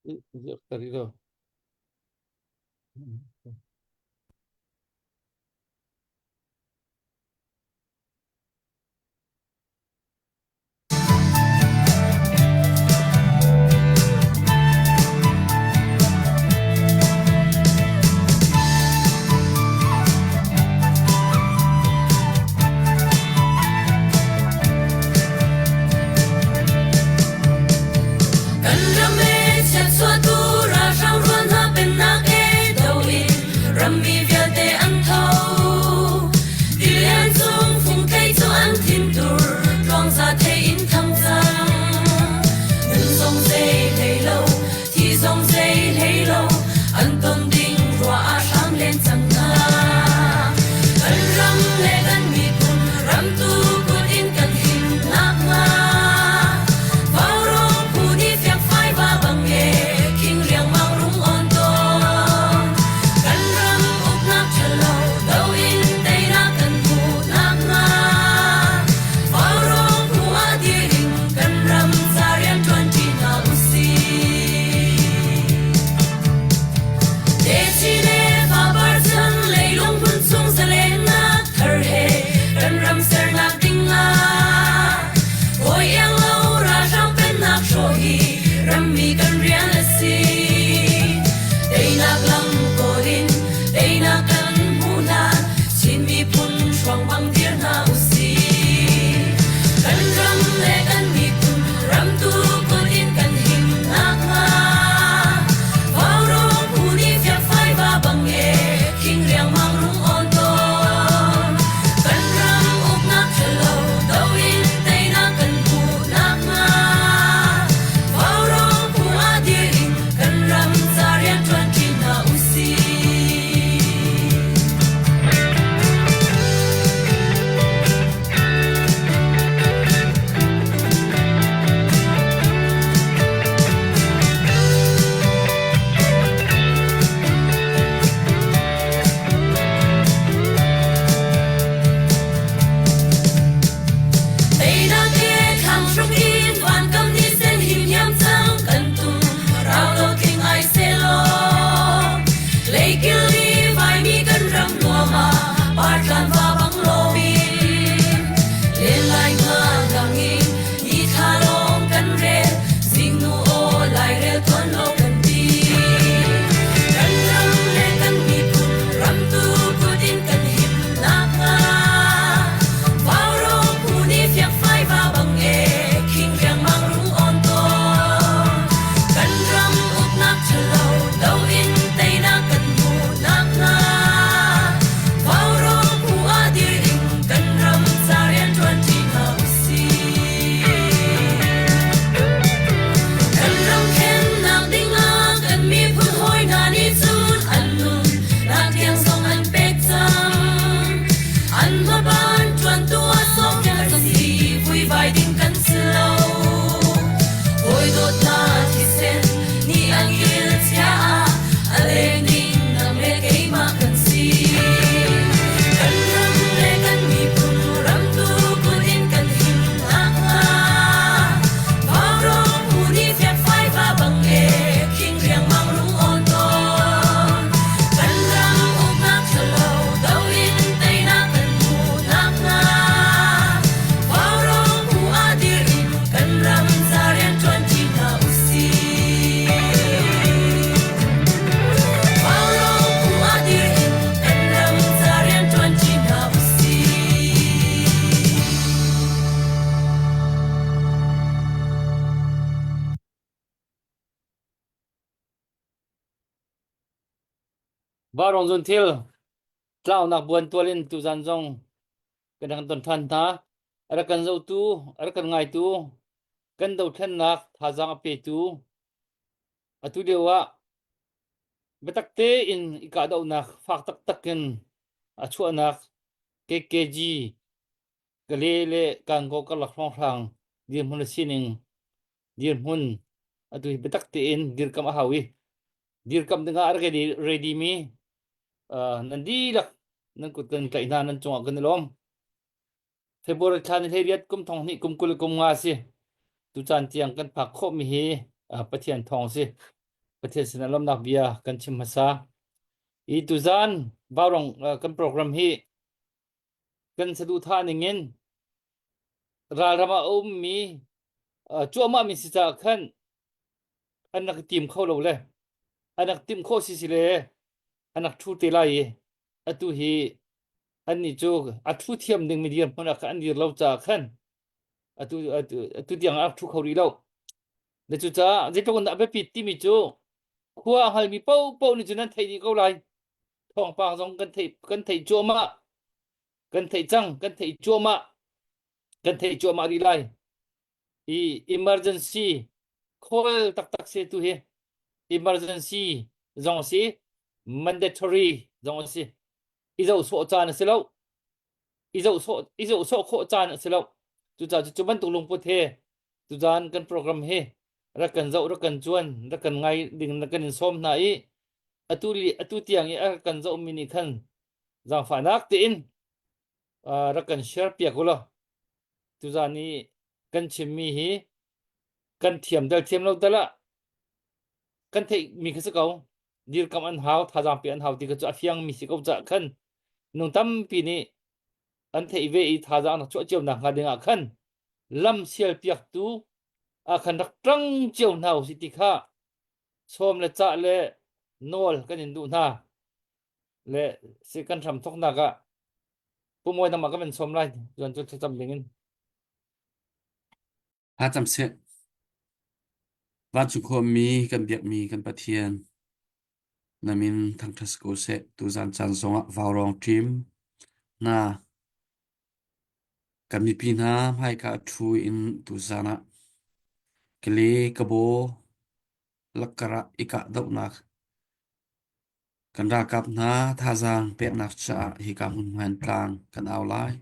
Ziak lo. Kan ram e chiatchuahtu ralhrang rual hna pennak e do in rammi vialte an tho. Tilian cung fungthei cu an thintur tluangza thei in thang cang. Nun zong zei hlei lo, thi zong zei hlei lo, an ton ding ruah ah hram len cang hna. Kan ram le kan miphun ramtu kut in kan him nakhnga Vaurawng phu nih fiangfai va bang e khing riangmang rung on tawn. Kan ram uknak ṭhalo do in teinak kan hmuh nakhnga Vaurawng phu ah dir in kan ram ca rian ṭuanṭi hna usih. Techin le fapar chan leilung hmun chung zalennak thar he kan ram sernak ding ah Hawi iang lo ralhrang pennak hrawh hi rammi kan rian a si. Teinak lam kawl in teinak kan hmuh hlan Chin miphun hruang bang dir hna usih. Kan ram le kan miphun ramtu kut in kan him nakhnga Vaurawng phu nih fiangfai va bang e khing riangmang rung awn tawn. Kan ram uknak ṭhalo do in teinak kan hmuh nakhnga Vaurawng phu ah dir in kan ram ca rian ṭuanṭi hna usih. Teinak he thlang hruk in vankam ni sen himhiam cang kan tum rau lo tling ai selaw leikil ni vaimi kan ram nuam ah partlan va bang loin len lai nga dang in ni thla lawng kan rel zingnu aw lairel tuan lo kan ti kan ram le kan miphun ramtu kut in kan him nakhnga Vaurawng phu nih fiangfai va bang e khing riangmang rung awn tawn kan ram uknak ṭhalo do in teinak kan hmuh nakhnga Vaurawng phu ah dir in kan ram ca rian ṭuanṭi hna usih. Kan ram khennak dingah kan miphun hawi hna nih cun an nun nak tiang zong an pek cang. An hmaban ṭuantu ah sawmfiang kan si, vuivai ding kan si lo. Hawi dawt hna thisen nih an kil chia ah a leng ding nang le keimah kan si. Kan ram le kan miphun ramtu kut in kan him nakhnga Vaurawng phu nih fiangfai va bang e khing riangmang rung awn tawn. Kan ram uknak ṭhalo do in teinak kan hmuh nakhnga Vaurawng phu ah dir in kan ram ca rian ṭuanṭi hna usih. Vaurawng phu ah dir in kan ram ca rian ṭuanṭi hna usih. Vaurawng zun thil tlaunak buan tual in tuzan zong kan rak ton ṭhan hna. A rak kan zohtu, a rak kan ngaitu, kan dothlennak thazaang a petu, atu lio ah biatak tein i kahdohnak fak taktak in a chuahnak KKG Kale le Kangaw karlak hrawnghrang dirhmun a sining dirhmun atu hi biatak tein dirkamh a hau i dirkamh dingah a rak ready, ready mi uh, nan dihlak nan kut kan tlaih hna nan cungah kan i lawm. February thla ni 18 kum thong hnih kum 20 kum nga si. Tu caan tiang kan phak khawh mi hi uh, Pathian thawng si. Pathian sinah lawmnak bia kan chim hmasa. I tuzan Vaurong kan program hi kan saduhthah ning in ralram ah a ummi cuahmah mi si caah khan an rak tim kho lo le an rak timh khawh si si le an rak ṭhu te lai i atu hi annih cu a ṭhu thiam ding mi dirhmun ah khan an dir lo caah khan atu atu atu tiang ah ṭhu kho rih lo. Na cucaah zeitluk in dah a biapit timi cu khua a hngalmi paohpaoh nih cun nan theih dih ko lai. Thawngpang zong kan theih kan theih cuahmah. Kan theih cang, kan theih cuahmah. Kan theih cuahmah rih lai. I emergency call taktak se tu hi emergency zong a si, mandatory zong a si. I zoh sawh caan a si lo. I zoh sawh i zoh sawh khawh caan a si lo. Cucaah cu bantuk lungput he tuzaan kan program hi rak kan zoh rak kan cuan rak kan ngai ding rak kan in sawm hna i atu li atu tiang i a rak kan zohmi nih khan zaangfahnak tein uh, rak kan share piak u law tuzaan i kan chimmi hi kan thiam dal thiam lo tal ah kan theihmi kha si ko dirkamh an hau thazaang pe an hau ti kha cu a fiangmi si ko cah khan nung tampi nih an theih ve i thazaang rak chuah cio nak hnga ding ah khan lam sial piaktu ah khan rak ṭang cio hna usih ti kha sawm le cah le nawl kan in duh hna le si kan hram thawknak ah Pu Mawi nangmah ka van sawm lai tuan cu thlacam ding in. Thlacam seh. Vancung khuami kan biakmi kan Pathian na min thangṭhat si ko seh. Tuzan caan zongah vaurawng ṭim hna kan mipi hna hmaika a ṭhu in tuzan ah Kale Kabaw lakkar ah i kahdohnak Kan ralkap hna thazaang peknak caah hika hmunhma in tlang kan au lai.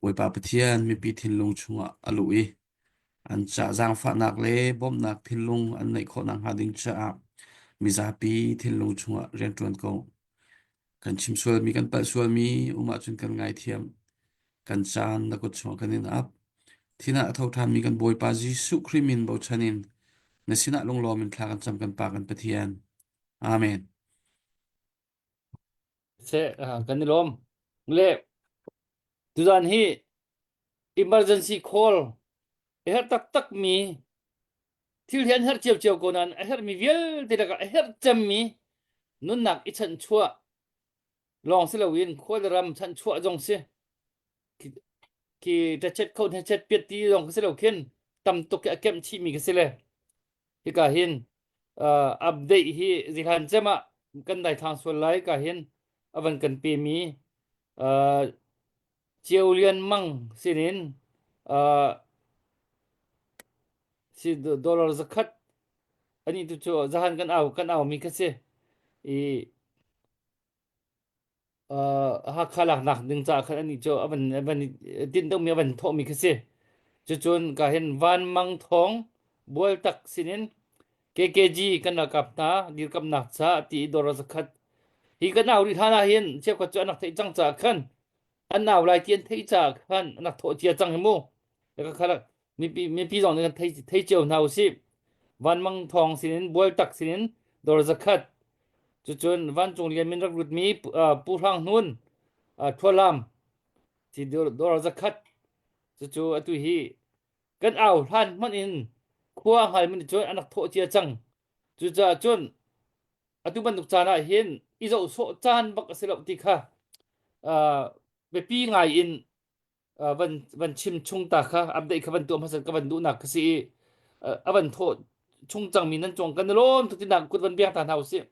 Bawipa Pathian mipi thinlung chungah a luh i an ca zaangfahnak le bawmhnak thinlung an neih khawh nakhnga ding caah mizapi thinlung chungah rianṭuan ko. Kan chim sualmi, kan palh sualmi um ahcun kan ngaithiam. Kan caan na kut chungah kan in ap. Thin ah a tho ṭhanmi kan Bawipa Jesuh Khrih min bochan in na sinah lunglawm in thla kan cam kan Pa kan Pathian. Amen. Se kan i lawm. Le tuzan hi emergency call a herh taktak mi thil hi an herh cio ko nain a herh mi vialte lakah a herh cemmi nunnak i chanhchuah lawng si loin khual ram chanhchuah zong si khi ṭachet kho hnechet piat ti zong si lo khin tam tuk a kemh chih mi ka si le Hika hin uh, update hi zihlan cem ah kan daithlang sual lai ka hin avan kan pe mi uh, Ceu Lian Mang sinin uh, si dollar zakhat ani tu cu zahan kan au kan au mi kha si i Hakha laknak ding caah khan anih cu a van a van tinh deuhmi a van thawhmi khi si. Cucun ka hin Van Mang Thawng Bualtak sinin KKG kan ralkap hna dirkamnak caah ti i dawr zakhat hi kan au rih hlan ah hin cheukhat cu an rak theih cang caah khan an au lai ti an theih caah khan an rak thawh cia cang hi mu. Kha mipi mipi zong nih kan thei thei cio hna usih. Van Mang Thawng sinin Bualtak sinin dawr zakhat Cucun vancung lian min rak lutmi Pu Hrang Hnun Thualam ci dawr zakhat cucu atu hi kan au hlan hmanh in khua hngal min cun an rak thawh cia cang. Cucaah cun atu bantuk caan ah hin i zoh sawh caan bak a si lo ti kha biapi ngai in van van chim chung ta kha update kha van tuah hmasat ka van duhnak ka si i a van thawh chung cangmi nan cung kan lawm tuk tinak kut van biang ta hna usih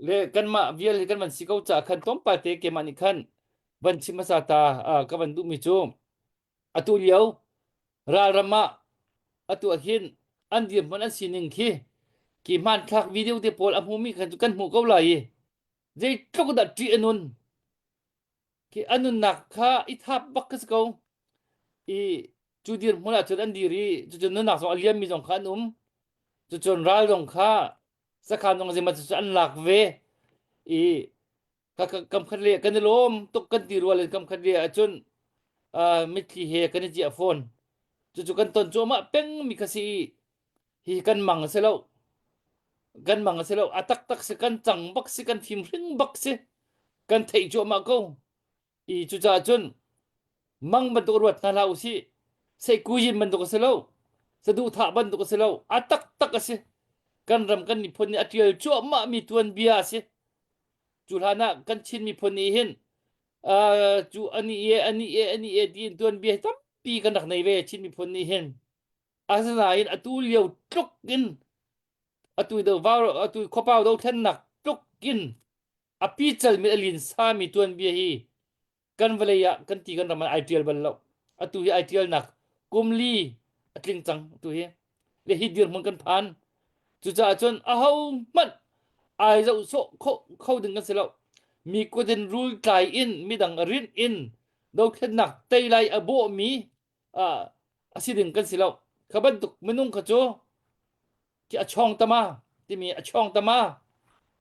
le kanmah vial hi kan van si ko ca khan tlawmpal te keimah nih khan van chim hmasa ta ka van duhmi cu atu lio ralram ah atu ah hin an dirhmun an sining khi ki hmanthlak video te pawl a hmumi khan kan hmuh ko lai i zeitluk dah ṭih a nun Khi a nunnak kha i thap bak ka si ko. I cu dirhmun ah cun an dir i cucun nunnak zong a liammi zong kha an um. Cucun ral zong kha sakhan zong zeimaw cu an lak ve i ka kam khat le kan i lawm tuk kan ti rual in kam khat le ahcun uh, mitthli he kan i ciah fawn. Cucu kan ton cuahmah pengmi kha si i. Hi kan mang a si lo. Kan mang a si lo. A taktak si kan cang bak si kan fim hring bak si. Kan theih cuahmah ko. I cucaah cun mang bantuk ruat hna hlah usih. Seikuyin bantuk a si lo. Saduhthah bantuk a si lo. A taktak a si. Kan ram kan miphun nih a ṭial cuahmah mi tuanbia a si. Cu hlan ah kan Chin miphun nih hin uh, cu ani e ani e ani e tiin tuanbia hi tampi kan rak nei ve Chin miphun nih hin. Asinain atu lio tluk in atu do atu khuapau dothlennak tluk in a pical mi a linsa mi tuanbia hi kan vawlei ah kan ti kan ram ah ai tial bal lo. Atu hi ai tialnak kum li a tling cang atu hi. Le hi dirhmun kan phan. Cucaah cun aho hmanh ai zoh sawh kho, kho ding kan si lo. Mi kut in rul tlai in midang rinh in dothlennak tei lai a bawhmi a si ding kan si lo. Kha bantuk minung kha cu ki a chawng tama timi a chawng tama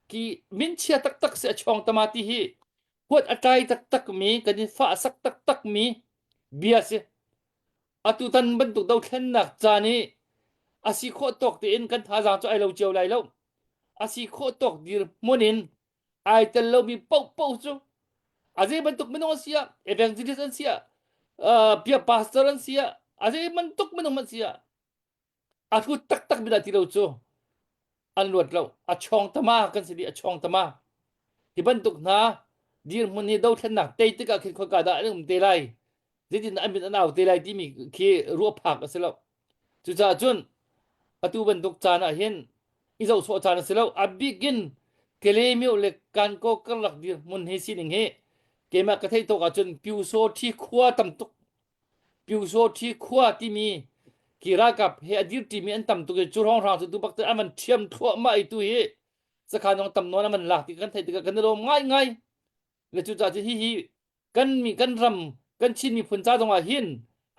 ki minchia taktak si a chawng tama ti hi huat a tlai taktak mi kan in fah sak taktak mi bia si. Atutan bantuk dothlennak caan i a si khawh tawk tein kan thazaang cu ai lo cio lai lo. A si khawh tawk dirhmun in ai tel lomi paohpaoh cu a zei bantuk minung an si ah evangelist an si ah uh, pia pastor an si ah a zei bantuk minung an si ah a hlut taktak mi dah ti lo cu an luat lo a chawng tama kan si dih a chawng tama hi bantuk hna dirhmun hi dothlennak tei tikah khin khoika dah an um te lai zeitin an min an au te lai timi khi ruah phak a si lo cucaah cun atu bantuk caan ah hin i zoh sawh caan a si lo a bikin Kalaymyo le Kankaw karlak dirhmun hi sining hi keimah ka theih tawk ahcun Pyusawthi khua tam tuk Pyusawthi khua timi ki ralkap he a dir ṭimi an tam tuk i cu hrawnghrang cu tu bak an van ṭhiam thluahmah i tu hi sakhan zong tam nawn an van lak ti kan theih tikah kan i lawm ngaingai le cucaah cun hihi kan mi kan ram kan Chin miphun ca zongah hin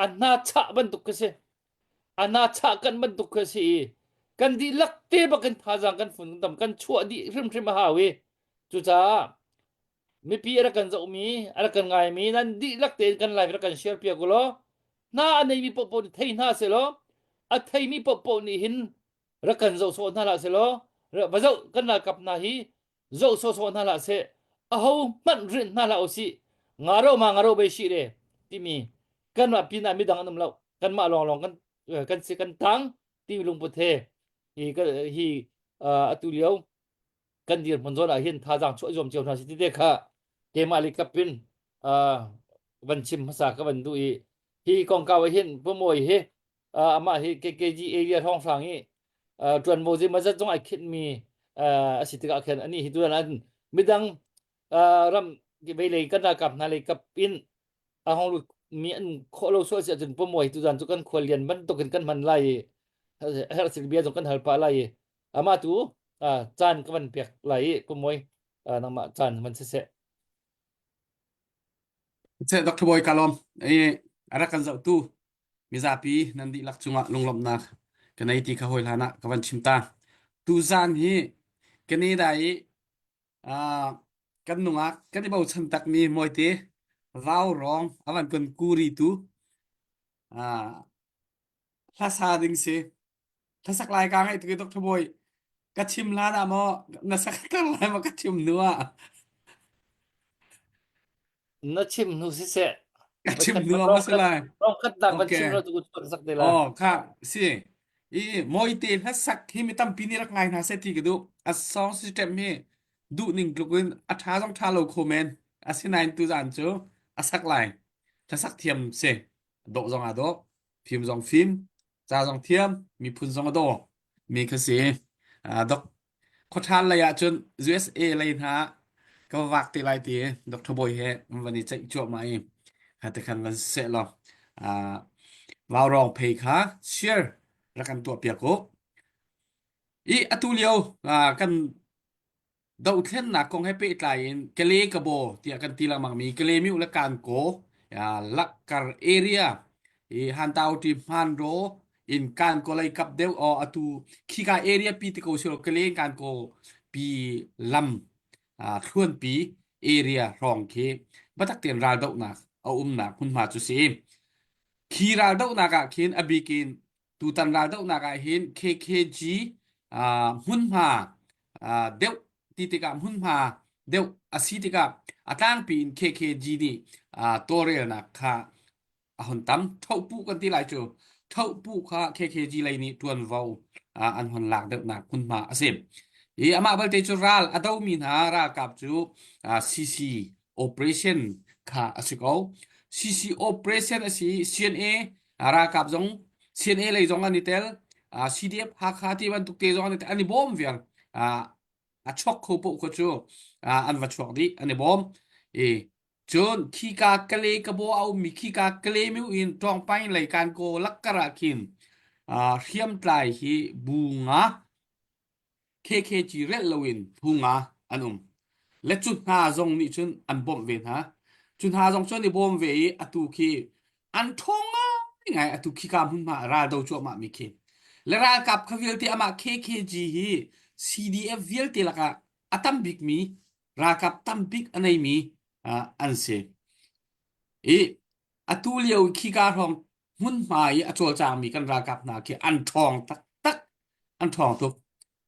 a hna chah bantuk ka si a hna chah kan bantuk ka si i kan dihlak te bakin thazaang kan fun tam kan chuah dih hrimhrim a hau i cucaah mipi a rak kan zohmi a rak kan ngaimi nan dihlak tein kan live rak kan share piak u law hna a neimi paohpaoh nih thei hna seh law a theimi paohpaoh nih hin rak kan zoh sawh hna hlah seh law va zoh kan ralkap hna hi zoh sawhsawh hna hlah seh aho hmanh rinh hna hlah usih ngaro ma ngaro bei shi re timi kanmah pinah midang an um lo kanmah lawnglawng kan kan si kan tang ti lungput he hi hi atu lio kan dirhmun zawn ah hin thazaang chuah zuam cio hna si ti te kha keimah le kapin van chim hmasa ka van duh i hi kongkau ah hin Pumawi hi amah hi KKG area hrawnghrang i ṭuanvo zeimawzat zong ai khinhmi a si tikah khin ani hi tuan an midang ram veilei kan ralkap hna lei kap in a hong lut mi an khawh lo sual si ahcun Pumawi tuzan cu kan khuallian bantukin kan hman lai i herh sil bia zong kan hal pah lai i amah tu caan ka van pek lai i Pumawi nangmah caan van siseh. Seh Dr. Bawi ka lawm. I a rak kan zohtu mizapi nan dihlak cungah lunglawmhnak ka nei ti kha hawi hlan ah ka van chim ta. Tuzaan hi Canada i uh, kan nungak kan i bochan takmi mawite vau rong a van kan kuri tu uh, hlasa ding si. Hlasak lai ka ngaih tuk i Dr. Bawi ka chim hlan ah maw na sak kar lai maw ka chim hnu ah Na chim hnu siseh. Ka chim hnu ah maw si lai? Rongkhat nak van Okay. chim lo tu ku sak te lai. Oh, kha si. I mawite hlasak hi mi tampi nih rak ngai hna seh ti ka duh. A song system hi duh ning tluk in a ṭha zong ṭha lo kho men. Asinain tuzaan cu a sak lai. Hlasak thiam si. Dawh zong aa dawh. Fim zong fim. Ca zong thiam. Miphun zong a daw. Mi kha si. Uh, dok Khuaṭhan lei ahcun USA lei hna ka va vak te lai ti Dr. Bawi he van i ceih cuahmah i kha te khan van seh law uh, vaurawng phei kha share rak kan tuah piak u. I atu lio uh, kan Dohthlennak kong he pehtlai in Kale Kabaw tiah kan ti lengmangmi Kalaymyo le Kankaw Lakkar area i Hantauṭi Hmanraw in Kankaw lei kap deuh aw atu khika area pi ti ko silo Kale Kankaw pi lam thluanpi area hrawng khi biatak tein raldohnak a umnak hmunhma cu si. Khi raldohnak ah khin a bik in. Tutan raldohnak ah hin KKG hmunhma deuh ti tikah hmunhma deuh a si tikah a tlangpi in KKG nih tawlrelnak kha a hon tam. Thohpuh kan ti lai cu. Thohpuh kha KKG lei nih ṭuanvo an hon lak deuhnak hmunhma a si. I amah belte cu ral a domi hna ralkap cu CC operation kha a si ko. CC operation a si i CNA ralkap zong CNA lei zong an i tel. CDF Hakha ti bantuk te zong an i tel. An i bawm vial. A chuak kho paoh kha cu an va chuak dih. An i bawm. I cun khika Kale Kabaw a ummi khika Kale Myu in Ṭawngpaing lei Kankaw lakkar ah khin hriamtlai hi bu nga KKG relh loin phu nga an um. Le cu hna zong nih cun an bawmh ve hna. Cu hna zong cu an i bawm ve i atu khi an ṭhawng ngaingai atu khika hmunhma ah ral do cuahmah mi khi. Le ralkap kha vialte amah KKG hi CDF vialte lakah a tam bikmi ralkap tam bik a neimi an si. I atu lio khika hrawng hmunhma i a cawlcangmi kan ralkap hna khi an ṭhawng taktak an ṭhawng tuk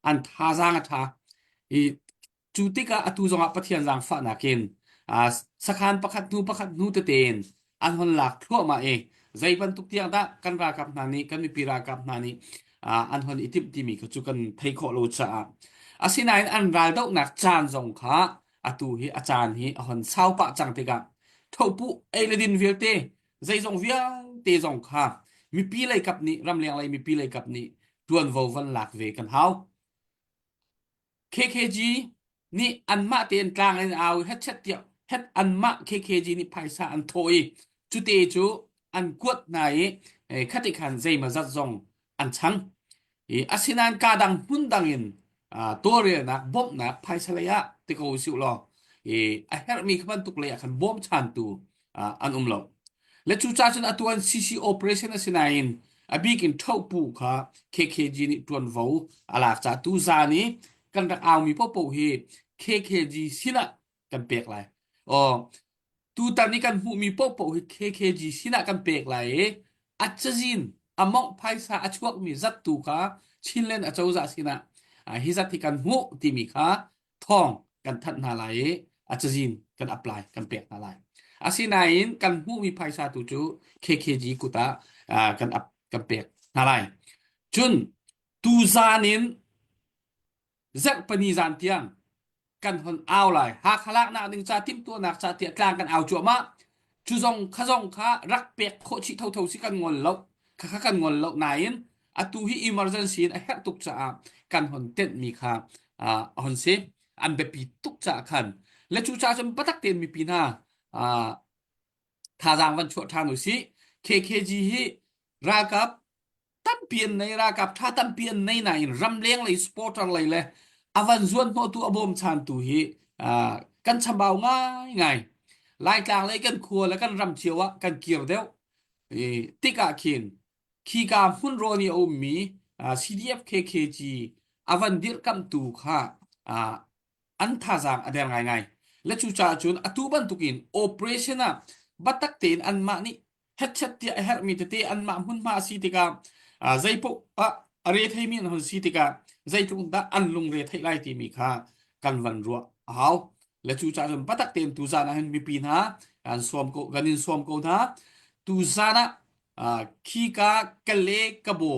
an thazaang a ṭha i cu tikah atu zongah Pathian zaangfahnak in sakhan pakhat hnu pakhat hnu tete in an hon lak thluahmah i zei bantuk tiang dah kan ralkap hna nih kan mipi ralkap hna nih an hon i timh timi kha cu kan thei khawh lo caah asinain an raldohnak caan zong kha atu hi a caan hi a hon sau pah cang tikah thohpuh ei le din vialte zeizong vialte zong kha mipi lei kap nih ramleng lei mipi lei kap nih tuanvo van lak ve kan hau. KKG nih anmah tein tlang in au hetchet tiah het anmah KKG nih phaisa an thawh i cute cu an kuat hna i khati khan zeimazat zong an chang. I asinain ka dang hmun dang in tawlrelnak bawmhnak phaisa lei ah ti ko usih law i a herhmi kha bantuk lei ah khan bawmchantu an um lo. Le cucaah cun atu an CC operation a si nain a bik in ṭhohpu kha KKG nih ṭuanvo a lak caah tuzaan i kan rak aumi paohpaoh hi KKG sinah kan pek lai. Aw tutan i kan hmuhmi paohpaoh hi KKG sinah kan pek lai i a cazin a mawngh phaisa a chuakmi zat tu kha Chinland acozah sinah hi zat hi kan hmuh timi kha thawng kan thanh hna lai i a cazin kan apply kan pek hna lai. Asinain kan hmuhmi phaisa tu cu KKG kut ah kan ap kan pek hna lai. Cun tuzaan in zarhpini zan tiang kan hon au lai. Hakha laknak ding ca timhtuahnak ca tiah tlang kan au cuahmah. Cu zong kha zong kha rak pek khawh chih thotho si kan ngol lo. Kha kha kan ngol lo nain atu hi emergency in a herh tuk caah kan hon tenhmi kha a hon si. An biapi tuk caah khan. Le cu caah cun biatak tein mipi hna thazaang van chuah ṭhan usih. KKG hi ralkap tampi an nei ralkap ṭha tampi an nei nain ramleng lei supporter lei le a van zuan hnawhtu a bawmchantu hi kan chambau ngaingai. Laitlang lei kan khua le kan ram cio ah kan kir deuh. Tikah khin khika hmunrawn i a ummi CDF KKG a van dirhkamhtu kha an thazaang a der ngaingai. Le cucaah cun atu bantukin operation ah biatak tein anmah nih hetchet tiah a herhmi tete anmah hmunhma a si tikah zeipaoh ah a re theimi an hon si tikah zeitluk dah an lungre theih lai timi kha kan van ruah a hau. Le cucaah cun biatak tein tuzaan ah hin mipi hna kan sawm ko kan in sawm ko hna. Tuzaan ah khika Kale Kabo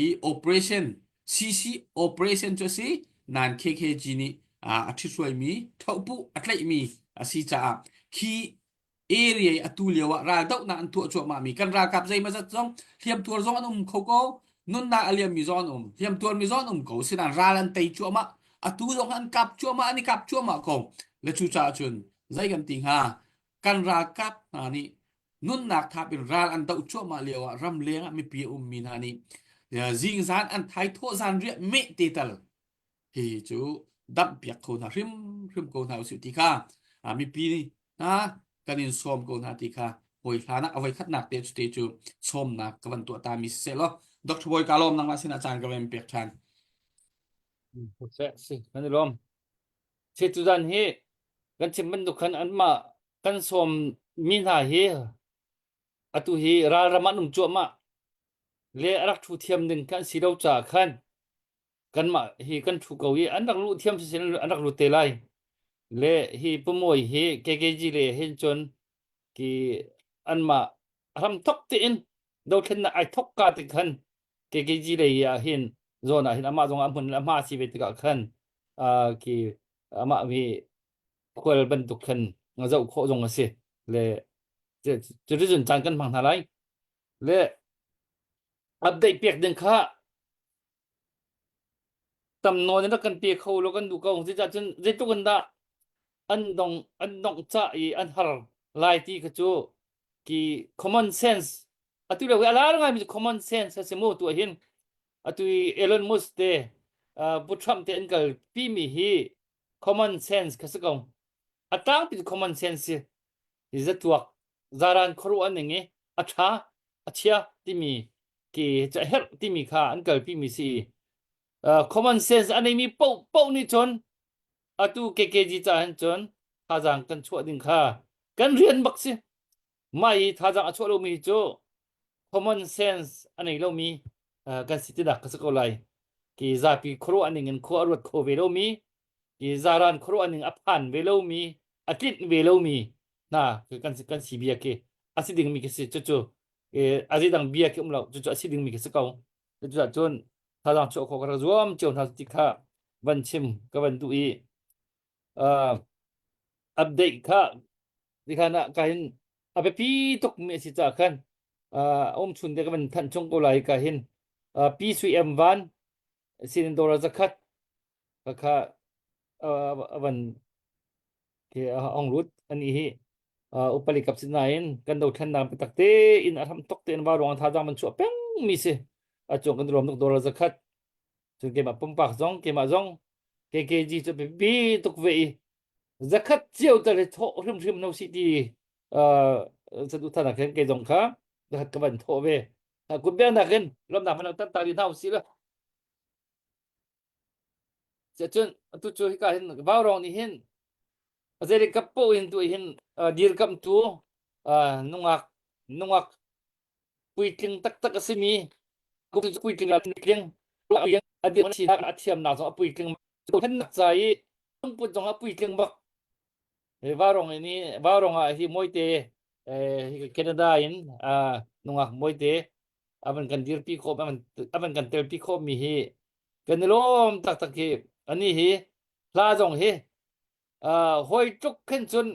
i operation CC operation cu a si nain KKG nih a ṭhithruaimi thohpuh a tlaihmi a si caah khi area i atu lio ah raldohnak an tuah cuahmahmi kan ralkap zeimawzat zong hliamtuar zong an um kho ko nunnak a liammi zong an um hliamtuarmi zong an um ko sinain ral an tei cuahmah atu zong an kap cuahmah an i kap cuahmah ko le cucaah cun zei kan ti hnga kan ralkap hna nih nunnak thap in ral an doh cuahmah lio ah ramleng ah mipi a ummi hna nih zingzan an thaithawh zan riah meh te tal hi cu damh piak kho hna hrimhrim ko hna usih ti kha mipi hna kan in sawm ko hna ti kha hawi hlan ah a voi khatnak te cu te cu sawmnak ka van tuah ta mi siseh law Dr. Bawi ka lawm nangmah sinah caan ka van pek ṭhan. Si, kan i lawm. Si tuzan hi kan chim bantuk khan anmah kan sawm mi hna hi atu hi ralram an um cuahmah. Le a rak ṭhu thiam ding kha an si lo caah khan kanmah hi kan ṭhu ko i an rak luh thiam sisin an rak lut te lai. Le hi Pumawi hi KKG le hin cun ki anmah ram thok tein dothlennak ai thok ka te khan KKG lei ah hin zawn ah hin amah zong a hmun a hma si ve tikah khan uh, ki amah hi khual bantuk khan zoh khawh zong a si le cuticun caan kan hmang hna lai le update pek ding kha tam nawn in rak kan pe kho lo kan duh ko zeicah cun zeitluk in dah an dong an dongh ca i an har lai ti kha cu ki common sense atu lio i a lar ngaimi cu common sense a si mu tu hin atu i Elon Musk te uh, Pu Trump te an kal pi mi hi common sense kha si ko a tlangpi common sense si zatuak zaran khuaruah ning i a ṭha a chia timi ki cu a herh timi kha an kalpi mi si uh, common sense a neimi paoh paoh nih cun atu KKG ca hin cun thazaang kan chuah ding kha kan rian bak si mah i thazaang a chuah lomi cu common sense a nei lomi uh, kan si tinak ka si ko lai ki zapi khuaruah ning in khua a ruat kho ve lomi ki zaran khuaruah ning a phan ve lomi a tlinh ve lomi hna kan kan si bia khi a si dingmi khi si cucu a zeidang bia khi um lo cucu a si dingmi khi si ko cucu cun thazaang chuah khawh ka rak zuam cio hna ti kha van chim ka van duh i update kha tikhan ah ka hin a biapi tuk mi a si caah khan um chun te ka van thanh chung ko lai ka hin pi sui em van sinin dora zakhat kha a van khi a ong lut ani hi upali kap si nain kan dothlennak biatak tein a hram tok tein va ruang thazaang man chuah peng mi si a cung kan rom tuk dollar zakhat cun keimah pumpak zong keimah zong KKG cu biapi tuk ve i zakhat cio tal hi thawh hrimhrim no si ti sadu thana khen ke zong kha zakhat ka van thawh ve kut biak nakin lomnak man tan ta ri hna usih la Cun atu cu hika hin vaurawng nih hin zei kap paoh in tu hin dirkamhtu nungak nungak puitling taktak a simi puitling puitling a dir a thiamnak zong a puitling hennak ca i lungput zong a puitling bak vaurawng in vaurawng ah hi mawite Canada in nungak mawite a van kan dirpi khawh a van kan telpi khawh mi hi kan i lawm taktak hi ani hi hla zong hi hoi tluk khin cun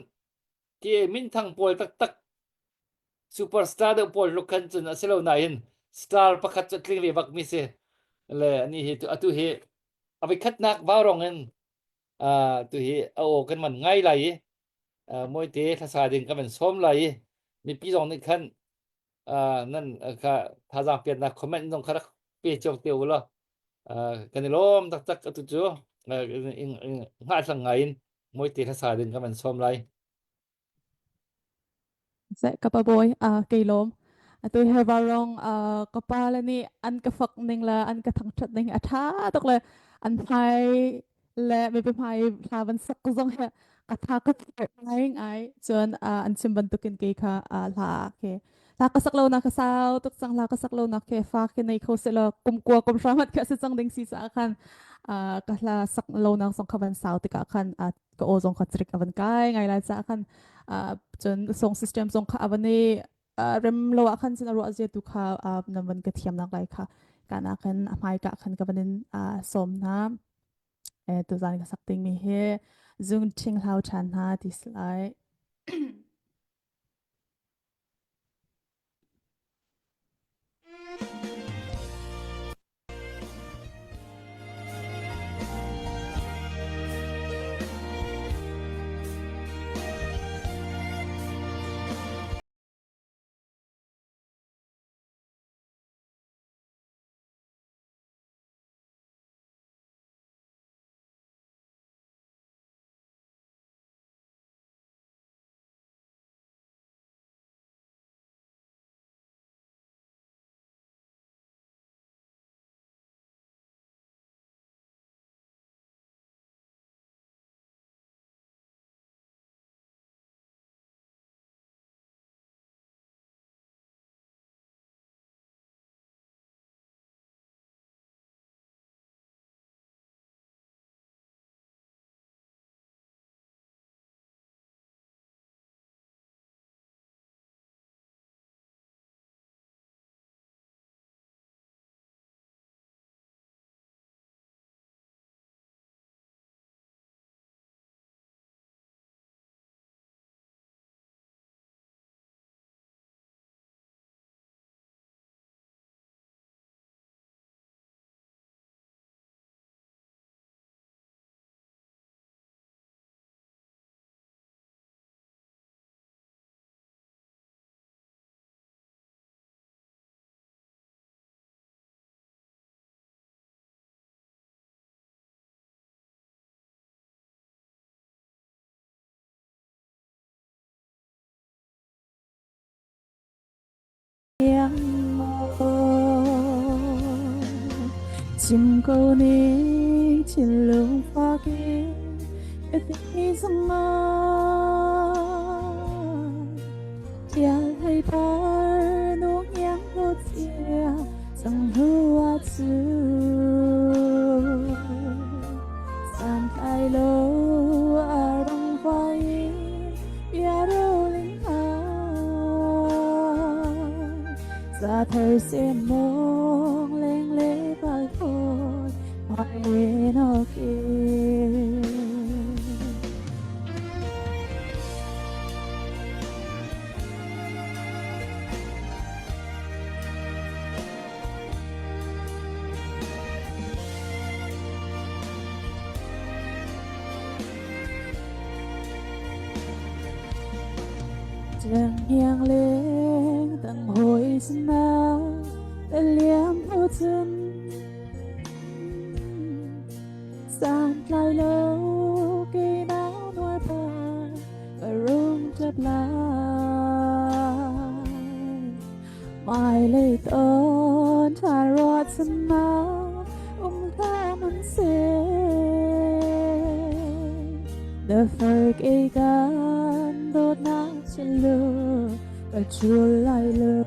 ti minthang pawl taktak superstar deuh pawl tluk khan cun a si lo nain star pakhat cu tling ve bak mi si le ani hi atu hi a voikhatnak vaurong in tu hi a aw kan man ngai lai i mawite thlasa ding kan van sawm lai i mipi zong nih khan nan kha thazaang piatnak comment zong kha rak pe cio te u law kan i lawm taktak atu cu hngahhlang ngai in mawite hlasa ding kan van sawm lai. Seh ka pa bawi kei lawm atu he varong ka pa le nih an ka fak ning le an ka thangṭhat ning a ṭha tuk le an hmai le mipi hmai hla van sak zong he ka tha ka ngai ngai cun an chim bantukin kei kha hla ke hla ka sak lo nak ka sau tuk cang hla ka sak lo nak ke fa ke nei kho se lo kum kua kum hra mat kha se cang ding si sa khan ka hla sak lo nak zong kha van sau tikah khan ka aw zong kha trik avan kai ngai lai cha khan cun song system zong kha avan i rem lo ah khan cun a ruah zia tu kha nan van ka thiam nak lai kha kana khan a hmai ka khan ka van in sawm hna tuzan ka sak ding mi hi zung ṭhing hlau ṭhan hna ti si lai. Chim ko ning thinlung fak in ka ti zong Tial hei par nung iang ho chia chẳng hua chu San tai lo a rong vai bia rolling Za thar se mong leng le val phoi hoài nó kia Hiang leng tang hoi na liam hu chun san lai lo cây náo nuôi pa và rung chập lại mai lấy tôn thà rót sân máu ung tha mun se The first gan dawtnak chilu ka chul lai lo.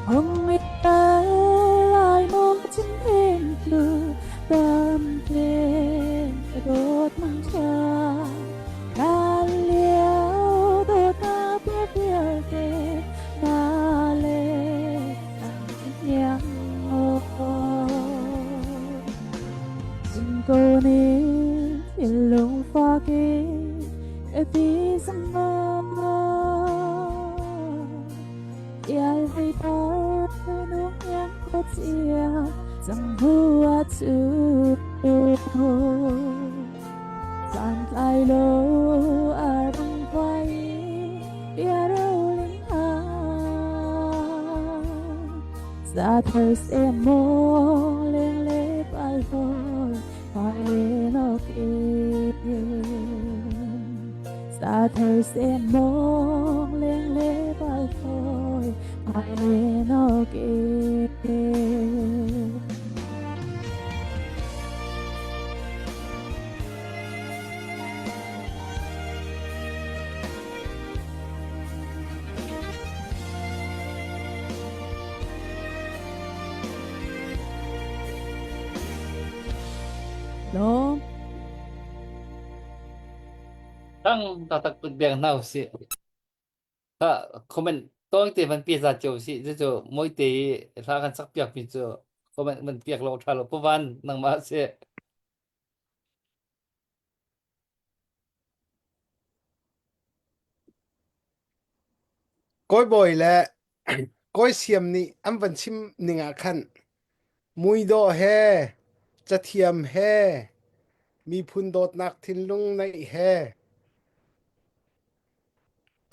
Hong i lai mo chin hen tlu tam len ka dawt mang cha. Kan liao dawtnak bia vialte na le ang Ko ning thinlung fak in ka ti zang Ial hei par nung iang ko cia chẳng hua chu San tlai lo a rong vai bia rolling Za thar se mong leng le pal hoi hoi le nok in Za thar se mong leng le pal hoi hoi le nok in Lawm. Tang taktak put biang hna usih. Kha comment tawng te van pi za cio si cu cu moi te hla kan sak piak mi cu comment van piak lo tha lo puvan nangmah si. Kawi Bawi le Kawi Siam nih an van chim ning ah khan muidawh he cathiam he miphun dawtnak thinlung neih he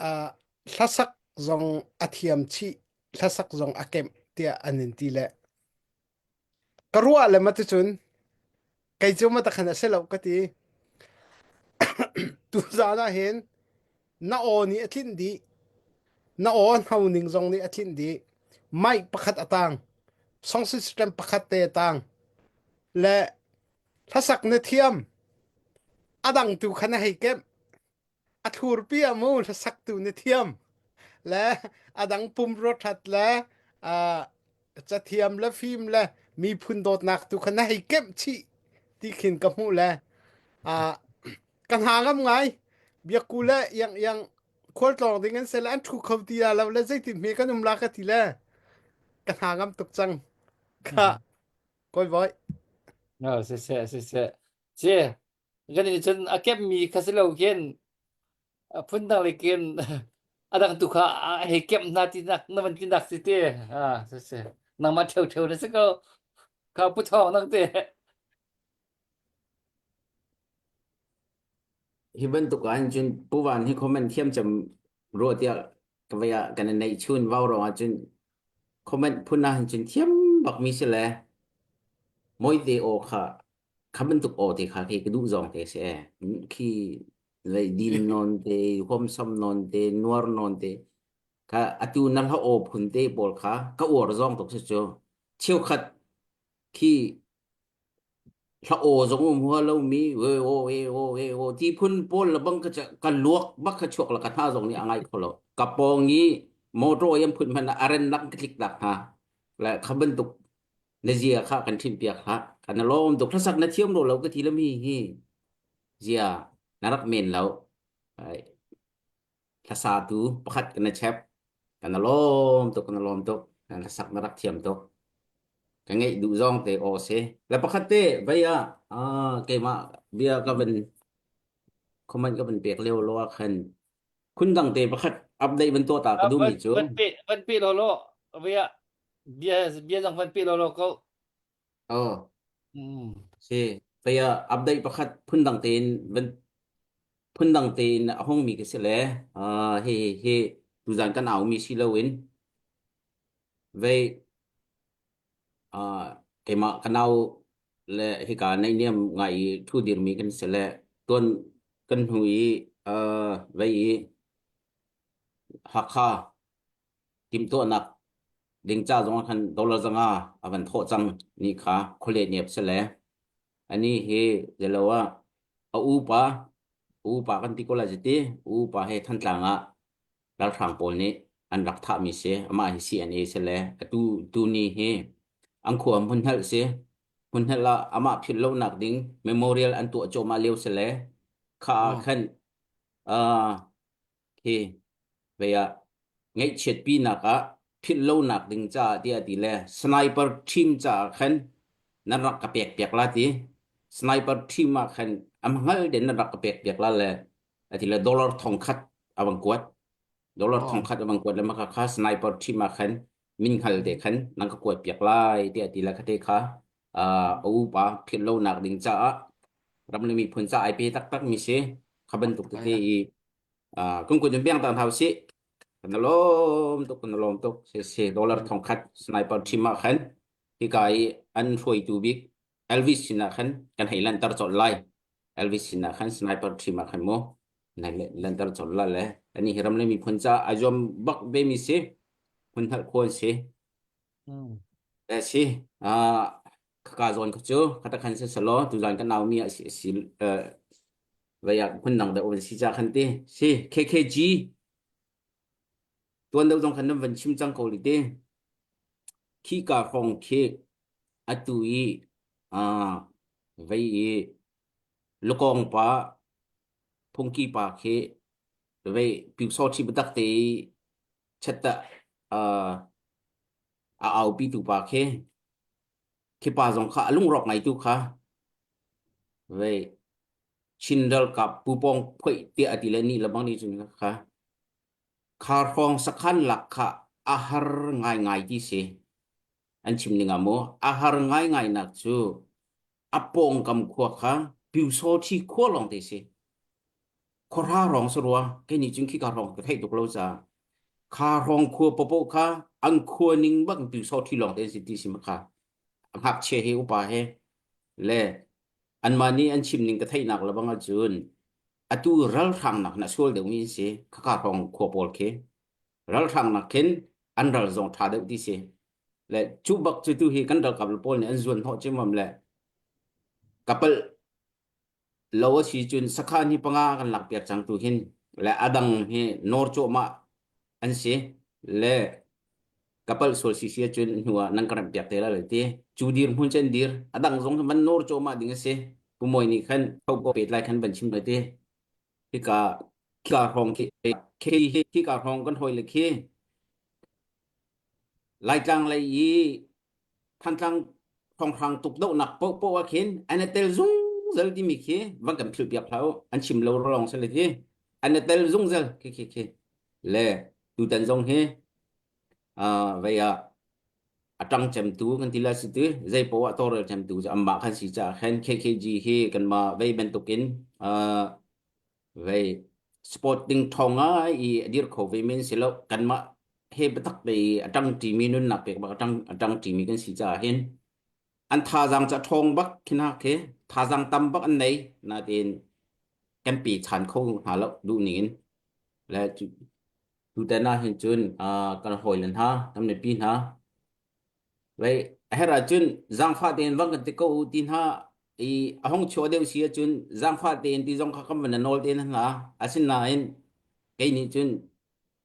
uh, hlasak zong a thiam chih hlasak zong a kemh tiah an in ti le Ka ruah le maticun kei cu matakhan a si lo ka ti. Tuzaan ah hin na aw nih a tlinh dih. Na aw a hno ning zong nih a tlinh dih. Mic pakhat a tang. Song system pakhat te a tang. Le hlasak na thiam. A dang tu kha na hei kemh. A thlurpi ah mu hlasaktu na thiam le a dang pumrua ṭhat le uh, cathiam le fim le miphun dawtnak tu kha na hei kemh chih ti khin ka hmuh le uh, ka hna ngam ngai biakku le iang iang khualtlawng ding an se le an thu kho ti la lo le zeitin hme kan um la ka ti le ka hna ngam tuk cang kha koi voi No, si se si se. Si, Kan nih cun a kemmi kha si lo khin a phundang le khin a dang tu kha a hei kemh hna tinak na van tinak si te. Ah, si si. Nangmah ṭheuṭheu na si ko. Kha pu thawng nang te. Hi bantuk ah hin cun Pu Van hi comment thiam cem rua tiah ka vei ah kan i neih chun vau rong ah cun comment phun ah hin cun thiam bak mi si le Mawite aw kha Kha bantuk aw te kha khi ka duh zawng te si ee. Khi lei dim nawn te, huamsam nawn te, nuar nawn te. Kha atu na hla aw phun te pawl kha ka uar zong tuk si cu. Cheukhat khi hla aw zong um hua lomi we o we o we o ti phun pawl le bang ka ka luak bak kha chuak la ka hna zong nih a ngai kho lo. Ka pawng i motor yam phun hmanh ah a ren nak ka tlik tak hna. Le kha bantuk na zia kha kan ṭhin piak hlah. Kan lawm tuk hlasak na thiam ro lo ka ti lami hi zia na rak men lo. Ai hlasatu pakhat kan na chep kan na lawm tuk kan na lawm tuk kan hlasak na rak thiam tuk ka ngeih duh zong te aw si le pakhat te vei ah ah keimah bia ka van comment ka van pek leo lo ah khan khun dang te pakhat update van tuah ta ka duh mi cu van pe van pe lo lo vei ah bia bia zong van pe lo lo ko oh mm. si vei ah update pakhat phun dang tein van phundang tein a hungmi ka si le uh, hi hi tuzan kan aumi si loin vei uh, keimah ka nau le hika naihniam ngai i thu dirmi kan si le tuan kan hnu i uh, vei i Hakha timhtuahnak ding ca zong khan dollar zanga a van thawh cang ni kha khuale niap si le Ani hi zelo ah a upa upa kan ti ko lai ti upa he Thantlang ah ralhrang pawl nih an rak thahmi si amah hi CNA si le atu tuni hi an khua hmunhnalh si hmunhnalh ah amah philh lonak ding memorial an tuah cuahmah lio si le kha ah khan uh, Hi vei ah ngaihchiatpinak ah philh lonak ding caah tiah ti le sniper team caah khan nan rak ka pek piak la ti. Sniper team ah khan a hngal den nan rak ka pek piak la le ati le dollar 1000 a bang kuat. Dollar Oh. 1000 a bang kuat le maka kha sniper team ah khan min hngal te khan nan ka kuat piak lai tiah ti le khate kha uh, a upa philh lonak ding caah ram le miphun ca ai pe taktak mi si kha bantuk tete i uh, kung kun biang ta hau si kan lom tuk kan lom tuk se se dollar 1000 sniper team ah khan hika i an hruaitu bik Elvis sinah khan kan hei lanter colh lai Elvis sinah khan sniper team ah khan mu nan lanter colh la le ani hi ram le miphun ca a zuam bak ve mi si hun hngalh khuan si Eh si ah khaka zawn kha cu khata khan se salo tuzan kan nau mi a si si eh vaya phun dang deuh si cha khan ti si KKG tuan deuh zong khan nan van chim cang ko li ti khi ka hrawng khi atu i ah vei i lukong pa phungki pa khi vei piu so thi batak te i chatta uh, a aupi tu pa khi khi pa zong kha a lungrawk ngai tu kha vei Chin ralkap pupong phoih tiah a ti le ni lebang ni cun kha kha hrawng sakhan lak kha a har ngai ngai ti si an chim ning ah mu a har ngai ngai nak cu a pawngkam khua kha pyusawthi khua lawng te si khuahra rong si rua kei nih cun khi ka rong ka theih tuk lo ca kha rong khua popo kha an khua ning bak pyusawthi lawng te si ti si ma kha ngakchia he upa he le anmah nih an chim ning ka theihnak le bang ahcun atu ralhrang nak na sual deuh mi si khaka hrawng khua pawl khi ralhrang nak khin an ral zong tha deuh ti si le cu bak cu tu hi kan ralkap pawl nih an zuan hnawh cimam le kapal lo a si cun sakhan hi panga kan lak piak cang tu hin le adang hi nor cuahmah an si le kapal sual si si cun hnu ah nan ka remh piak te la le ti cu dir hmun cen dir adang zong van nor cuahmah ding a si pu moi nih khan tho ko pet lai khan van chim le ti hika khika hrawng khi khi khika hrawng kan hoi le khi Laitlang lei i Thantlang thawnghrang tuk dohnak paohpaoh ah khin an i tel zungzal timi khi van kan philh piak hlah u. An chim lo lawng si le ti. An i tel zungzal khi khi khi. Le tutan zong hi uh, vei ah a ṭang cemtu kan ti la si tu zei poah tawlrel cemtu cu anmah khan si caah khan KKG hi kanmah vei bantukin uh, vei sporting ṭhawng ngai i a dir kho ve men si lo kanmah he biatak te i a ṭang ṭimi nunnak pek bak a ṭang a ṭang ṭimi kan si caah hin an thazaang ca ṭhawng bak khi hna khi thazaang tam bak an nei nain kan pe chan kho hna lo duh ning in le cu. Tutan ah hin cun kan hawile hna, kan mipi hna, vei a herh ahcun zaangfah tein vang kan ti ko u ti hna i a hung chuah deuh si ahcun zaangfah tein ti zong kha kan van nawl te hna. Asinain kei nih cun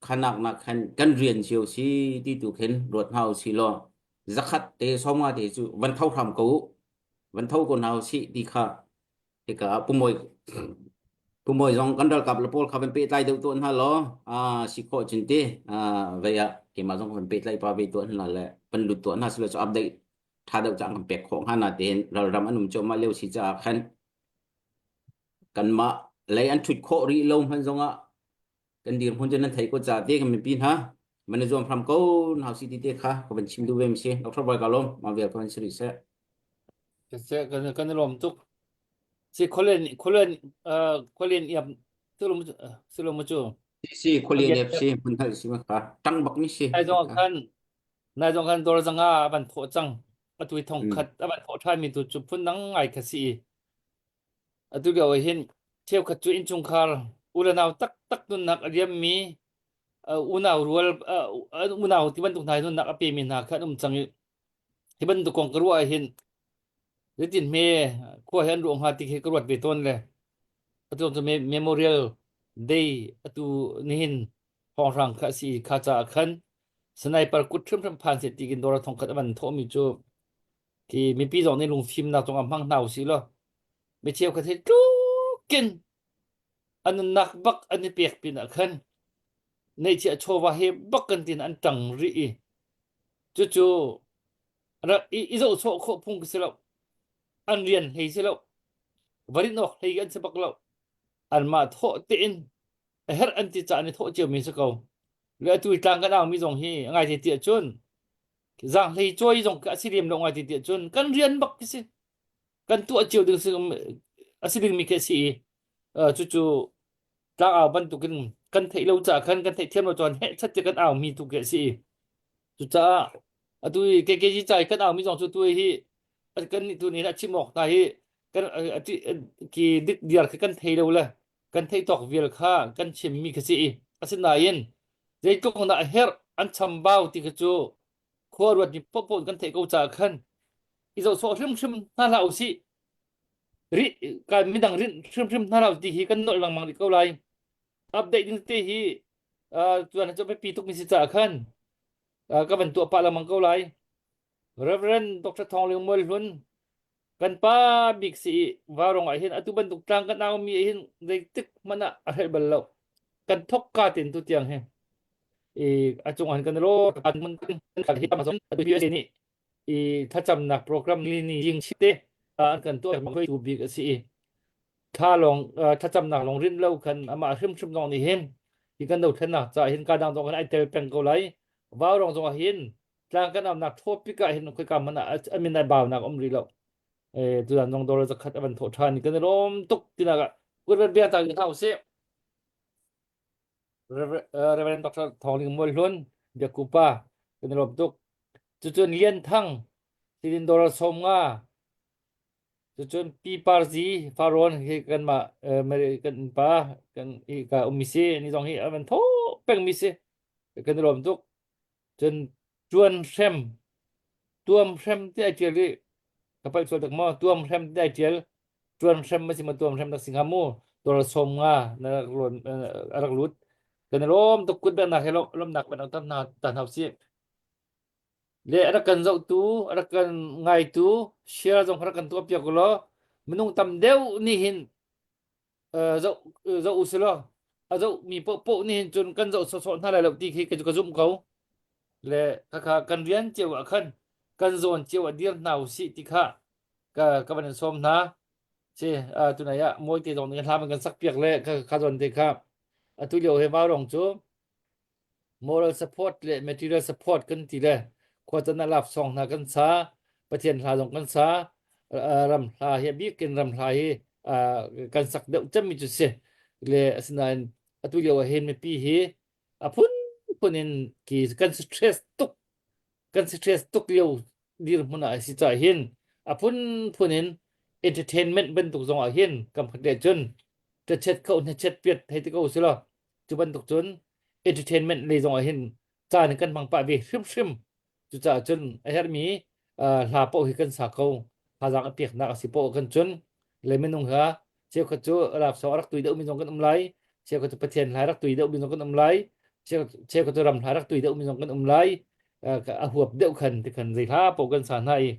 khanak nak khan kan rian cio si ti tu khin ruat hna u si law zakhat te sawmnga te cu van tho hram ko u van tho ko hna u sih ti kha hika ah pumawi pumawi zong kan ralkap le pawl kha van pehtlai deuh tuah hna law si khawh cun ti vei ah keimah zong van pehtlai pa ve tuah hna le van lut tuah hna silo cu update tha deuh cang kan pek khawh hnga na tein ralram an um cuahmah lio si caah khan kanmah lei an thut khawh rih lo hman zongah kan dirhmun cu nan thei ko ca te kan mipi hna man i zuam hram ko hau si ti te kha ka van chim duh ve mi si Dr. Boy ka lawm ma vel ka van si rih seh Siseh kan kan i lawm tuk. Si khualen khualen uh khualen iap sulum sulum cu. Si khualian ep si mun hal si ma kha tang bak mi si Nai zong khan nai zong khan dor zanga van thawh cang. Atu i thong khat a van thawh ṭhan mi tu cu phun dang ngai kha si. Atu lio ah hin cheukhat cu innchungkhar u le nau taktak nunnak a liammi unau rual unau ti bantuk hna nunnak a pemi hna kha an um cang i hi bantuk kong ka ruah ah hin zeitin hme khua hi an ruah hnga ti khi ka ruat ve tawn le atu cu Memorial Day atu nihin thawnghrang kha a si i kha caah khan sniper kut hrimhrim phan seh ti kin dawr thong khat a van thawhmi cu Khi mipi zong nih lungfimnak cungah hmang hna usih law mi cheukhat hi tlukin an nunnak bak an i pek pinah khan neihchiah chawva he bak kan tin an ṭang rih i cucu rak i, i zohsawh khawh phung si lo an rian hlei si lo varin awk hlei an si bak lo anmah thawh tein a herh an ti caah an i thawh cio mi si ko le atu i tlang kan au mi zong hi ngai te tiah cun Zaanghlei cawi zong a si lem lo ngai ti tiah cun kan rian bak khi si. Kan tuah cio ding si a si dingmi khi a si i cucu tlangau bantukin kan theih lo caah khan kan theihthiam lo cun heh chat ti kan au mi tu khi a si i cucaah atu i KKG ca i kan au mi zong cu tu hi kan nih tu nih a chim awk hna hi kan ki dik diar khi kan thei lo le kan theih tawk vial kha kan chimmi khi si i asinain zeitluk dah a herh an chambau ti khi cu khua ruat mi popo kan theih ko caah khan i zoh sawh hrimhrim hna hlah usih ri kan midang rin hrimhrim hna hlah ti hi kan nolh lengmang rih ko lai update ding te hi tuan cu biapi tuk mi si caah khan ka van tuah pah lengmang ko lai Reverend Dr. Thawng Ling Mual Hlun Kan pa bik si i vaurong ah hin atu bantuk tlang kan aumi ah hin zeitik hmanh ah a hrelh bal lo. Kan thok ka tin tu tiang hi i a cung ah hin kan ro kan mun kan hi tam atu USA nih i thlacamnak program ni ni ying te an kan tuah tu bik a si i thla lawng thlacamnak lawng rin lo khan amah hrimhrim zong nih hin hi kan dothlennak ca hin ka dang zong kan ai tel peng ko lai vaurong zong ah hin tlang kan amnak topic ah hin khoika hmanh ah a min ai baunak um rih lo eh tutan zong dollar zakhat a van thawh than kan i lawm tuk tinak ah kut bia ta hna usih Reverend Dr. Thawngling Mual Hlun Biakupa kan i lawm tuk cucun Lian Thang sidin dollar 50 cucun Pi Par Zi Faron hi kanmah kan pa kan i ka ummi si ni zong hi a van tho pengmi si kan i lawm tuk Cun ṭuan hrem, tuam hrem ti ai ṭial i ka palh sual tak maw? Tuam hrem ti ai ṭial. Ṭuan hrem a si maw tuam hrem rak si hnga mu? Tuar 50 na rak lawn a rak lut. Kan i lawm tuk kut benghnak he lawmnak ban tam hna ta hna usih. Le a rak kan zohtu, a rak kan ngaitu, share zong rak kan tuah piak ulaw minung tam deuh nih hin zoh zoh u silaw a zoh mi paohpaoh nih hin cun kan zoh sawhsawh hna lai lo ti khi ka zumh ko le khakha kan rian cio ah khan kan zawn cio ah dir hna u sih ti kha ka ka van in sawm hna si tunai ah mawi te zong nih hla man kan sak piak le kha kha zawn te kha atu lio he vaurong cu moral support le material support kan ti le khua can ah lap song hna kan sa pathian hla zong kan sa ram hla hi bik in ram hla hi kan sak deuh cemmi cu si le asinain atu lio ah hin mipi hi a phun phun in ki kan stress tuk kan stress tuk lio dirhmun ah si ca hin a phun phun in entertainment bantuk zong ah hin kam khat le cun chet kho hna chet piat thei te ko si lo cu bantuk cun. entertainment lei zong ah hin caan kan hmang pah ve hrimhrim. Cucaah cun a herhmi uh, hla paoh hi kan sa ko. Thazaang a peknak a si paoh kan cun le minung ha cheukhat cu laksawng a rak tui deuhmi zong kan um lai. Cheukhat cu Pathian hla rak tui deuhmi zong kan um lai. Cheukhat cu ram hla rak tui deuhmi zong kan um lai. A huap deuh khan ti khan zei hla paoh kan sa hna i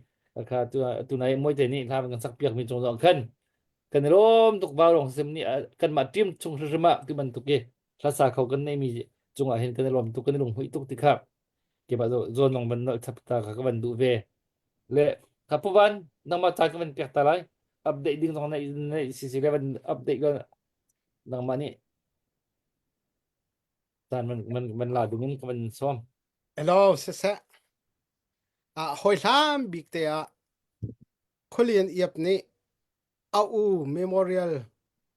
kha tu tunai Mawite nih hla kan sak piakmi cung zong khan kan i lawm tuk Vaurawng sim nih kanmah team chung hrimhrim ah ti bantuk i hlasa kho kan neimi cungah hin kan i lawm tuk kan i lunghmuih tuk ti kha keimah zawn long van nolh chap ta kha ka van duh ve le kha puvan nangmah caan ka van pek ta lai update ding zong nei nei si si le van update ko nangmah nih caan van van van la ding in ka van sawm Hello siseh ah hoi hlam bik te ah Khualian Iap nih a u memorial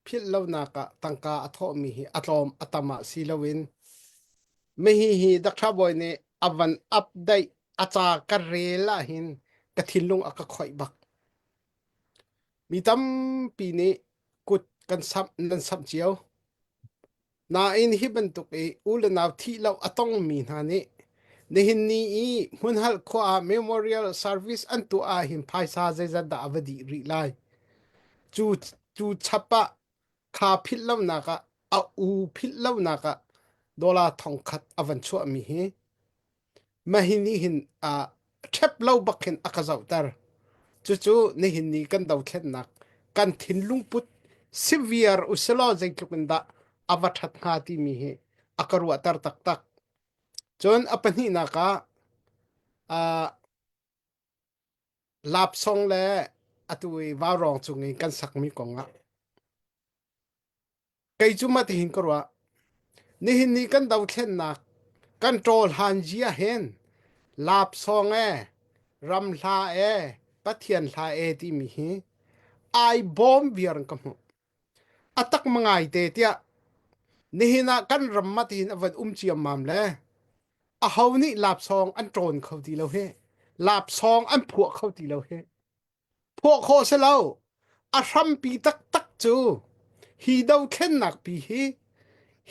philh lonak ah tangka a thawhmi hi a tlawm a tam ah si loin mihi hi Dr. Bawi nih a van update a ca ka rel ahhin ka thinlung a ka khoih bak. Mi tampi nih kut kan samh nan samh cio. Nain hi bantuk i u le nau thih lo a tongmi hna nih nihin ni i hmunhalh khua ah memorial service an tuah ahhin phaisa zeizat dah a va dih rih lai. Cu, cu chap ah kha philh lonak ah a u philh lonak ah dollar thongkhat a van chuahmi hi Mah hi nih hin uh, ṭhep lo bak hin a ka zohter. Cucu nihin ni kan dothlennak kan thinlung put severe usilaw zeitluk in dah a va ṭhat hnga timi hi a ka ruahter taktak. Cun a pahnihnak ah uh, lapsong le atu i vaurawng cung i kan sakmi kong ah Kei cu matihin ka ruah. Nihin ni kan dothlennak kan ṭawl han zia hin lapsawng e, ram hla e, Pathian hla e timi hi ai bawm viar in ka hmuh. A tak mangai te tiah nihin ah kan ram matihin a van um ciammam le aho nih lapsawng an ṭawn kho ti lo hi. Lapsawng an phuah kho ti lo hi. Phuah khawh si lo. A hrampi taktak cu hi dothlennak pi hi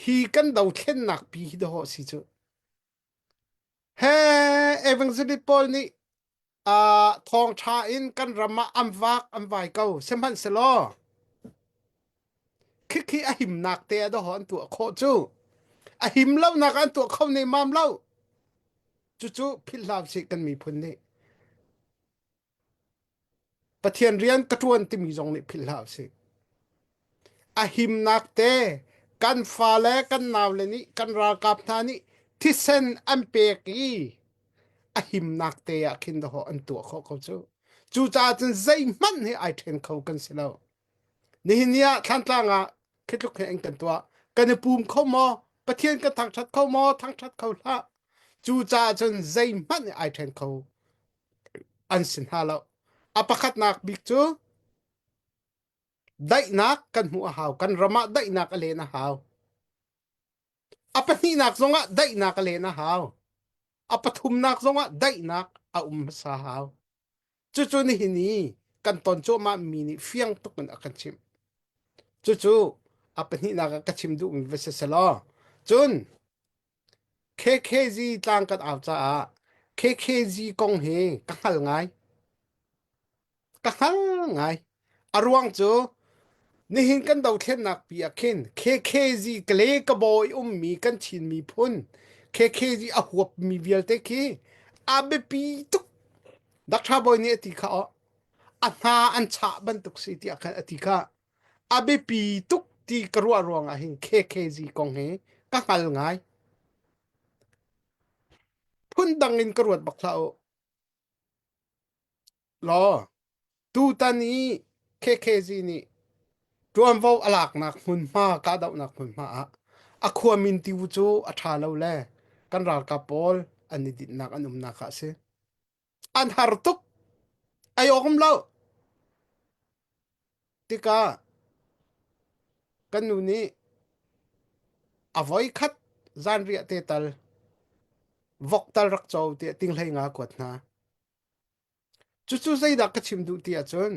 hi kan dothlennak pi hi dawh si cu. He evangelist pawl nih uh, thawngṭha in kan ram ah an vak an vai ko. Sihmanhsehlaw khikhi a himnak te ah dawh an tuah khawh cu. A him lonak an tuah kho ne mam lo. Cucu philh hlah usih kan miphun nih. Pathian rian ka ṭuan timi zong nih philh hlah usih. A himnak te kan fale kan naule nih kan ralkap hna nih thisen an pek i a himnak te ah khin dawh an tuah khawh ko cu. Cucaah cun zeihmanh hi ai ṭhen kho kan si lo. Nihin ni ah Thlantlang ah khi tluk he an kan tuah. Kan i pum kho maw? Pathian kan thangṭhat kho maw? Thangṭhat kho hlah. Cucaah cun zeihmanh hi ai ṭhen kho an si hna lo. A pakhatnak bik cu daihnak kan hmuh a hau. Kan ram ah daihnak a len a hau. A pahnihnak zongah daihnak a len a hau. A pathumnak zongah daihnak a um hmasa hau. Cucu nihin i kan ton cuahmah mi nih fiang tuk in a kan chimh. Cucu a pahnihnak ah ka chim duhmi va si selaw. Cun KKG tlang kan au caah KKG kong hi ka hngal ngai. Ka hngal ngai. A ruang cu nihin kan dothlennak pi ah khin KKG kale ka bawi ummi kan Chin miphun KKG a huapmi vialte khi a biapi tuk. Dr. Bawi nih a ti kha aw a hna an chah bantuk si tiah khan a ti kha. A biapi tuk ti ka ruah ruangah hin KKG kong hi ka hngal ngai. Phundang in ka ruat bak hlah u. Law, tutan i KKG nih ṭuanvo a laknak hmunhma kahdohnak hmunhma ah a khuamin tiu cu a ṭha lo le kan ralkap pawl an i dinhnak an umnak ah a si. An har tuk. Ei awk um lo. Tikah kan nu nih a voi khat zanriah te tal vok tal rak co tiah tinghlei nga kuat hna. Cucu zeidah ka chim duh ti ahcun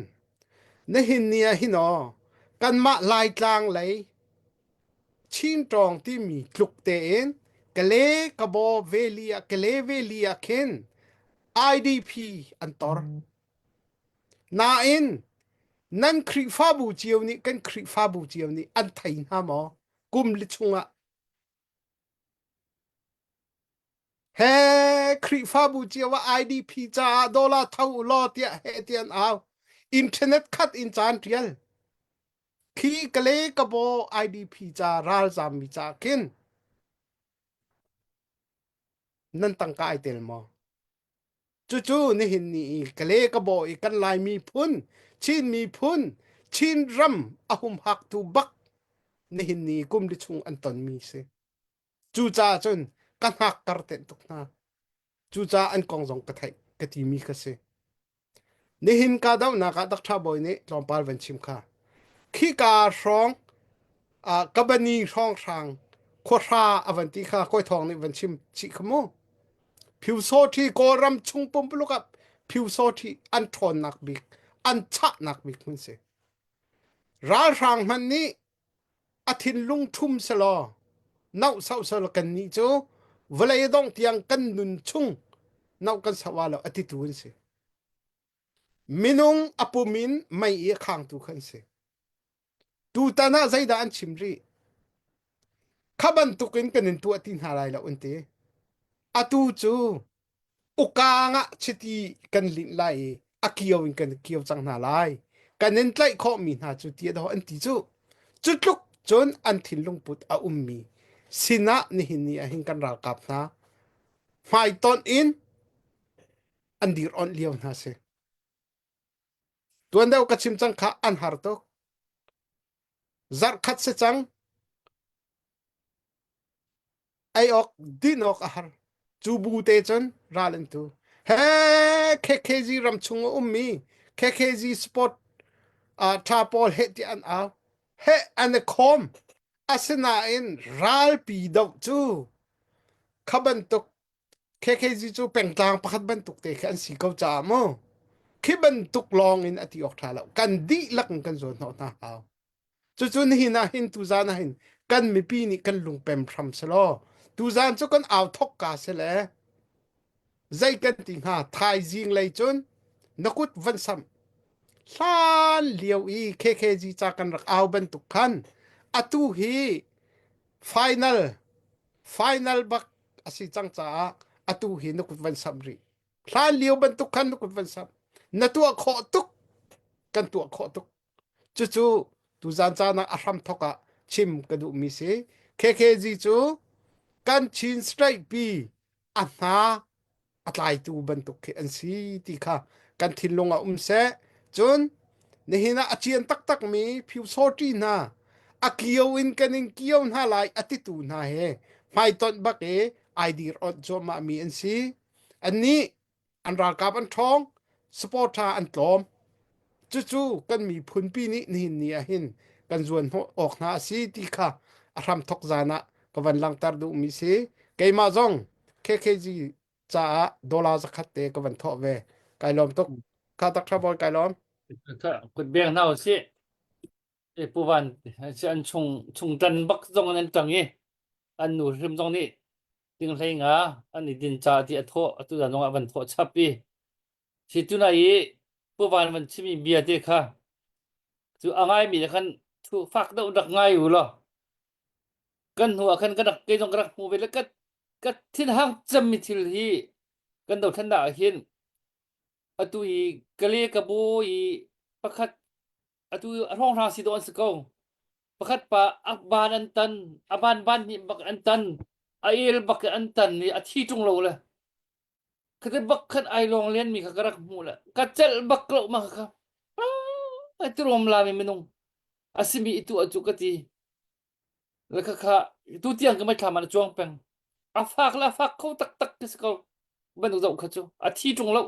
nihin ni ah hin aw kanmah Laitlang lei Chin ṭawng timi tluk tein. Kale Kabaw Valley ah Kale Valley ah khin IDP an tor. Nain nan Khrihfabu cio nih kan Khrihfabu cio nih an thei hna maw? Kum li chungah He Khrihfabu cio ah IDP caah dollar tho u law tiah heh ti an au. Internet khat in caan tial. Khi kale kabo IDP ca ralzam mi ca khin nan tangka ai tel maw? Cucu nihin ni i kale kabo i kan Lai miphun, Chin miphun, Chin ram a humhaktu bak nihin ni kum li chung an tonmi si. Cucaah cun ka hnakkar tenh tuk hna. Cucaah an kong zong ka theih ka timi ka si. Nihin kahdohnak ah Dr. Bawi nih tlawmpal van chim kha. Khika hrawng uh, kabani hrawnghrang khuahra a van ti kha kawi thawng nih van chim chih kha mu. Pyusawṭhi Kawlram chung pumpuluk ah Pyusawṭhi an ṭhawnnak bik, an chahnak bik hmun si. Ralhrang hmanh nih a thinlung ṭhum selaw noh soh selaw kannih cu vawlei dongh tiang kan nun chung noh kan soh lo a titu an si. Minung a pum in mei i a khangtu kha an si. Tutan ah zeidah an chim rih? Kha bantukin kan in tuah ti hna lai lo an ti. Atu cu ukang ah chiti kan linh lai i a kio in kan kio cang hna lai kan in tlaih khawhmi hna cu ti dawh an ti cu cu tluk cun an thinlung put a ummi sinah nihin ni ah hin kan ralkap hna hmaitonh in an dir onh lio hna si tuan deuh ka chim cang kha an har tuk zarh khat si cang ei awk din awk a har cu bu te cun ral an tu he KKG ram chung a ummi KKG sport uh, tha pawl he ti an au he an i khawm asinain ralpi doh cu kha bantuk KKG cu pengtlang pakhat bantuk te khi an si ko caah mu khi bantuk lawng in a ti awk tha lo kan dihlak in kan zawn hnawh hna hau Cucu nihin ah hin tuzan ah hin kan mipi nih kan lungpem hram selaw tuzan cu kan au thok ka si le zei kan ti hnga thaizing lei cun na kut van samh hlan lio i KKG ca kan rak au bantuk khan atu hi final final bak a si cang caah atu hi na kut van samh rih hlan lio bantuk khan na kut van samh na tuah khawh tuk kan tuah khawh tuk Cucu tuzan caan ah a hramthok ah chim ka duhmi si. KKG cu kan Chin State pi a hna a tlaitu bantuk khi an si ti kha kan thinlung ah um seh. Cun nihin ah a cian taktakmi Phyusawṭi hna a kio in kan in kio hna lai a titu hna he hmaitonh bak i ai dir awnh cuahmah mi an si. Annih an ralkap an ṭhawng supporter an tlawm cucu kan miphunpi nih nihin ni ah hin kan zuan hnawh awk hna a si ti kha a hramthok zan ah ka van langhter duhmi si keimah zong KKG caah dollar zakhat te ka van thawh ve kai lawm tuk kha tak tha bawi kai lawm Kut beng hna usih. Pu Van an chung chung tan bak zong an tang i an nu hrim zong nih Tinghlei nga an i din ca ti a thawh atu zan zongah van thawh chap i si tuna i Pu Van van chimi bia te kha cu a ngaimi le khan thu fak deuh rak ngai u law kan hnu ah khan ka rak kei zong ka rak hmu ve le ka ka thinhang cemmi thil hi kan dothlennak ah hin atu i kale ka bo i pakhat atu a hrawnghrang si dawh an si ko pakhat pa a ban an tan a ban ban hnih bak an tan a el bak an tan i a thi ṭung lo le khate bak khan ai lawng len mi kha ka rak hmuh le ka celh bak lo ma kha ai tirom la mi minung asimi itu acu ka ti le kha kha tu tiang ka mitthlam ah na cuang peng a fak le a fak kho taktak ti si ko bantuk zoh kha cu a thi ṭung lo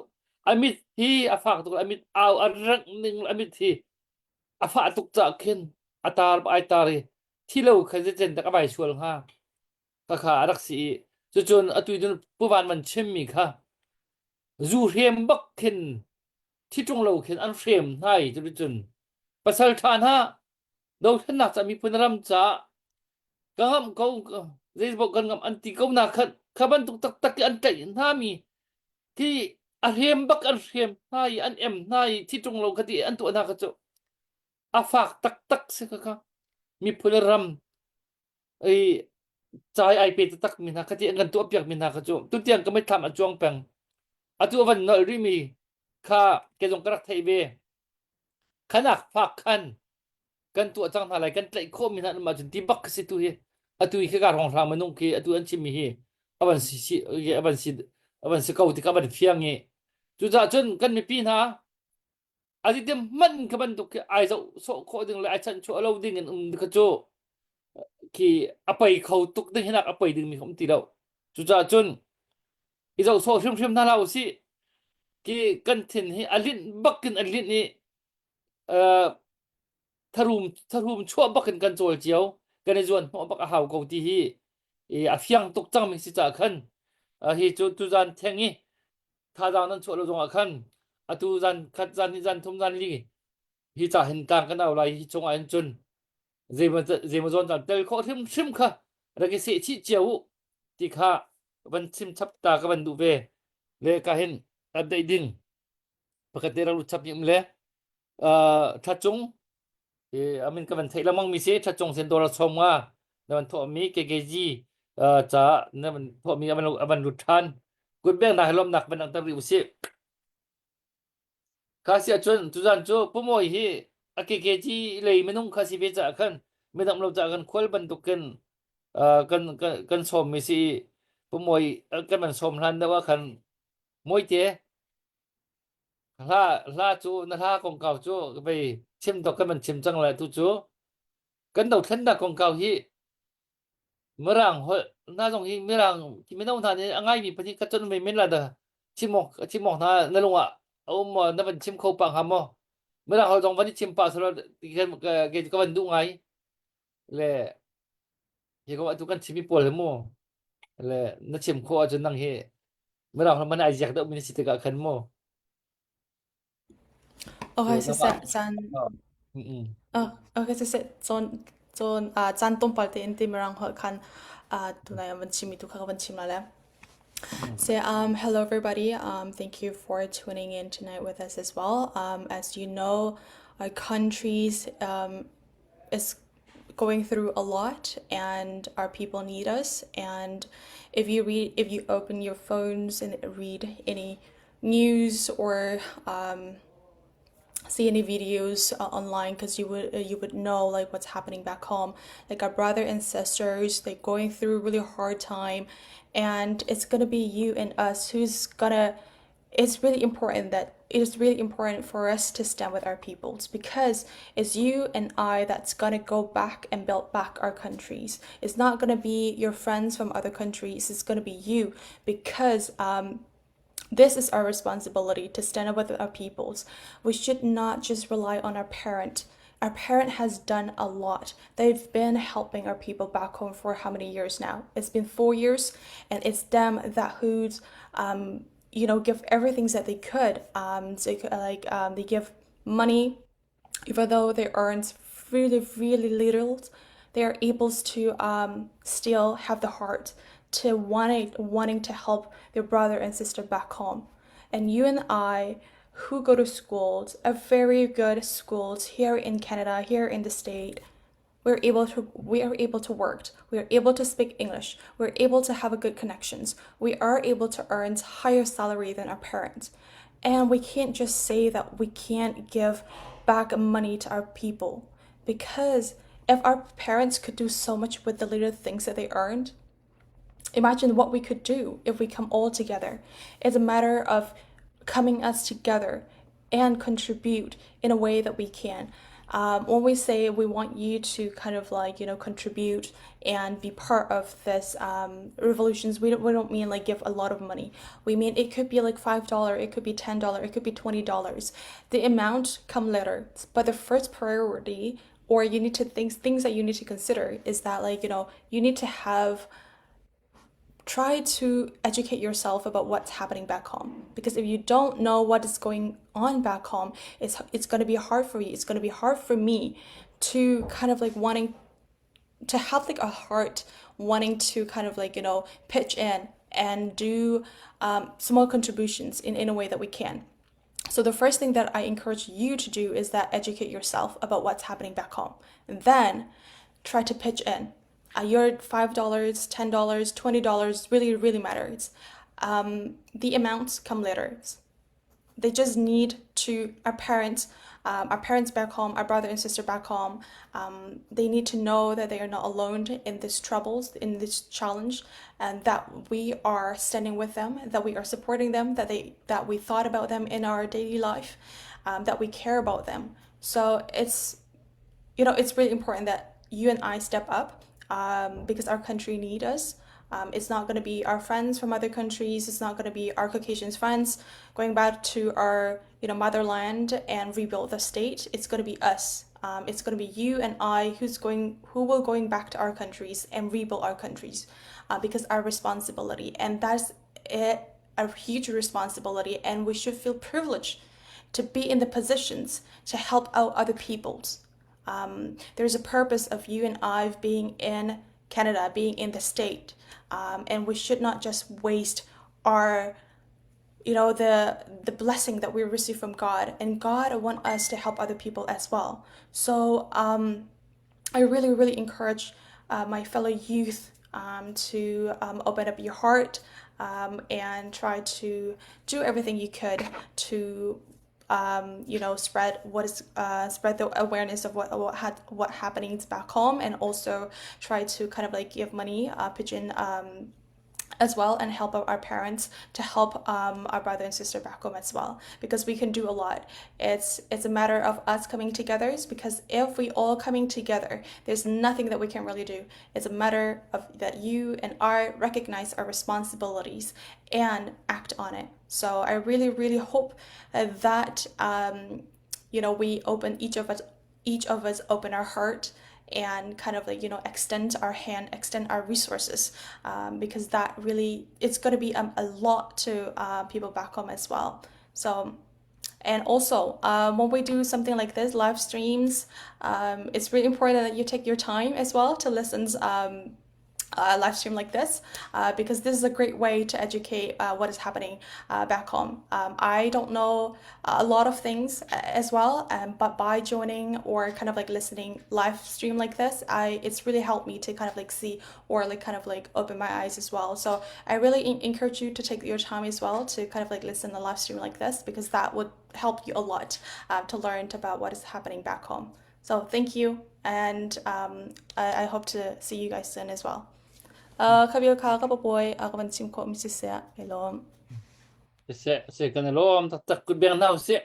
a mit hi a fak tuk a mit au a rengh ning a mit hi a fah tuk caah khin a tar ai tar i thi lo kha zeicen tak a vai sual hnga ka kha a rak si i cucun atu cun puvan man chimmi kha zu hrem bak khin thi ṭung lo khin an hrem hna i cuticun pasal ṭha hna dothlennak ca miphun ram ca ka ngamh ko. Zeizbok kan ngam an ti ko na khan kha bantuk taktak i an tlaih hna mi khi a hrem bak an hrem hna i an em hna i thi ṭung lo kha ti an tuah hna kha cu a fak taktak si kha kha miphun ram i cai ai pe taktak mi hna kha ti an kan tuah piak mi hna kha cu tutiang ka mitthlam a cuang peng atu a van nolh rih mi kha ke zong ka rak theih ve khanak fak khan kan tuah cang hna lai kan tlaih khawh mi hna an mah cun ti bak si tu hi atu hi khika hrawnghrang minung khi atu an chim mi hi avan si si avan si avan si ko ti ka van fiang i cucaah cun kan mipi hna azi te man ka bantuk khi ai zoh sawh khawh ding le ai chanh chuah lo ding in um kha cu khi a pei kho tuk ding hinak a pei ding mi um ti lo cucaah cun i zoh sawh hrimhrim hna hlah usih ki kan thin hi a linh bak in a linh i tharum tharum chuah bak in kan cawl cio kan i zuan hnawh bak a hau ko ti hi a fiang tuk cangmi si caah khan hi cu tuzan theng i thazaang nan chuah lo zongah khan atu zan khat zan hnih zan thum zan li hi ca hin tlang kan au lai hi chungah hin cun zeimaw zeimaw zawn caan tel khawh hrimhrim kha rak i seh chih cio u ti kha van chim chap ta ka van duh ve le ka hin update ding pakhat te rak lut chap mi um le Thacung amin ka van theih lengmang mi si Thacung sen dollar som nga na van thawh mi KKG ca na van thawh mi avan avan lut than kut beng na lom nak van langhter rih usih kha si ahcun tuzan cu pumawi hi a KKG lei minung kha si ve caah khan midang lo caah kan khual bantukin kan kan sawm mi si pumawi kan van sawm hlan deuh ah khan mawite Hla hla cu na hla kongkau cu vei chim dawk kan van chim cang lai tu cu kan dothlennak kongkau hi Mirang holh hna zong hi Mirang mino hna nih a ngaimi pahnih ka chon ve men la dah chim awk chim awk hna na lung ah a um maw na van chim kho pah hnga maw Mirang holh zong van i chim pah selaw ka ka van duh ngai le hi ko atu kan chimi pawl hi mu le na chim khawh ahcun nang hi Mirang ram man ai ziak deuh mi na si tikah khan mu Okay, siseh caan uh, okay siseh cawn cawn uh, caan tlawmpal tein ti Mirang holh khan uh, tunai an van chimmi tu kha ka van chim la le. So um, hello everybody. Um, thank you for tuning in tonight with us as well. Um, as you know, our countries um, is going through a lot and our people need us and if you read if you open your phones and read any news or um, see any videos uh, online because you would uh, you would know like what's happening back home like our brother and sisters they're going through a really hard time and it's gonna be you and us who's gonna it's really important that it is really important for us to stand with our peoples because it's you and I that's gonna go back and build back our countries. It's not gonna be your friends from other countries, it's gonna be you because um, this is our responsibility to stand up with our peoples. We should not just rely on our parent. Our parent has done a lot. They've been helping our people back home for how many years now? It's been 4 years, and it's them that who's um, you know give everything that they could. Um, so like um, they give money, even though they earn really really little, they are able to um, still have the heart to wanting wanting to help their brother and sister back home. And you and I, who go to schools, a very good schools here in Canada, here in the state, we're able to we are able to work we are able to speak english we're able to have a good connections we are able to earn higher salary than our parents and we can't just say that we can't give back money to our people because if our parents could do so much with the little things that they earned imagine what we could do if we come all together. It's a matter of coming us together and contribute in a way that we can. Um, when we say we want you to kind of like you know contribute and be part of this um, revolutions, we don't we don't mean like give a lot of money. We mean it could be like $5, it could be $10, it could be $20. The amount come later, but the first priority or you need to think things that you need to consider is that like you know you need to have try to educate yourself about what's happening back home because if you don't know what is going on back home it's it's going to be hard for you it's going to be hard for me to kind of like wanting to have like a heart wanting to kind of like you know pitch in and do um, small contributions in, in a way that we can. So the first thing that I encourage you to do is that educate yourself about what's happening back home. And then try to pitch in. Uh, your $5, $10, $20 really, really matters. Um, the amounts come later. They just need to, our parents, um, our parents back home, our brother and sister back home, um, they need to know that they are not alone in this troubles, in this challenge, and that we are standing with them, that we are supporting them, that they that we thought about them in our daily life, um, that we care about them. So it's you know it's really important that you and I step up um, because our country need us. Um, it's not going to be our friends from other countries. It's not going to be our Caucasian friends going back to our you know motherland and rebuild the state. It's going to be us. Um, it's going to be you and I who's going who will going back to our countries and rebuild our countries uh, because our responsibility and that's it, a huge responsibility and we should feel privileged to be in the positions to help out other peoples. Um, there's a purpose of you and I being in Canada, being in the state, um, and we should not just waste our you know the the blessing that we receive from God and God want us to help other people as well. So um, I really really encourage uh, my fellow youth um, to um, open up your heart um, and try to do everything you could to um, you know spread what is uh, spread the awareness of what what had what happenings back home and also try to kind of like give money uh, pitch in um, as well and help our parents to help um, our brother and sister back home as well because we can do a lot it's it's a matter of us coming together because if we all coming together there's nothing that we can really do it's a matter of that you and I recognize our responsibilities and act on it so I really really hope that um, you know we open each of us each of us open our heart and kind of like you know extend our hand extend our resources um, because that really it's going to be um, a lot to uh, people back home as well so and also um, when we do something like this live streams um, it's really important that you take your time as well to listen um, a live stream like this uh, because this is a great way to educate uh, what is happening uh, back home. Um, I don't know a lot of things uh, as well, um, but by joining or kind of like listening live stream like this, I it's really helped me to kind of like see or like kind of like open my eyes as well. So I really encourage you to take your time as well to kind of like listen to live stream like this because that would help you a lot uh, to learn about what is happening back home. So thank you, and um, I, I hope to see you guys soon as well. Uh, khabil kha ka papawi a ka van chim khawh mi siseh kai lawm. Siseh, se kan i lawm taktak kut beng hna usih.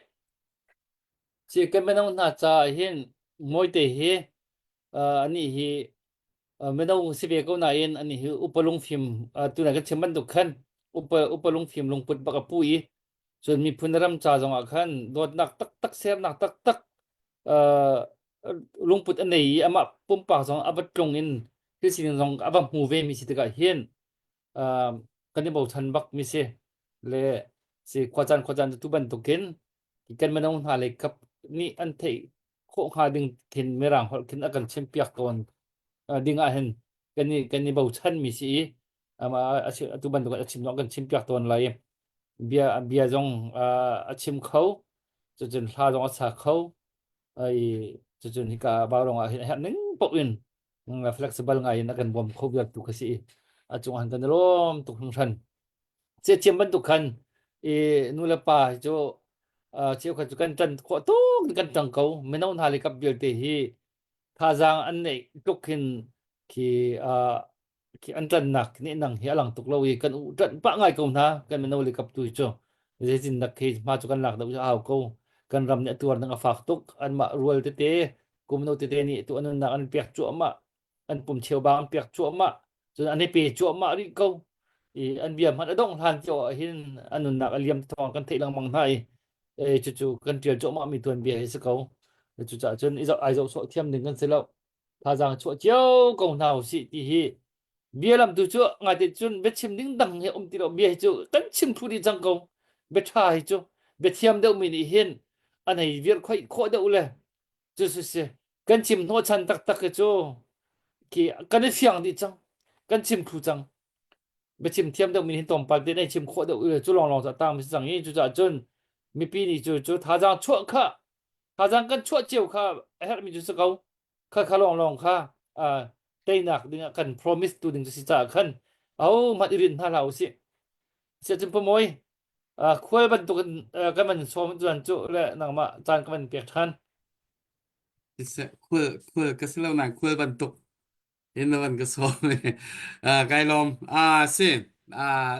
Si kan mino hna ca hin mawite hi uh, ani hi uh, mino si ve ko nain ani hi upa lungfim uh, tuna kan chim bantuk khan upa upa lungfim lungput bak a pu i cun miphun ram ca zong ah khan dawtnak taktak sernak taktak uh, lungput a nei i amah pumpak zong a va tlung in thil sining zong a va hmu ve mi si tikah hin uh, kan i bochan bak mi si le si khuacaan khuacaan tu bantukin kan mino hna lei kap nih an theih khawh hnga ding khin mirang holh khin a kan chimpiak tawn ding ah hin kan i kan i bochan mi si i atu bantuk a chim zong kan chimpiak tawn lai bia bia zong a chim kho cucun hla zong a sa kho ai cucun hika Vaurawng ah hin a herh ning paoh in flexible ngai in a kan bawm kho vial tu kha si i a cung han kan lawm tuk hringhran Ciaciam bantuk khan i nu le pa hi cu cheukhat cu kan ṭan khawh tuk in kan ṭang ko. Mino hna le kap vialte hi thazaang an neih tluk hin khi khi an ṭannak nehnang hi a lang tuk lo i kan u ṭanh pah ngai ko hna kan mino le kap tu hi cu. Zeitinnak khi hma cu kan lak deuh cu a hau ko. Kan ram nih a tuar ning a fak tuk. Anmah rual tete, kum no tete nih tu an nunnak an pek cuahmah. An pum cheubang an pek cuahmah. Cun an i pe cuahmah rih ko. I an bia hmanh a dongh hlan cio ah hin an nunnak a liam thawng kan theih lengmang hna i e, cucu kan ṭial cuahmah mi tuanbia hi si ko. Cucaah cun i zoh ai zoh sawh thiam ding kan si lo. Thazaang chuah cio ko hna usih ti hi bia lam tu cu ngaite cun biachim ding dang hi um ti lo bia hi cu kan chim thlu dih cang ko bia ṭha hi cu bia thiam deuh mi nih hin an hei vir khoih khawh deuh le cu si si kan chim hnawhchan taktak hi cu. Khi kan i fiang dih cang. Kan chim thlu cang. Biachim thiam deuh mi hin tlawmpal te nei chim khawh deuh cu lawnglawng cu a tang mi si cang i cucaah cun mipi nih cu cu thazaang chuah kha thazaang kan chuah cio kha a herhmi cu si ko. Kha kha lawnglawng kha uh, teinak dingah kan promise tu ding cu si caah khan ahohmanh i rinh hna hlah usih. Siacun pamoy uh, khual bantukin uh, kan van sawm tuan cu le nangmah caan ka van pek ṭhan. Siseh, khual khual ka si lo nain khual bantuk in na van ka sawm i uh, kai lawm. Ah si. Ah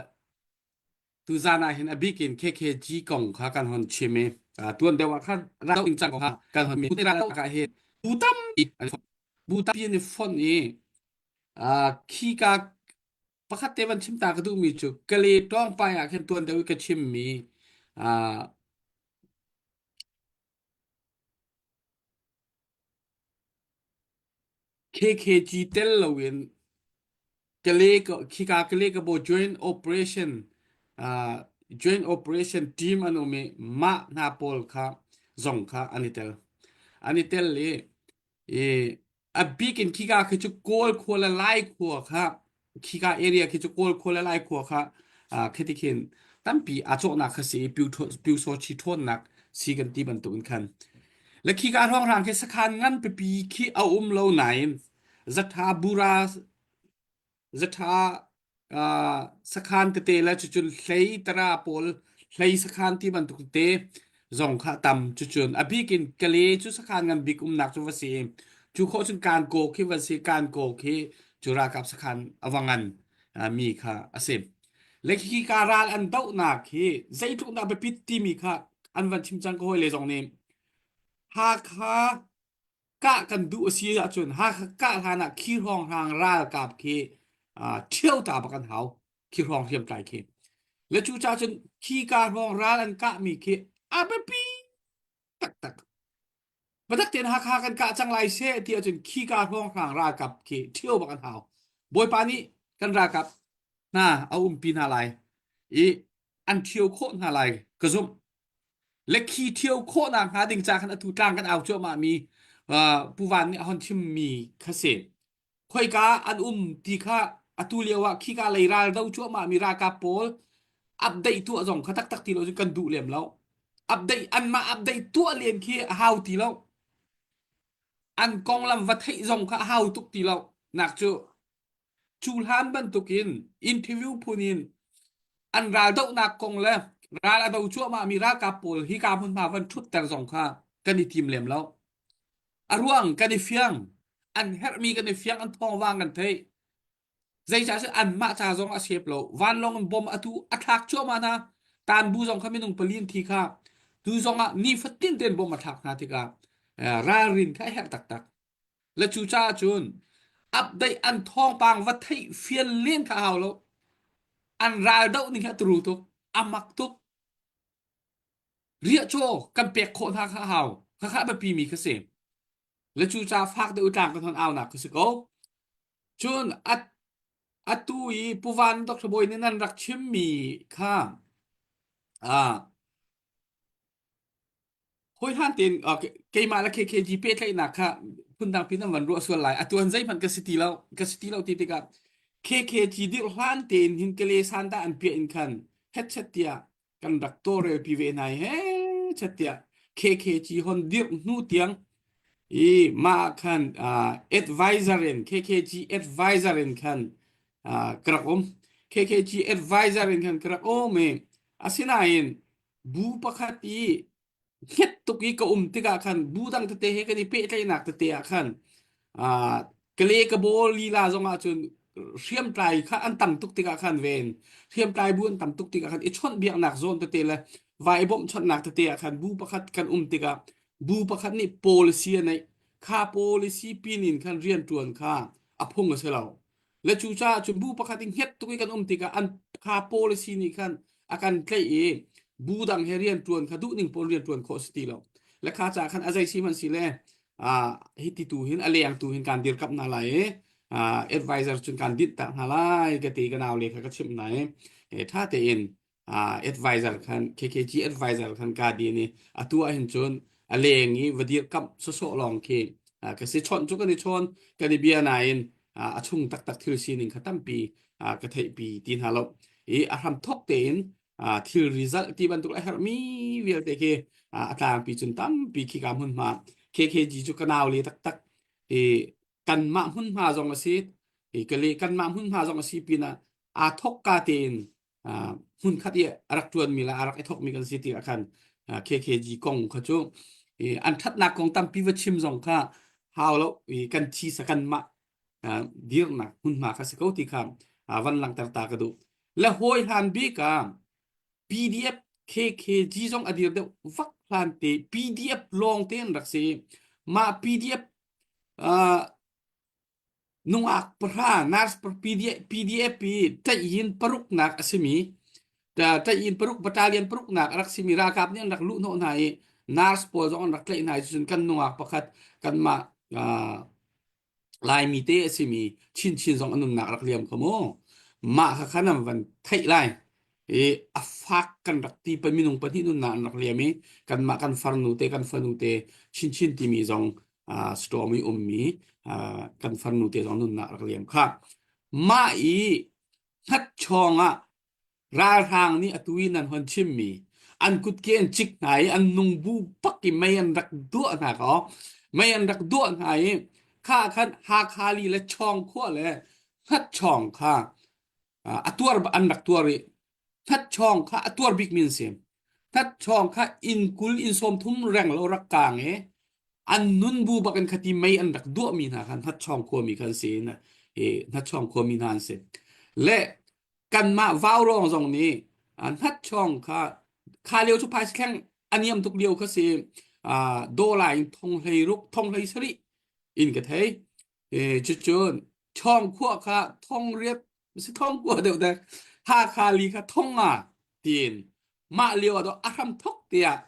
tuzan ah hin a bik in KKG kong kha kan hon chim i uh, tuan deuh ah khan ral ding cang kong kha kan hon mi ral ka hi bu tampi an bu tampi an i fonh i uh, khi ka pakhat te van chim ta ka duhmi cu Kale tlawngpai ah khin tuan deuh i ka chimmi uh, KKG tel loin Kale khika Kale ka bo joint operation uh, joint operation team an um i mah hna pawl kha zong kha an i tel. An i tel i i a bik in khika khi cu Kawl khua le Lai khua kha khika area khi cu Kawl khua le Lai khua kha khiti khin tampi aa cawhnak kha si i Pyusawhti ṭhawnnak si kan ti bantukin khan le khika hrawnghrang khi sakhan ngan pipi khi a um lo nain zatha bura Zatha uh, sakhan tete le cucun hlei tara pawl hlei sakhan ti bantuk tete zong kha tam cucun a bik in Kale cu sakhan ngan bik umnak cu va si cu khawh cun Kankaw khi va si Kankaw khi cu ralkap sakhan a va ngan mi kha a si le khi ka ral an dohnak hi zeitluk dah biapit timi kha an van chim cang ka hawi le zong nih Hakha kah kan duh a si ahcun Hakha kah hlan ah khi hrawnghrang ralkap khi ṭhio ta bak an hau khi hrawng hriamtlai khi le cu ca cun khi ka hrawng ral an kahmi khi a biapi taktak biatak tein Hakha kan kah cang lai seh ti ahcun khi ka hrawnghrang ralkap khi ṭhio bak an hau Bawipa nih kan ralkap hna a umpi hna lai i an ṭhio khawh hna lai ka zumh Le khi ṭhio khawhnak hnga ding ca khan atu tlang kan au cuahmah mi Pu Van nih a hon chimmi kha si. Khoika an um ti kha atu lio ah khika lei ral do cuahmah mi ralkap pawl update tuah zong kha taktak ti lo cun kan duh lem lo. Update anmah update tuah len khi a hau ti lo. An konglam va theih zong kha a hau tuk ti lo. Nak cu Cu hlan bantukin interview phun in an raldohnak kong le ral a do cuahmahmi ralkap pawl hika hmunhma van ṭhutter zong kha kan i tim lem lo. A ruang kan i fiang, an herhmi kan i fiang, an thawngvang kan theih. Zeicah anmah ca zong a sep lo. Vanlawng in bom atu a thlak cuahmah hna. Tanbu zong kha minung pali an thi kha. Tu zong ah nifatin tein bom a thlak hna tikah ralrin kha a herh taktak. Le cucaah cun update an thawngpang va theih fian len kha a hau lo. An ral doh ning hi a turu tuk, a mak tuk. Riahcaw kan pek khawh hna kha a hau. Khakha a biapi mi kha si. Le cucaah fak deuh tlang kan hon aunak kha si ko. Cun atu i Pu Van Dr. Bawi nih nan rak chimmi kha ah Hawihan tein keimah le KKG pehtlaihnak kha phundang pin an van ruah sual lai. Atu an zeihmanh ka si ti lo, ka si ti lo ti tikah KKG dirh hlan tein hin Kale Sanda an piah in khan hetchet tiah kan rak tawlrel pi ve hna i hetchet tiah KKG hon dirh hnu tiang i mah khan advisor in KKG advisor in khan ka rak um. KKG advisor in khan ka rak um i asinain Bu pakhat i hnget tuk i ka um tikah khan bu dang tete he kan i pehtlaihnak tete ah khan uh, kale ka bawl lila zong ah cun hriamtlai kha an tam tuk tikah khan ven hriamtlai bu an tam tuk tikah khan i chawnh biaknak zawn tete le vai bawmh chawnhnak tete ah khan bu pakhat kan um tikah bu pakhat nih policy a neih kha policy pin in khan rian ṭuan kha a phung a si lo Le cucaah cun bu pakhat i hnget tuk i kan um tikah an kha policy nih khan a kan tlaih i bu dang he rian ṭuan kha duh ning pawl rian ṭuan khawh si ti lo. Le kha caah khan a zei si hmanh si le ah hi ti tu hin a leng tu hin kan dirkamh hna lai i ah advisor cun kan dinh tak hna lai ka ti ka nau le kha ka chimh hna i ṭha tein uh, advisor khan KKG advisor khan ka din i atu ah hin cun a leng i va dirkamh sawsawh lawng khi uh, ka si chawnh cu kan i chawn kan i bia nain a chung taktak thil sining kha tampi ka theihpi ti hna lo. I a hram thok tein thil result ti bantuk a herhmi vialte khi a tlangpi cun tampi khika hmunhma KKG cu ka nau le taktak i kanmah hmunhma zong a si i kale kanmah hmunhma zong a si pinah aa thok ka tein hmunkhat i a rak ṭuanmi le a rak i thokmi kan si tikah khan KKG kong kha cu an ṭhatnak kong tampi va chim zong kha hau lo i kan thi sa kanmah dirnak hmunhma kha si ko ti kha van langhter ta ka duh. Le hawi hlan bik ah PDF KKG zong a dir deuh vak hlan te PDF lawng te an rak si. Mah PDF Nungak pahra nurse PDF i ṭaih-yin paruknak a simi ṭaih-yin paruk battalion paruknak a rak simi ralkap nih an rak luhhnawh hna i nurse pawl zong an rak tlaih hna i cucun kan nungak pakhat kanmah Laimi te a simi chinchin zong a nunnak rak liam kha mu. Mah kha khan an van theih lai i a fak kan rak ti pa minung pahnih nunnak an rak liam i kanmah kan farnu te kan fanu te chinchin timi zong storm i ummi kan farnu te zong nunnak rak liam kha mah i hngatchawng ah ralhrang nih atu i nan hon chimmi an kutke an cik hna i an nung bu bak i mei an rak duah hna kaw mei an rak duah hna i kha khan Hakha li le Chawng khua le hngatchawng kha a tuar an rak tuar i hngatchawng kha a tuar bik mi an si hngatchawng kha inn 20 inn 30 reng lo rak kaang i an nun bu bak in khati mei an rak duahmi hna khan hnatchawng khuami khan si in i hnatchawng khuami hna an si le kanmah vaurawng zong nih hnatchawng kha kha lio cu phaisa thleng a niam tuk lio kha si dollar in thong hlei ruk thong hlei sarih in ka thei e cucun chawng khua kha thong riat si thong kua deuh dek Hakha li kha thong nga tiin mah lio ah a hram thok tiah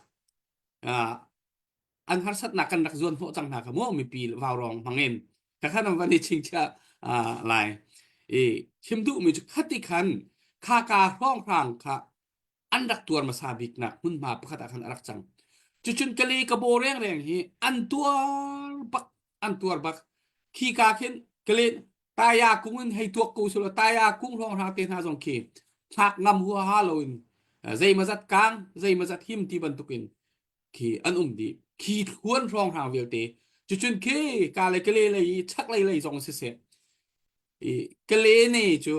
an harsatnak kan rak zuan hnawh cang hna kha mu mipi vaurawng hmangin ka khan an van i chingchiah lai i chim duhmi cu khati khan khaka hrawnghrang kha an rak tuar hmasa biknak hmunhma pakhat ah khan a rak cang cucun kale ka bo rengreng hi an tuar bak an tuar bak khi ka khin kale taya kung in hei tuak ko sula taya kung hrawnghrang te hna zong khi thlak ngam huaha loin zeimazat kang zeimazat him ti bantukin khi an um dih khi thluan hrawnghrang vialte cucun khi ka le kale lei i chaklei lei zong siseh i kale ne cu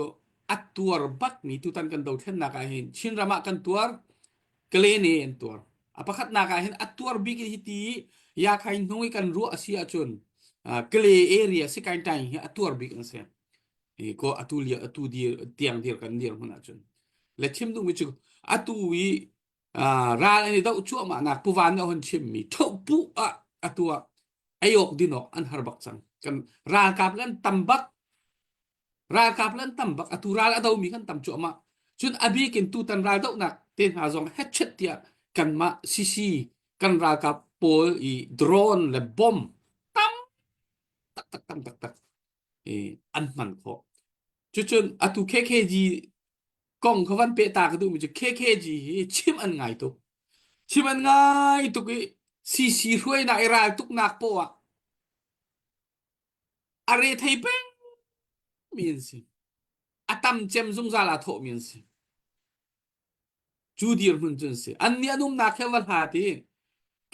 a tuar bak mi tutan kan dothlennak ah hin Chinram ah kan tuar kale ne an tuar a pakhatnak ah hin a tuar bik hi ti ya khai hnung i kan ruah a si ahcun kale area sikain tai hi a tuar bik an si i ko atu lia atu dir tiang dir kan dir hmun ahcun le chim duhmi cu atu i ral an i doh cuahmah nak puvan nih a hun chimmi thohpuh ah atu ah ei awk din awk an har bak cang kan ralkap le an tam bak ralkap le an tam bak atu ral a domi kan tam cuahmah cun a bik in tutan ral dohnak te hna zong hetchet tiah kanmah CC kan ralkap pawl i drone le bomb tam taktak tam taktak i an hman khawh cucun atu KKG kong kha van peh ta ka duhmi cu KKG hi chim an ngai tuk. Chim an ngai tuk i CC hruainak i ral tuknak poah ah a re thei peng mi an si. A tam cem zungzal aa thawhmi an si. Cu dirhmun cu an si. Annih an umnak he va hlat i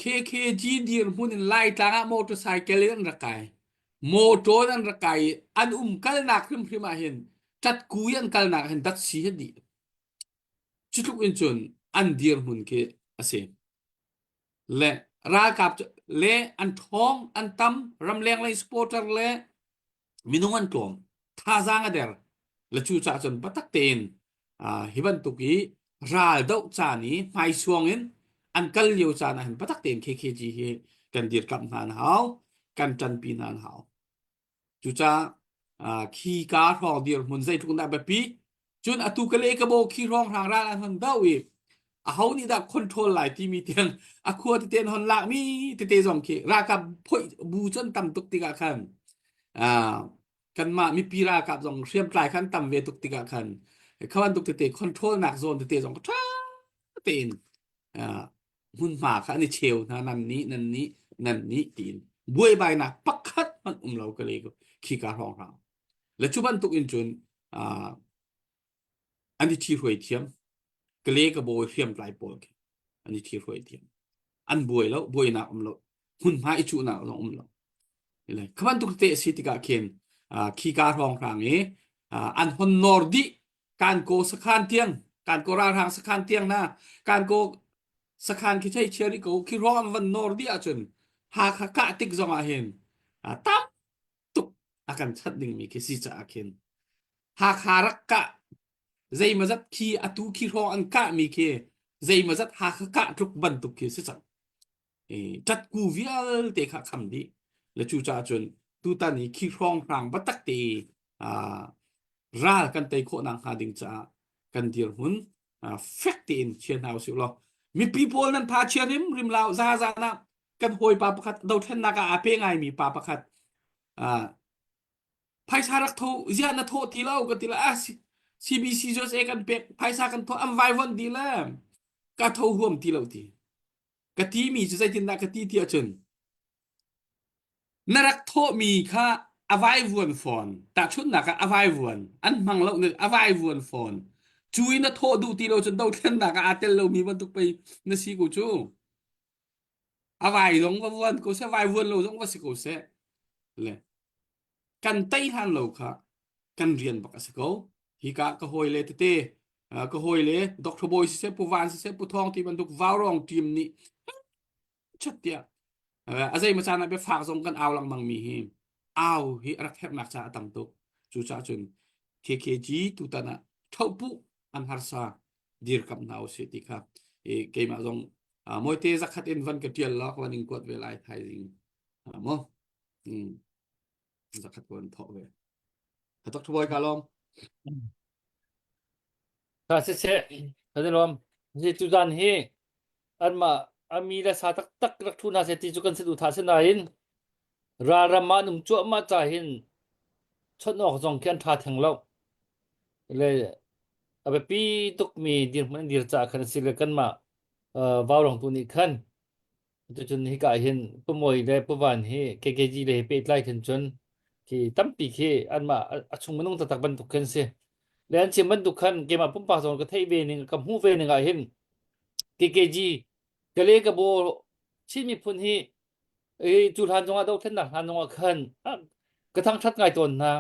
KKG dirhmun in Laitlang ah motorcycle in an rak kai. Motor in an rak kai i an umkalnak hrimhrim ah hin ṭatku i an kalnak ah hin datsi he dih. Cu tluk in cun an dirhmun khi a si. Le ralkap cu le an ṭhawng, an tam, ramleng lei supporter le minung an tlawm thazaang a der le cu caah cun biatak tein hi bantuk i ral doh caan i hmaisuang in an kal lio caan ah hin biatak tein KKG hi kan dirkamh hna an hau kan ṭanpi hna an hau cucaah khi ka hrawng dirhmun zeitluk dah biapi Cun atu ka le ka bo khi hrawnghrang ral an hon doh i aho nih dah control lai timi tiang a khua tete an hon lakmi tete zong khi ralkap phoih bu cun tam tuk tikah khan kanmah mipi ralkap zong hriamtlai khan tam ve tuk tikah khan kha bantuk tete control nak zawn tete zong ṭha tein hmunhma kha an i cheu hna nan nih nan nih nan nih tiin buaibainak pakhat hmanh um lo ka le khi ka hrawnghrang. Le cu bantuk in cun uh, an i ṭhihruai thiam. Kale ka bawi hriamtlai pawl khi an i ṭhihruai thiam. An buai lo, buainak um lo. Hmunhma i cuhnak zong um lo. Le kha bantuk te a si tikah khin uh, khika hrawnghrang i uh, an hon nawr dih kan ko sakhan tiang kan ko ralhrang sakhan tiang na kan ko sakhan khi thei chia rih ko khi ruang an van nawr dih ahcun Hakha kah tik zong ah hin tam tuk a kan chanh dingmi khi si caah khin Hakha rak kah zeimazat khi atu khi hrawng an kahmi khi zeimazat Hakha kah tluk bantuk khi si cang. Ṭatku vialte kha kham dih. Le cu caah cun tutan i khi hrawng hrang biatak te ral kan tei khawh nak hnga ding caah kan dirhmun fek tein chia hna usih law mipi pawl nan tha chia rim rim lau za zan ah kan hawipa pakhat dothlennak ah aa pe ngaimi pa pakhat phaisa rak tho ziah na thawh ti lo ka ti la ah CBC USA kan pek phaisa kan thawh an vaivuan di le ka tho huam ti lo ti ka ti mi cu zeitindah ka ti ti ahcun Na rak thawhmi kha a vaivuan fawn. Tahchunhnak ah a vaivuan. An hmang lo a vaivuan fawn. Cu i na thawh duh ti lo cun dothlennak ah aa tel lomi bantuk pei na si ko cu. A vai zong va vuan ko seh, vaivuan lo zong va si ko seh. Le kan tei hlan lo kha kan rian bak a si ko. Hika ka hawile tete, ka hawile Dr. Bawi siseh, Pu Van siseh, Pu Thawng ti bantuk vaurong team nih chat tiah a zei ma caan ah biafak zong kan au lengmang mi hi au hi a rak herhnak ca a tam tuk cucaah cun KKG tutan ah thohpuh an harsa dirkamh hna usih ti kha i keimah zong mawite zakhat in van ka tial lak van in kuat ve lai thaizing mo zakhat ko an thawh ve Dr. Boy ka lawm Tha siseh, kan i lawm. Hi tuzan hi anmah a mi le sa taktak rak ṭhu hna seh ti cu kan saduhthah si nain ralram ah an um cuahmah ca hin chawnh awk zong khi an ṭha theng lo. Le a biapi tukmi dirhmun an dir caah khan a si le kanmah uh, vaurong tu nih khan Cucun hika ah hin Pu Mawi le Pu Van hi KKG le he pehtlai khin cun khi tampi khi anmah a chung minung taktak bantuk khin si. Le an chim bantuk khan keimah pumpak zong ka theih ve ning ka hmuh ve ning ah hin KKG Kale ka bo Chin miphun hi i cu hlan zongah dothlennak hlan zongah khan ka thangṭhat ngai tawn hna.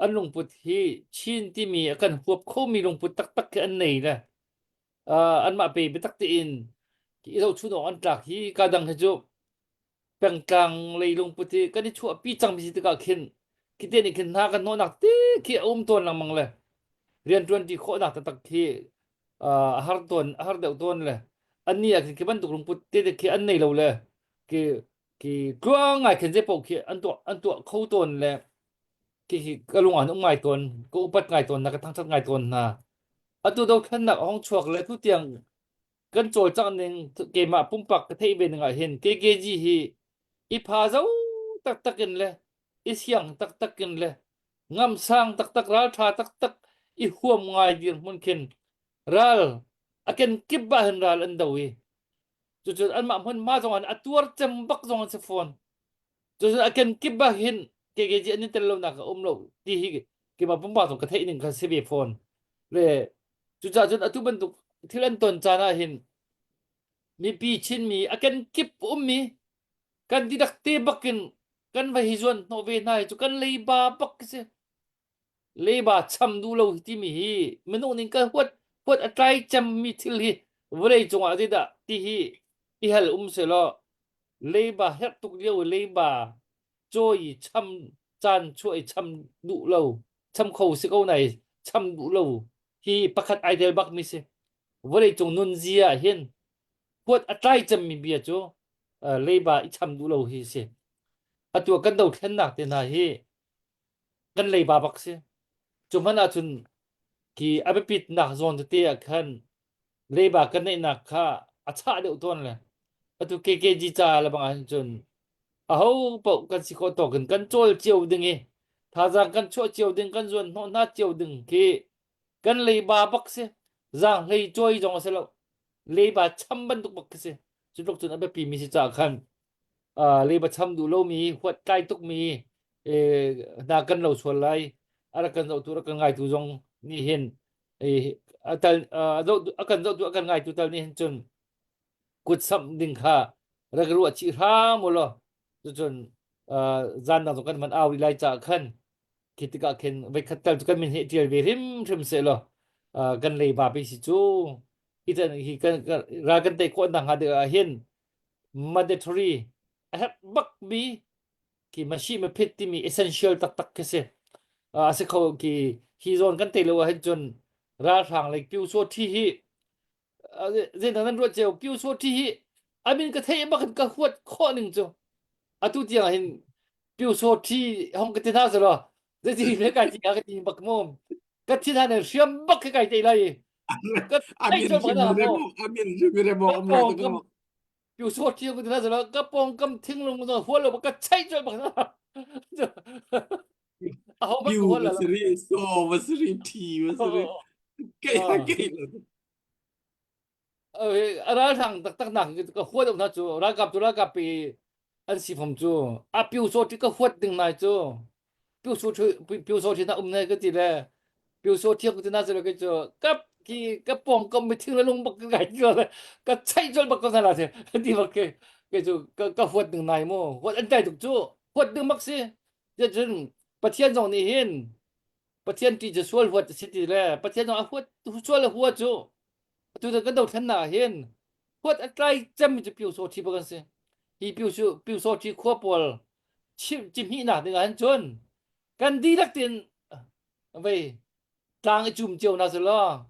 An lungput hi Chin timi a kan huap khomi lungput taktak khi an nei le anmah pe biatak tein i zohchun awk an tlak hi ka dang hi cu pengtlang lei lungput hi kan i chuahpi cangmi si tikah khin khite nih khin hna kan hnawhnak te khi a um tawn lengmang le rianṭuan ṭi khawhnak taktak khi a har tawn a har deuh tawn le annih ah khin khi bantuk lungput te te khi an nei lo le khi khi tluang ngai khin zei paoh khi an tuah an tuah kho tawn le khi khi ka lung ah an um ngai tawn ka upat ngai tawn na ka thangṭhat ngai tawn hna Atu dothlennak a hung chuak le tutiang kan cawlcangh ning keimah pumpak ka theih ve ning ah hin KKG hi i pha zo taktak in le i siang taktak in le ngamsang taktak ralṭha taktak i huam ngai dirhmun khin ral a kenkip ah hin ral an do i cucun anmah hmunhma zong ah a tuar cem bak zong an si fawn. Cucun a kenkip ah hin KKG an i tel lonak a um lo ti hi keimah pumpak zong ka theih ning kha si ve fawn. Le cucaah cun atu bantuk thil an ton caan ah hin mipi Chinmi a kenkip ummi kan dihlak te bakin kan va hi zuan hnawh ve hna hi cu kan leiba bak si. Leiba cham duh lo hi timi hi minung ning ka huat huat a tlai cemmi thil hi vawlei cungah zeidah ti hi i hal um selaw leiba herh tuk lio i leiba cawi i cham caan chuah i cham duh lo cham kho si ko nai cham duh lo hi pakhat ai tel bak mi si vawlei cung nun zia ah hin huat a tlai cemmi bia cu leiba i cham duh lo hi si atu kan dothlennak te hna hi kan leiba bak si cu hmanh ahcun khi a biapitnak zawn tete ah khan leiba kan neihnak kha a chah deuh tawn le atu KKG ca le bang ahhin cun aho paoh kan si khawh tawk in kan cawl cio ding i thazaang kan chuah cio ding kan zuan hnawh hna cio ding khi kan leiba bak si zaang hlei cawi zong a si lo leiba cham bantuk bak khi si cu tluk cun a biapi mi si caah khan leiba cham duh lomi huat tlai tukmi. Hna kan lo sual lai. A rak kan zohtu rak kan ngaitu zong nih hin a tal a kan zohtu a kan ngaitu tal nih hin cun kut samh ding kha rak ruah chih hram u law cucun zan dang zong kan van au rih lai caah khan khi tikah khin voikhat tal cu kan min hi ṭial ve hrimhrim seh law kan leiba pe si cu hi hi kan ral kan tei khawh nak hnga ding ah hin mandatory a herh bak mi khi mashi maphit timi essential taktak khi si a si kho ki hi zawn kan tei lo ah hin cun ralhrang le pyu so thi hi zein nan ruat ceu pyu so thi hi amin ka thei bak ka huat khawh ning cu atu tiang hin pyu so thi hong ka ti hna selo zeiti me kai ti ka ti bak mo ka thi hna ne hriam bak ka kai te lai ka thei Amin chol bak na mo amin rimire mo ka om lai pong kam pyu so thi ka ti hna selo ka pong kam thinglung zo hual lo ka chai chol bak na a ho bak Piu ka hual va la si ri so va si ri thi va si ri kei kei A ralhrang taktak nak ka huat hna cu ralkap cu ralkap pi an si fom cu a pyu so ti ka huat ding nai cu pyu so pyu so thi na um nai ka ti le pyu so thi ka ti na se ke cu kap ki ka pong kam mi thing le lung bak ka kai ti le ka chai chol bak ko na la se ti bak ke ke cu ka ka huat ding nai mu huat an tai tuk cu huat ding mak si cun pathian zong nih hin Pathian ṭih cu sual huat a si ti le Pathian zong a huat sual a hua cu atu cu kan dothlennak ah hin huat a tlai cemmi cu Pyu Saw Ṭhi bak an si. Hi Pyu Pyu Saw Ṭhi khua pawl cihmihnak ding ah hin cun kan dihlak tein vei tlang i cum cio hna selaw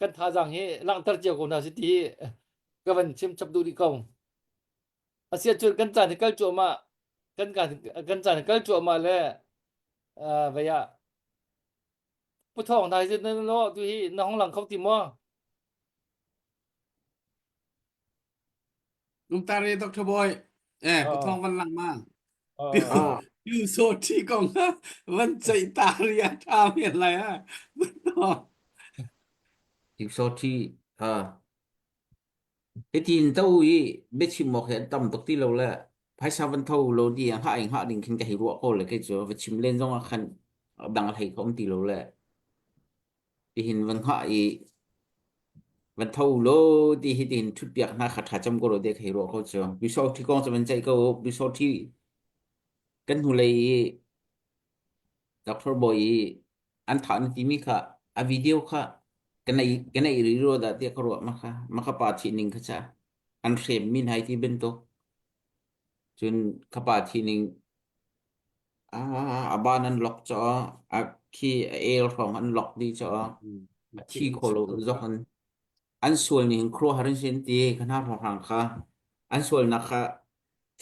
kan thazaang hi langhter cio ko hna si ti hi ka van chim chap duh rih ko. Asiahcun kan caan hi kal cuahmah kan kan caan hi kal cuahmah le vei ah Pu Thawng hna hi na lo tu hi na hong lang kho ti maw? Lungtare Dr. Boy eh Pu Thawng van lang ma Piu so thi kong van ceih ta ri a tha men lai ha Pu Thawng Piu so thi ha Hitin to i biachim awk hi an tam tuk ti lo le phaisa van tho lo di ah hngah in hngah ding khin ka hei ruah ko le kei cu va chim len zong ah khan dang a hlei kho um ti lo le tihin van hngah i van tho lo ti hi tihin thut piak hna kha tha cam ko lo te ka hei ruah ko cu biso thi kong cu van ceih ko biso thi kan hnulei i Dr. Boy i an thah na timi kha a video kha ka nei ka nei ri ro dah tiah ka ruah ma kha ma ka pa thi ning kha cha an hrem mi nai ti bantuk cun ka pa thi ning a a ban an lock cho a khi a el hrawng an lock di cho a thi kho lo zok an an sual ning khro harin sin ti ka hna hrawng kha an sual nak kha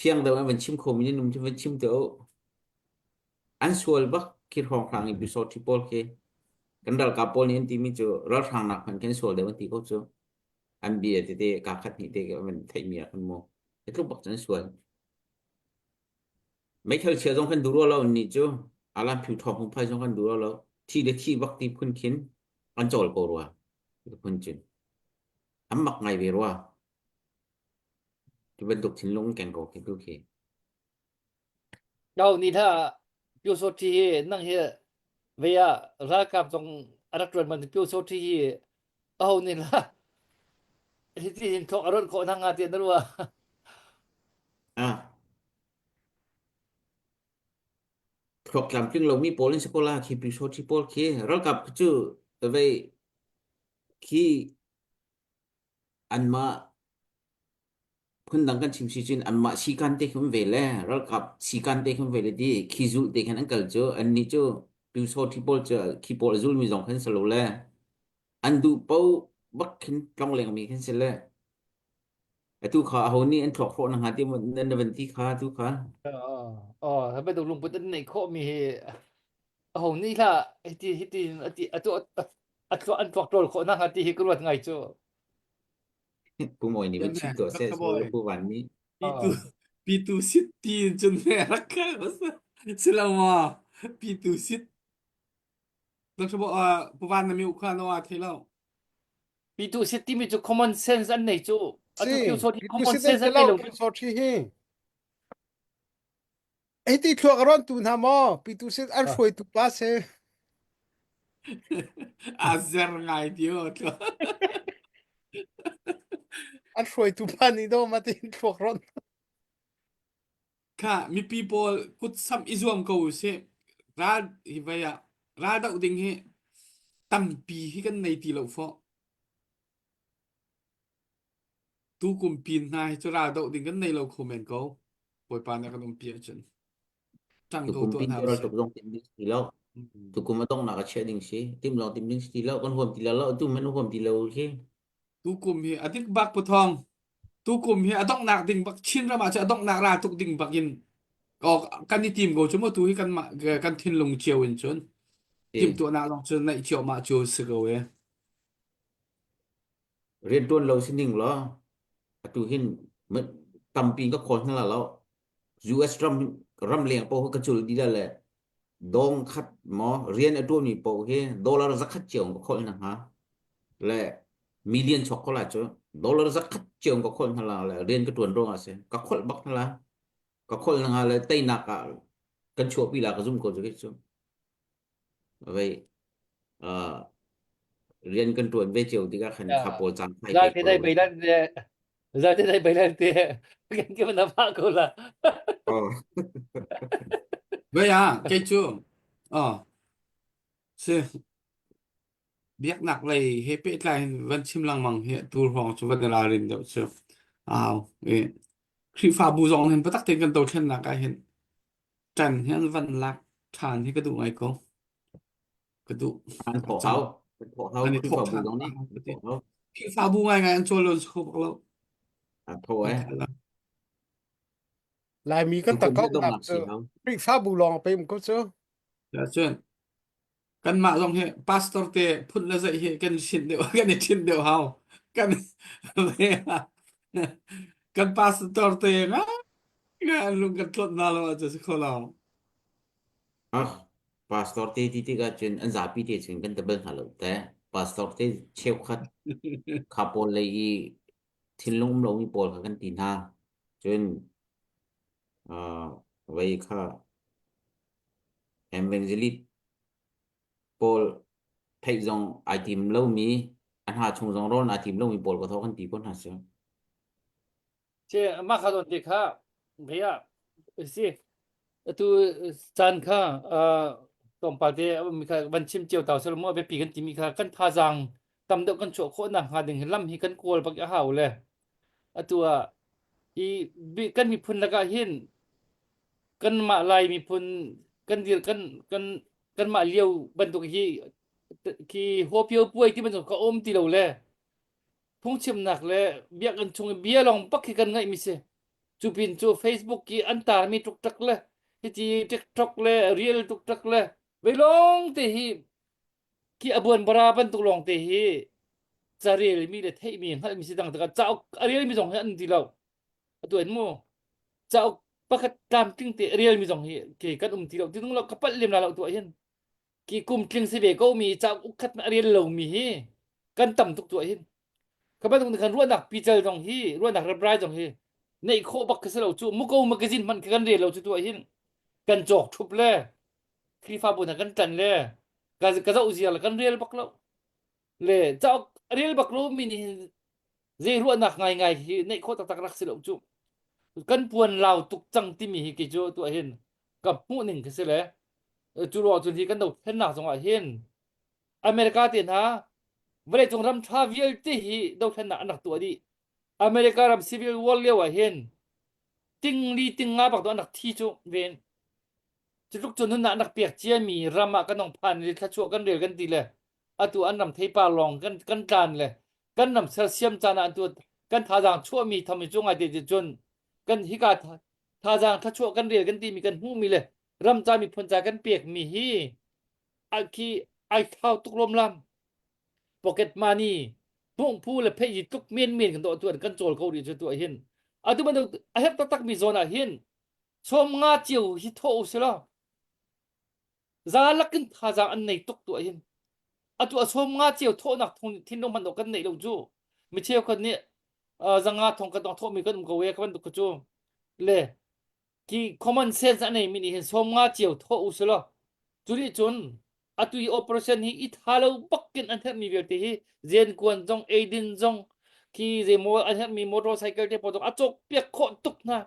fiang deuh in van chim kho mi num van chim te An sual bak khi hrawnghrang i Pyusawṭhi pawl khi kan ralkap pawl nih an timi cu ralhrang nak hmanh khin sual deuh an ti ko cu. An bia tete kaa khat hnih te van theihmi ah khan mu. Hi tluk bak cun an sual. Meithal chia zong kan duh rua lo nih cu alam phiu thawng hung phai zong kan duh rua lo. Thi le thi bak ti phun khin an cawl ko rua. Phun cun. An mak ngai ve rua. Ti bantuk thinlung keng ko khi tu khi. Kau ni hna Pyo Saw Ṭhi hi nang hi vei ah ralkap zong a rak ṭuan bantuk Pyo Saw Ṭhi hi aho nih lah hiti hin thawk a rawnh khawh hna hnga tiah na ruah? Ah. Thluak tlamtling lomi pawl in si ko la khi Pyo Saw Ṭhi pawl khi ralkap cu vei khi anmah phundang kan chim si cun anmah sikan te khin ve le ralkap sikan te khin ve le ti khi zulh te khin an kal cu annih cu pyusawṭhi pawl cu khi pawl a zulmi zong khin si lo le an duh paoh bak khin tlong lengmi khin si le atu kha aho nih an thluak hrawh na hnga ti nan na van ti kha tu kha Oh, hi bantuk lungput an neih khawhmi hi aho nih hlah hiti hiti ati atu an tuak ṭawl khawh na hnga ti hi ka ruat ngai cu. Pu Mawi nih van chim tuah seh Pu Van nih. Pitu pitu sit ti in cun me rak kal si lo ma pitu sit Dr. Bo Pu Van na mi ukha no a thei lo Pitu sit timi cu common sense an nei cu. Atu Si, pyu sawt hi pitu common sit sense an an nei lo lo. pyu sawt hi hi. Hiti thluak a rawn tu hna maw? Pitu sin an hruaitu pa si. A zer ngai dio. An hruaitu pa nih do ma tin thluak rawn. Kha mipi pawl kut samh i zuam ko usih. Ral hi vei ah ral doh ding hi tampi hi kan nei ti lo fawh. Tukum pin hna hi cu ral doh ding kan nei lo kho men ko. Bawipa nih a kan umpi ahcun. Ṭang ko Tukum tuah pin hna cu ral usih. tuk zong tim ding si lo. Tukum a donghnak a chiah ding si. Tim lawng tim ding si ti lo. Kan huam ti lo lo. Tu man huam ti lo khi. Tukum hi a dik bak puthong. Tukum hi a donghnak ding bak Chin ram ah cun a donghnak ral tuk ding bak in kan i tim ko cu mu tu hi kan mah kan thinlung cio in cun timhtuahnak zong cu neih cio mah cio si ko e. Rianṭuan lo si ning law atu hin tampi ka khawl hna lo. US ram ramleng paoh ka cul dih le dong khat maw rian a ṭuanmi paoh hi dollar zakhat cio ka kholh hna hnga le million chok ko la cu dollar zakhat cio ka kholh hna la le rian ka ṭuan ruangah si ka kholh bak hna la ka kholh hna hnga le teinak ah kan chuahpi la ka zum ko cu khi cu vei uh, rian kan ṭuan ve cio tikah khan kha pawl caan fai Za pek te ko dai bai lan te za te dai bai lan te kan ke na fa ko la. Oh. Vei ah kei cu oh si biaknak lei he pehtlai in van chim lengmang hi tu hrawng cu van i ralrin deuh cu au i Khrihfabu zong hin biatak tein kan dothlennak ah hin ṭan hi an van lak ṭhan hi ka duh ngai ko. Ka duh. An thawh hau. An thawh hau. An i thawh Khrihfabu ṭhan. zong nih an thawh hau. Khrihfabu ngaingai an cawl lo kho bak lo. An thawh eh. Laimi kan Tukum takau hi nak donghnak cu si hau. Khrihfabu lawng pe um ko cu. Cun kanmah zong hi pastor te phun le zeih hi kan ṭhinh deuh kan i ṭhinh deuh hau. Kan kan pastor te nga nga an lung kan tlawt na lo ahcun si kho lo. Ah, pastor te ti tikah cun an zapi te cun kan te bal hna lo te. Pastor te cheukhat kha pawl lei i thinlung um lomi pawl kha kan ti hna. Cun uh, vei kha evangelist pawl theih zong ai tim lomi a hna chung zong rawn ai tim lomi pawl ka tho kan ti ko hna si. Ce mah kha zawn te kha bia si atu caan kha tlawmpal te mi kha van chim cio tau sel mu biapi kan timi kha kan thazaang tam deuh kan chuah khawh nak hnga ding hi lam hi kan kawl bak a hau le atu ah i kan miphun lakah hin kanmah Lai miphun kan dir kan kan kanmah lio bantuk hi khi hopio puai ti bantuk ka um ti lo le phungchimnak le biakinn chung i bia lawng bak khi kan ngaihmi si. Cu pin cu Facebook i an tarmi ṭukṭak le hiti TikTok le real ṭukṭak le vei lawng te hi khi a buan bara bantuk lawng te hi carelmi le theihmi hngalhmi si dang tikah cauk a relmi zong hi an ti lo. Atu an mu cauk pakhat tlamtling te a relmi zong hi ke kan um ti lo ti nung lo ka palh lem la lo tu ah hin ki kum tling si ve ko mi cauk ukkhat a rel lomi hi kan tam tuk tuah hin ka bantuk kan ruahnak pical zong hi ruahnak reprai zong hi neih khawh bak ka si lo cu muko magazine hmanh kan rel lo cu tuah hin kan cawk thup le Khrihfabu hna kan ṭan le ka ka zoh ziar le kan rel bak lo le cauk rel bak lo mi nih hin zei ruahnak ngaingai hi neih khawh taktak rak si lo cu kan puan lau tuk cang timi hi kei cu tuah hin ka hmuh ning khi si le cu ruang cun hi kan dothlennak zongah hin America te hna vawleicung ram ṭha vialte hi dothlennak an rak tuah dih America ram civil war lio ah hin tingli tinga bak an rak thi cu ven cutluk cu nunnak an rak pek ciami ram ah kan ong phan le thlachuah kan rel kan ti le atu an ram theipar lawng kan kan tlan le kan ram sersiam caan ah an tu kan thazaang chuahmi tham cu ngai te cun kan hika thazaang thlachuah kan rel kan timi kan hmuhmi le ram ca miphun ca kan pekmi hi khi ai thau tuk lom lam pocket money pungphu le phei yi tuk men men kan do tuan kan chawl ko ri chu tu hin atu bantuk a herh taktak mi zawn ah hin som nga cio hi tho usilo za lakin thazaang an nei tuk tu hin atu a som nga cio thawhnak thong thinlung hman kan neih lo cu mi cheu khat nih zanga thong kan tong thawh mi kan um ko e ka bantuk cu le. Ki common sense a neimi nih hin 50 cio thawh u selaw cu nih cun atu i operation hi i tha lo bakin an herhmi vialte hi zenkuan zong eidin zong khi zeimaw an herhmi motorcycle te pawl zong a cawk piak khawh tuk hna.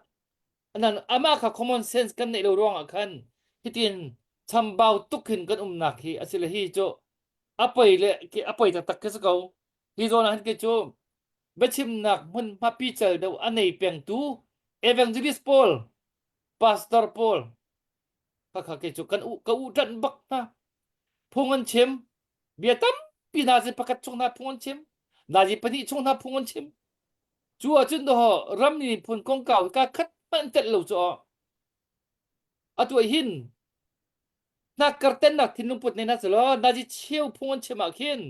Anan amah kha common sense kan neih lo ruangah khan hitin chambau tuk hin kan umnak hi asile hi cu a poi le a poi taktak khi si ko. Hi zawn ah hin kei cu biachimnak hmunhma pical deuh a nei pengtu evangelist pawl, pastor pawl khakha kei cu kan u ka u ṭanh bak hna. Phung an chim, bia tampi nazi pakhat chung hna phung an chim, nazi pahnih chung hna phung an chim. Cu ahcun dawh ram miphun kongkau ka khat hmanh telh lo cu aw. Atu ah hin Hnakkar-tennak thinlungput nei hna selaw nazi cheu phung an chim ah khin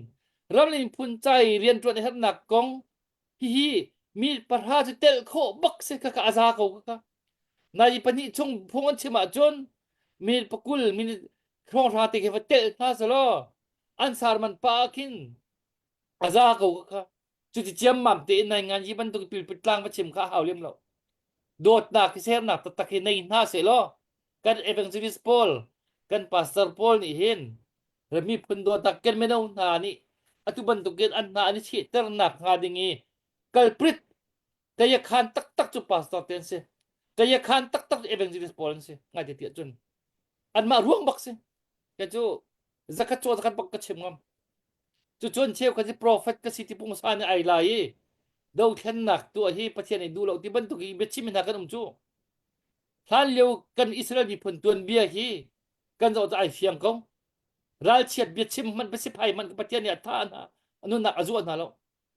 ram le miphun ca i rianṭuan a herhnak kong hihi mi pahra cu telh khawh bak si khakha a za ko khakha. Nazi pahnih chung phung an chim ahcun minute pakul minute hrawnghrang te khi va telh hna selaw an sarman pa ah khin a za ko khakha. Cuti ciammam tein nai ngan yi bantuk pilpit tlang va chim kha a hau lem lo. Dawtnak hi sernak taktak hi nei hna sehlaw kan evangelist pawl kan pastor pawl nih hin miphun dawtnak kan mino hna nih atu bantukin an hna an i chehternak hnga ding i culprit tayakhan taktak cu pastor te an si tayakhan taktak cu evangelist pawl an si ngai te tiah cun anmah ruang bak si ka cu zakhat cu zakhat bak ka chim ngam cu cun cheu kha si prophet ka si ti pungsa nih ai lai i dothlennak tuah hi Pathian nih duh lo ti bantuk i biachim hna kan um cu Hlanlio kan Israel miphun tuanbia hi kan zoh cu ai fiang ko. Ralchiat biachim hmanh biasiphai hmanh Pathian nih a thah hna, a nunnak a zuah hna lo.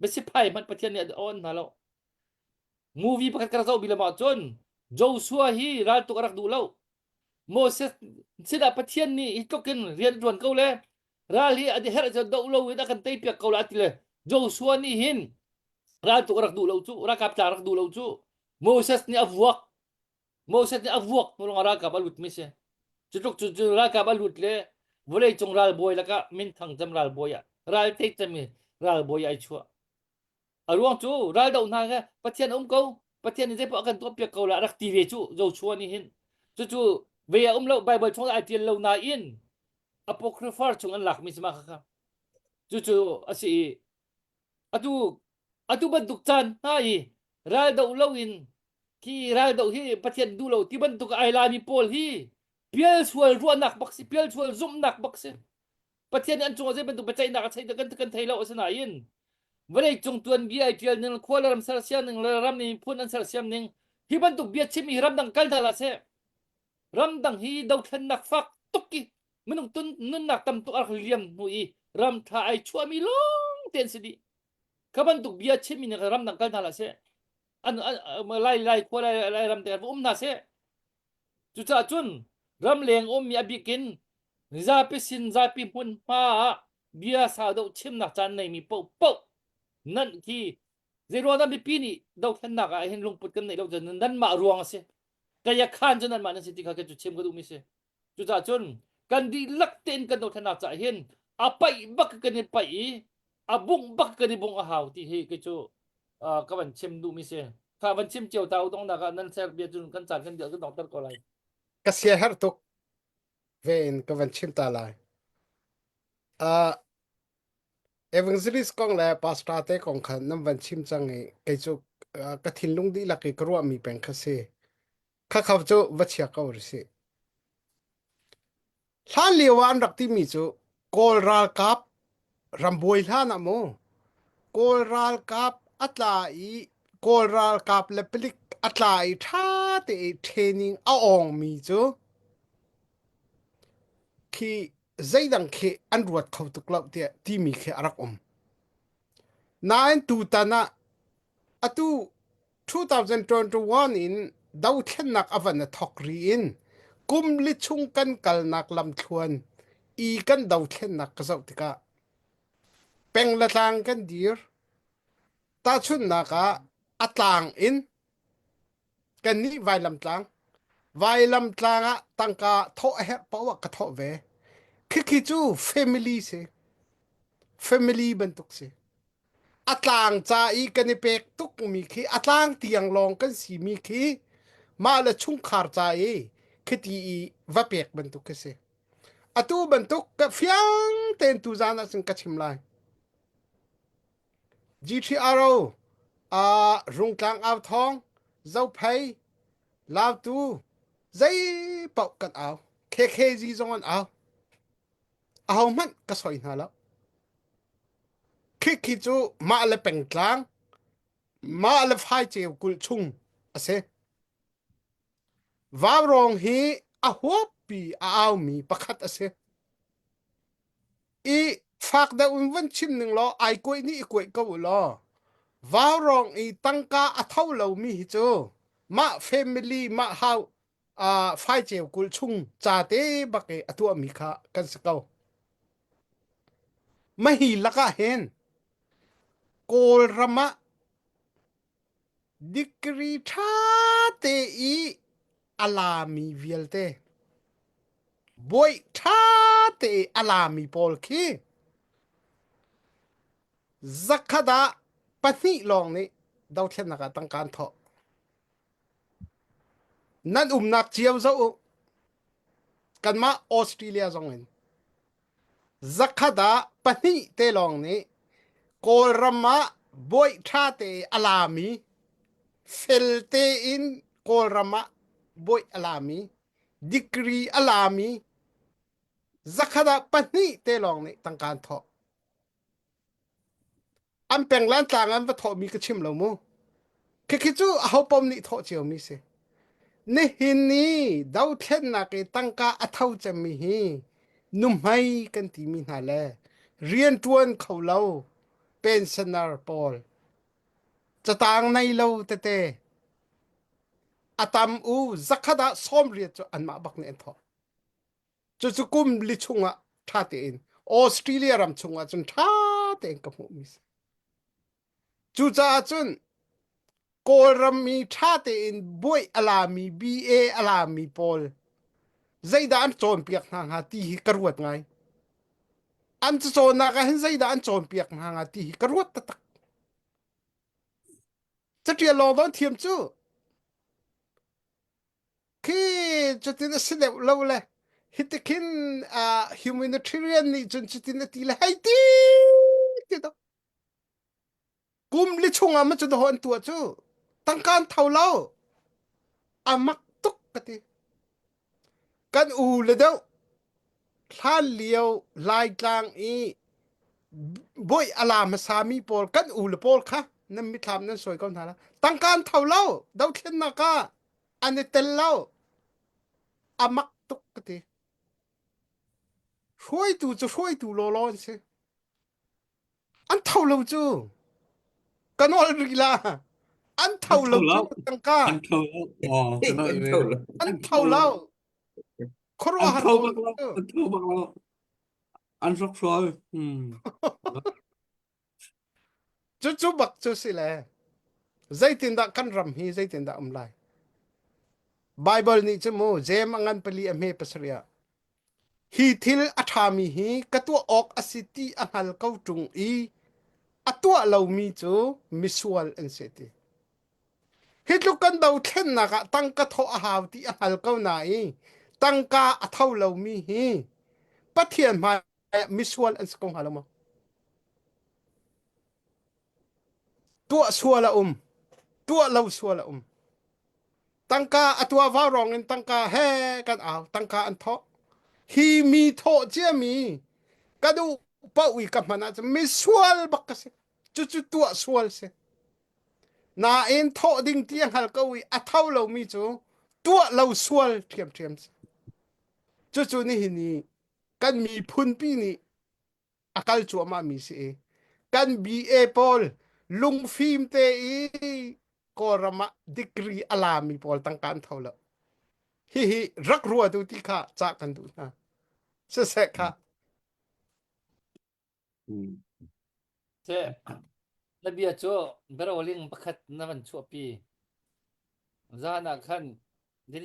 Biasiphai hmanh Pathian nih a awn hna lo. Movie pakhat ka rak zoh bi lam ahcun Joshua hi raltuk a rak duh lo. Moses sinah Pathian nih hi tluk in rian ṭuan ko le ral hi a herh cu doh lo in a kan teipiak ko la ti le Joshua nih hin raltuk a rak duh lo cu ralkap tla rak duh lo cu Moses nih a vuak Moses nih a vuak hnu lawngah ralkap a lutmi si. Cu tluk cu cu ralkap a lut le vawleicung ralbawi lakah minthang cem ralbawi ah ral tei cemmi ralbawi ai chuah. A ruang cu raldoh hna he Pathian um ko, Pathian nih zeipoh a kan tuahpiak ko la rak ti ve cu Joshua nih hin. Cucu ve a um lo Bible chung ai tial lo nain Apocryphal chung an lakmi si ma kha. Cucu a si i atu atu bantuk caan hna i raldoh loin khi raldoh hi Pathian duh lo ti bantuk ai lami pawl hi pialsual ruahnak bak si pialsual zumhnak bak si Pathian nih an cungah zei bantuk biaceihnak a theih kan kan thei lo asinain vawlei cung tuanbia ai tial ning khua le ram sersiam ning le ram miphun an sersiam ning hi bantuk bia chim hi ramdang kal hna hlah seh ramdang hi dothlennak fak tuk i minung tun nunnak tam tuk a rak liam hnu i ram tha ai chuahmi lawng te an si dih kha bantuk bia chimmi nih ramdang kal hna hlah seh an lai lai khua lai lai ram te um hna seh cucaah cun ramleng ummi a bikin zapi sin zapi hmun hma ah bia sau deuh chimnak caan neimi paohpaoh nan khi zeiruang dah mipi nih dothlennak ah hin lungput kan neih lo cun nanmah ruang a si kaya khan cu nanmah nan si ti kha cu chim ka duhmi si cucaah cun kan dihlak tein kan dothlennak caah hin a paih bak kan i paih i a bungh bak kan i bungh a hau ti hi kei cu ka van chim duhmi si kha van chim cio ta u dongnak ah nan ser bia cun kan caan kan dial kan dongter ko lai ka sia herh tuk ve in ka van chim ta lai uh, evangelist kong le pastor te kong kha nan van chim cang i kei cu ka thinlung dihlak i ka ruahmi peng kha si Khakha cu va chia ko rih sih. Hlan lio ah an rak timi cu Kawl ralkap rambuai hlan ah mu Kawl ralkap a tla i Kawl ralkap le palik a tla i ṭha te i training a awngmi cu khi zeidang khi an ruat kho tuk lo tiah timi khi a rak um. Nain tutan ah atu 2021 in dothlennak a van a thawk ri in kum li chung kan kalnak lamthluan i kan dothlennak ka zoh tikah peng le tlang kan dir. Tahchunhnak ah a tlang in kannih vailamtlang vailamtlang ah tangka thawh a herh paoh ah ka thawh ve. Khikhi cu family si. Family bantuk si. A tlang ca i kan i pek tukmi khi a tlang tiang lawng kan simi khi Mah le chungkhar ca i khiti i va pek bantuk khi si. Atu bantuk ka fiang tein tuzan ah cun ka chim lai. GTRO, uh, Rungtlang au thawng, Zophei, Lautu, zei paoh kan au. KKG zong an au. Ahohmanh ka soi hna lo. Khikhi cu mah le pengtlang, mah le faiceu kulh chung a si. Vaurawng hi a huappi a aumi pakhat a si. I fak deuh in van chim ning law ai kuaih nih i kuaih ko u law vaurawng i tangka a tho lomi hi cu mah family mah hau uh, faiceu kulh chung ca te bak i a tuahmi kha kan si ko. Mahi lakah hin Kawlram ah degree ṭha te i a lami vialte bawi ṭha te i a lami pawl khi zakhat ah pahnih lawng nih dothlennak ah tangka an thawh. Nan umnak cio zoh u. Kanmah Australia zong in zakhat ah pahnih te lawng nih Kawlram ah bawi ṭha te a lami fel tein Kawlram ah bawi a lami degree a lami zakhat ah pahnih te lawng nih tangka an thawh. An penglan tlang an va thawhmi ka chim lo mu. Khikhi cu aho pom nih thawh ciomi si. Nihin ni dothlennak i tangka a tho cemmi hi nuhmei kan timi hna le rianṭuan kho lo pensioner pawl catang nei lo tete a tam u zakhat ah 80 cu anmah bak nih an thawh. Cucu kum li chungah ṭha tein Australia ram chungah cun ṭha tein ka hmuhmi si. Cucaah cun Kawlram mi ṭha tein buaih a lami BA a lami pawl zeidah an cawnpiak hna hnga ti hi ka ruat ngai. An cacawnnak ah hin zeidah an cawnpiak hna hnga ti hi ka ruat taktak. Caṭial lawng dawn thiam cu. Khi cutin a si deuh lo le hiti khin uh, humanitarian nih cun cutin a ti le hei ti ti to kum li chungah ma cu daw an tuah cu tangka an tho lo a mak tuk ka ti kan u le deuh hlan lio laitlang i boi ala hmasa mi pawl kan u le pawl kha nan mithlam nan sawi ko hna la tangka an tho lo dothlennak ah an i tel lo a mak tuk ka ti hruaitu cu hruaitu lawlaw an si an tho lo cu ka nawl rih la an tho lo cu tangka an tho lo an tho lo khuaruahhar an tho bak lo an tho bak lo an hrokhrawl hmm Cucu bak cu si le zeitindah kan ram hi zeitindah um lai? Bible nih cu mu Jeim a ngan pali a hme pasarih ah hi thil a ṭhami hi ka tuah awk a si ti a hngal ko ṭung i a tuah lomi cu misual an si ti. Hi tluk kan dothlennak ah tangka thawh a hau ti a hngal ko nain tangka a tho lomi hi Pathian hmai misual an si ko hnga lo maw? Tuah sual a um. Tuah lo sual a um. Tangka a tuah vau rong in tangka he kan au. Tangka an thawh. Hi mi thawh ciami ka duh paoh i ka hman ahcun misual bak ka si. Cucu tuah sual si. Nain thawh ding ti a hngal ko i a tho lomi cu tuah lo sual ṭhiamṭhiam si. Cucu nihin i kan miphunpi nih a kal cuahmahmi si i kan BA pawl lungfim te i Kawlram ah degree a lami pawl tangka an tho lo. Hihi rak ruatu ti kha cah kan duh hna. Siseh kha. Seh, na bia cu biaroling pakhat na van chuahpi. Zan ah khan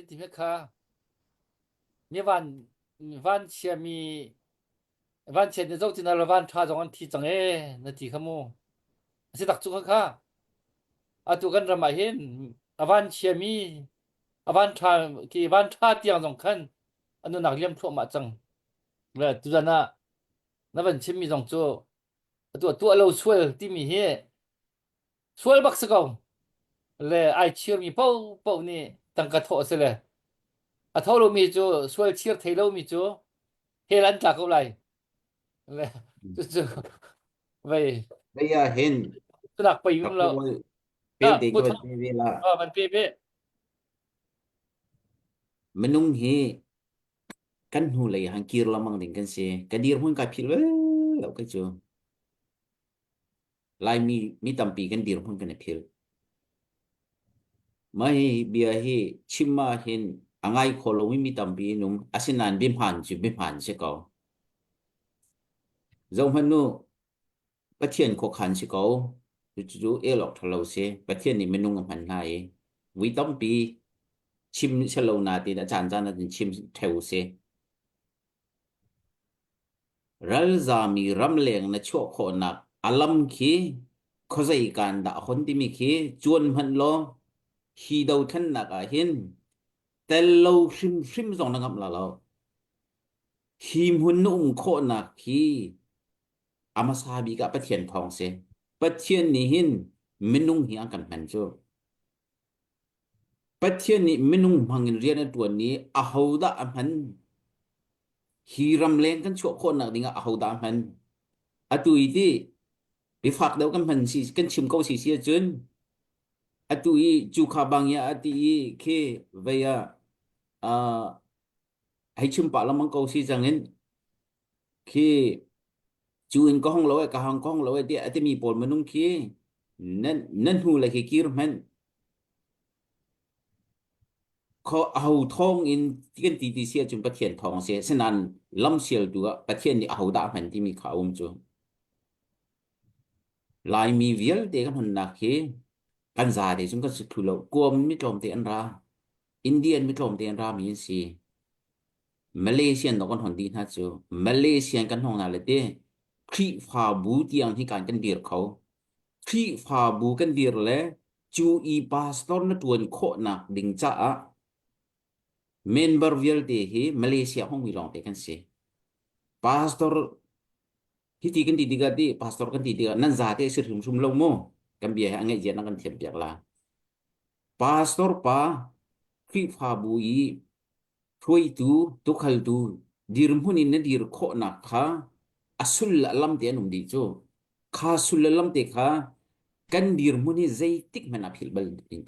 ti kha mi van van chiami van chiat ni zo ti na le van ṭha zong an thi cang ee na ti kha mu. A si tak cu kha kha. Atu kan ram ah hin a van chiami. A van ṭha khi van ṭha tiang zong khan a nunnak liam thluahmah cang. Le tuzan ah na van chimmi zong cu atu tuah lo sual timi hi sual bak si ko. Le ai chirmi paohpaoh nih tangka thawh a si le a tho lomi cu sual chir thei lomi cu hell an tla ko lai. Le cucu vei Vei ah hin tunak pei ka um lo. pawl Ah, pelte pu ka van Thang, pe ve la. ah, van pe ve. Minung hi kan hnulei han kir lengmang ding kan si. Ka dirhmun kai philh bal lo kei cu. Laimi mi tampi kan dirhmun kan i philh. Mah hi bia hi chim ah hin a ngai kho lomi mi tampi an um. Asinain biahmaan cu biahmaan si ko. Zohhmanh u, Pathian khuakhan si ko. Cucu el awk ṭha lo si. Pathian nih minung a hman hna i vui tampi chim selo nain a caancaan ah cun chim ṭheo si. Ralzami ramleng na chuah khawhnak a lam khi khuazei kaan dah a hon timi khi cuan hmanh law hi dothlennak ah hin tel lo hrimhrim zong na ngamh la lo. Hi hmun na um khawhnak hi a hmasa bik ah Pathian thawng si. Pathian nih hin minung hi an kan hman cu. Pathian nih minung hmang in rian a ṭuan i ahodah a hman? Hi ramleng kan chuah khawhnak dingah ahodah a hman? Atu i ti biafak deuh kan hman si kan chim ko si si ahcun atu i cu kha bang ya a ti i khi vei ah uh, hei chim pah lengmang ko si cang in khi cu in ka hong lo e ka hong ka hong lo e tiah a timi pawl minung khi nan nan hnu le khi kir hmanh kho aho thawng in kan ti ti si ahcun Pathian thawng si sinain lamsialtu ah Pathian nih aho dah hman timi kha a um cu Laimi vialte kan hunnak hi kan za te cun kan si thlu lo kuam mi tlawmte an ra Indian mi tlawmte an ra mi an si Malaysian dok kan hon dih hna cu Malaysian kan hong hna le ti Khrihfabu tiang hi kan kan dir kho Khrihfabu kan dir le cu i pastor na ṭuan khawhnak ding caah member vialte hi Malaysia hongmi lawngte kan si. Pastor hiti kan ti tikah ti pastor kan ti tikah nan zate si hrimhrim lo mu kan bia hi a ngeih zia na kan thiam piak la. Pastor pa Khrihfabu i hruaitu tukhaltu dirhmun in na dir khawhnak kha a sul le a lam te an um dih cu. Kha sul le lam te kha kan dirhmun hi zeitik hmanh a philh bal ding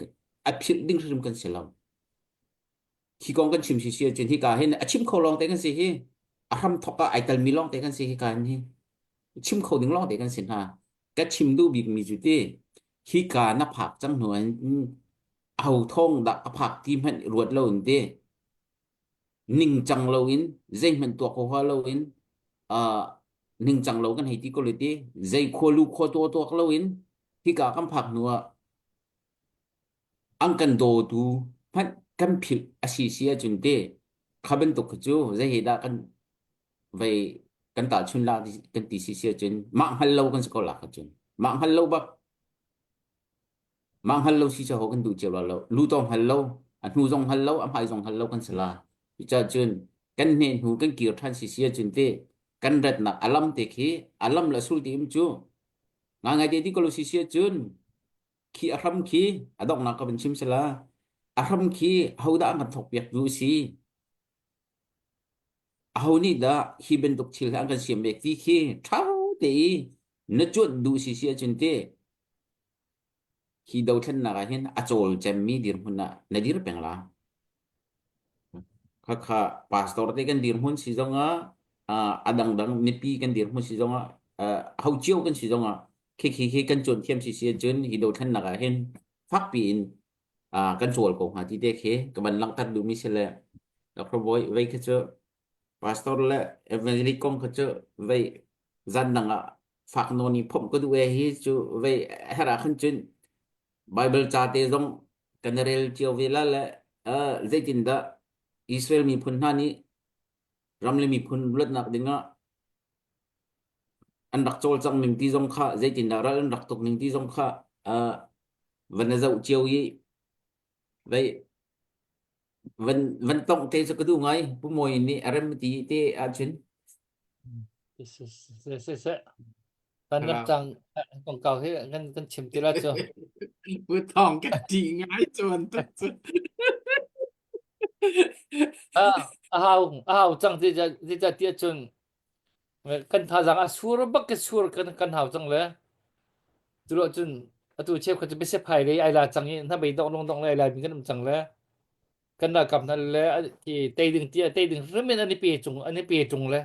a philh ding hrim kan si lo. Hi kong kan chim si si ahcun hika hin a chim kho lawng te kan si hi. A hram thok ah ai telmi lawng te kan si hika hin hi. Chim kho ding lawng te kan si hna. Ka chim duh bik mi cu ti hika na phak cang hnu in aho thawng dah ka phak ti hmanh ruat lo in ti ningcang lo in zeihmanh tuah kho hua lo in uh, ningcang lo kan hei ti ko le ti zei khua lu khua tuak tuak lo in hika kan phak hnu ah an kan dawtu hmanh kan philh a si si ahcun te kha bantuk kha cu zei he dah kan vei kan tahchun la kan ti si si ahcun mah hngal lo kan si ko la kha cun mah hngal lo bak Mah hngal lo si cu kan duh cio la lo. Lu to hngal lo, a hnu zong hngal lo, a hmai zong hngal lo kan si la. Cucaah cun kan hne hnu kan kir ṭhan si si ahcun te kan ratnak a lam te khi a lam le sul ti um cu ngai te ti ko lo si si ahcun khi a hram khi a donghnak ka van chim sila a hram khi hodah an kan thawk piak tu si aho nih dah hi bantuk thil hi an kan siam bek ti khi ṭha te i na cuanh duh si si ahcun te Hi dothlennak ah hin a cawl cemmi dirhmun ah na dir peng la. Khakha pastor te kan dirhmun si zongah a dangdang mipi kan dirhmun si zongah ho cio kan si zongah khi khi khi kan cawn thiam si si ahcun hi dothlennak ah hin fakpi in kan cawl ko hnga ti te khi ka van langhter duhmi si le Dr. Boy vei khi cu pastor le evangelist kong kha cu vei zan dang ah fak nawn i phomh ka duh e hi cu vei herh ah khan cun Bible ca te zong kan rel cio ve la le uh, zeitindah Israel miphun hna nih ram le miphun luatnak dingah an rak cawlcang ning ti zong kha zeitindah ral an rak tuk ning ti zong kha uh, van na zoh cio i vei. Van van tongh te cu ka duh ngai. Pu Mawi nih a rem ti te ahcun. Se se se. Kan ram cang kongkau hi kan kan chim ti la cu. Pu Thawng ka ṭih ngai cu bantuk cu. Ah, a hau a hau cang ti ti ti ahcun kan thazaang a sur bak ke sur kan kan hau cang le cu lo cun atu cheukhat cu biasiphai lei ai la cang i hnabei dong dong dong le ai lai mi kan um cang le kan ralkap hna le ti tei ding ti tei ding hrim in an i pe cung an i pe cung le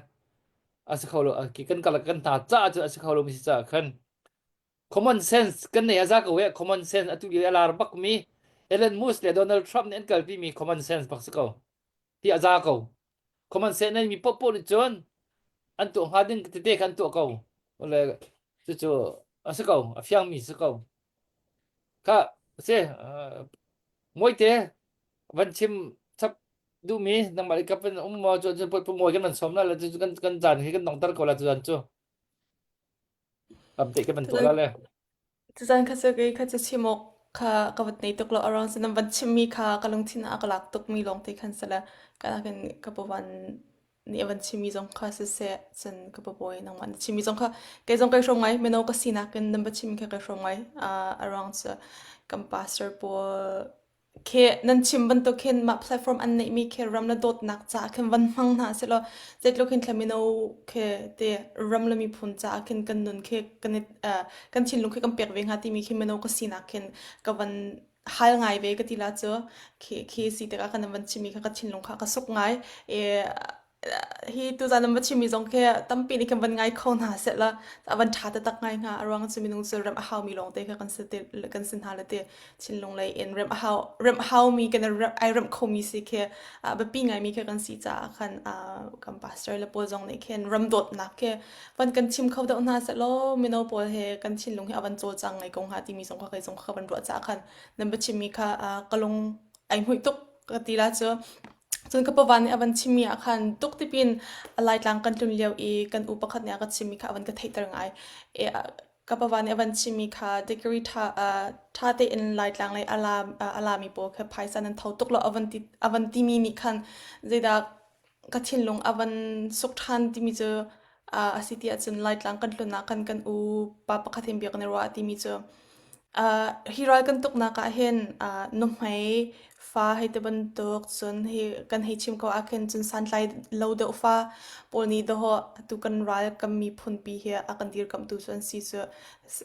a si kho lo kan kal kan hna ca cu a si kho lo mi si ca khan common sense kan nei a za ko e common sense atu i a lar bak mi Elon Musk le Donald Trump nih an kalpi mi common sense bak si ko ti a za ko common sense nei mi popo nih cun an tuah hnga ding tete kha an tuah ko le cucu a si ko a fiang mi si ko kha si Mawite van chim chap duhmi nangmah le kap in um maw cu cu mawi kan van sawm la le cu kan kan caan hi kan dongter ko la cu cu update kan van tuah la le Tuzan kha cu kei kha cu chim awk kha ka van nei tuk lo around cu nan van chimmi kha ka lungthin ah a ka lak tukmi lawngte khan si le ka nakin ka pawan nih a van chimmi zong kha siseh cun ka pabawi nangmah na chimmi zong kha kei zong kai hrawm ngai mino ka sinak in nan va chimmi kha kai hrawm ngai uh, around cu kan pastor pawl khi nan chim bantuk khin mah platform an neihmi khi ram le dawtnak caah khin van hmang hna sehlaw zeitluk hin thla mino khi te ram le miphun caah khin kan nun khi kan i kan thinlung khi kan pek ve hnga timi khi mino ka sinak khin ka van hal ngai ve ka ti la cu khi khi si tikah kan van chimmi kha ka thinlung kha ka suk ngai e hi tuzan nan va chimmi zong khi tampi nih kan van ngai kho hna seh la a van ṭha taktak ngai hnga a ruang cu minung cu rem a haumi lawng te kha kan si te kan si hna le te thinlung lei in rem a hau rem a haumi kan ai remh khomi si khi biapi ngaimi khi kan si caah khan kan pastor le pawl zong nih khin ram dawtnak khi van kan chim kho deuh hna seh law mino pawl he kan thinlung hi a van cawlcang ngai ko hnga timi zong kha kei zong kha van ruah caah khan nan biachimmi kha ka lung ai hmuih tuk ka ti la cu Cun ka pavan nih a van chimmi ah khan tuk tipin a Laitlang kan tlun lio i kan u pakhat nih a ka chimmi kha a van ka theihter ngai. E, ka pavan nih a van chimmi kha degree ṭha, uh, ṭha tein Laitlang lei a la, a lami pawl kha phaisa nan tho tuk lo a van ti, a van timi nih khan zeidah ka thinlung a van suk ṭhan timi cu uh, a si ti ahcun Laitlang kan tlun ah khan kan u pa pakhat hin bia kan i ruah timi cu Uh, hi ral kan tuknak ah hin uh, nuhmei fa hei ti bantuk cun hi kan hei chim ko ah khin cun santlai lo deuh fa pawl nih dawh atu kan ral kan miphunpi hi a kan dirkamhtu cu an si cu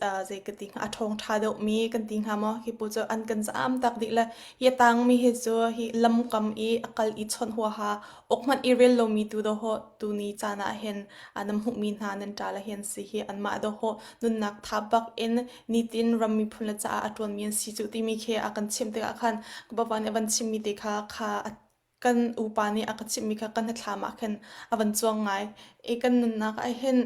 uh, zei ka ti hnga a ṭhawng ṭha deuhmi kan ti hnga maw hi pawl cu an kan zaam tak dih le hi a tangmi hi cu hi lamkam i a kal i chawnh huaha awk hmanh i rel lomi tu dawh tuni caan ah hin nan hmuhmi hna nan ṭa le hin si hi anmah dawh nunnak tha bak in nitin ram miphun le caah a ṭuanmi an si cu timi khi a kan chimh tikah khan ka bapa nih a van chimmi te kha kha kan upa nih a ka chimhmi kha kan hnathlam ah khan a van cuang ngai i kan nunnak ah hin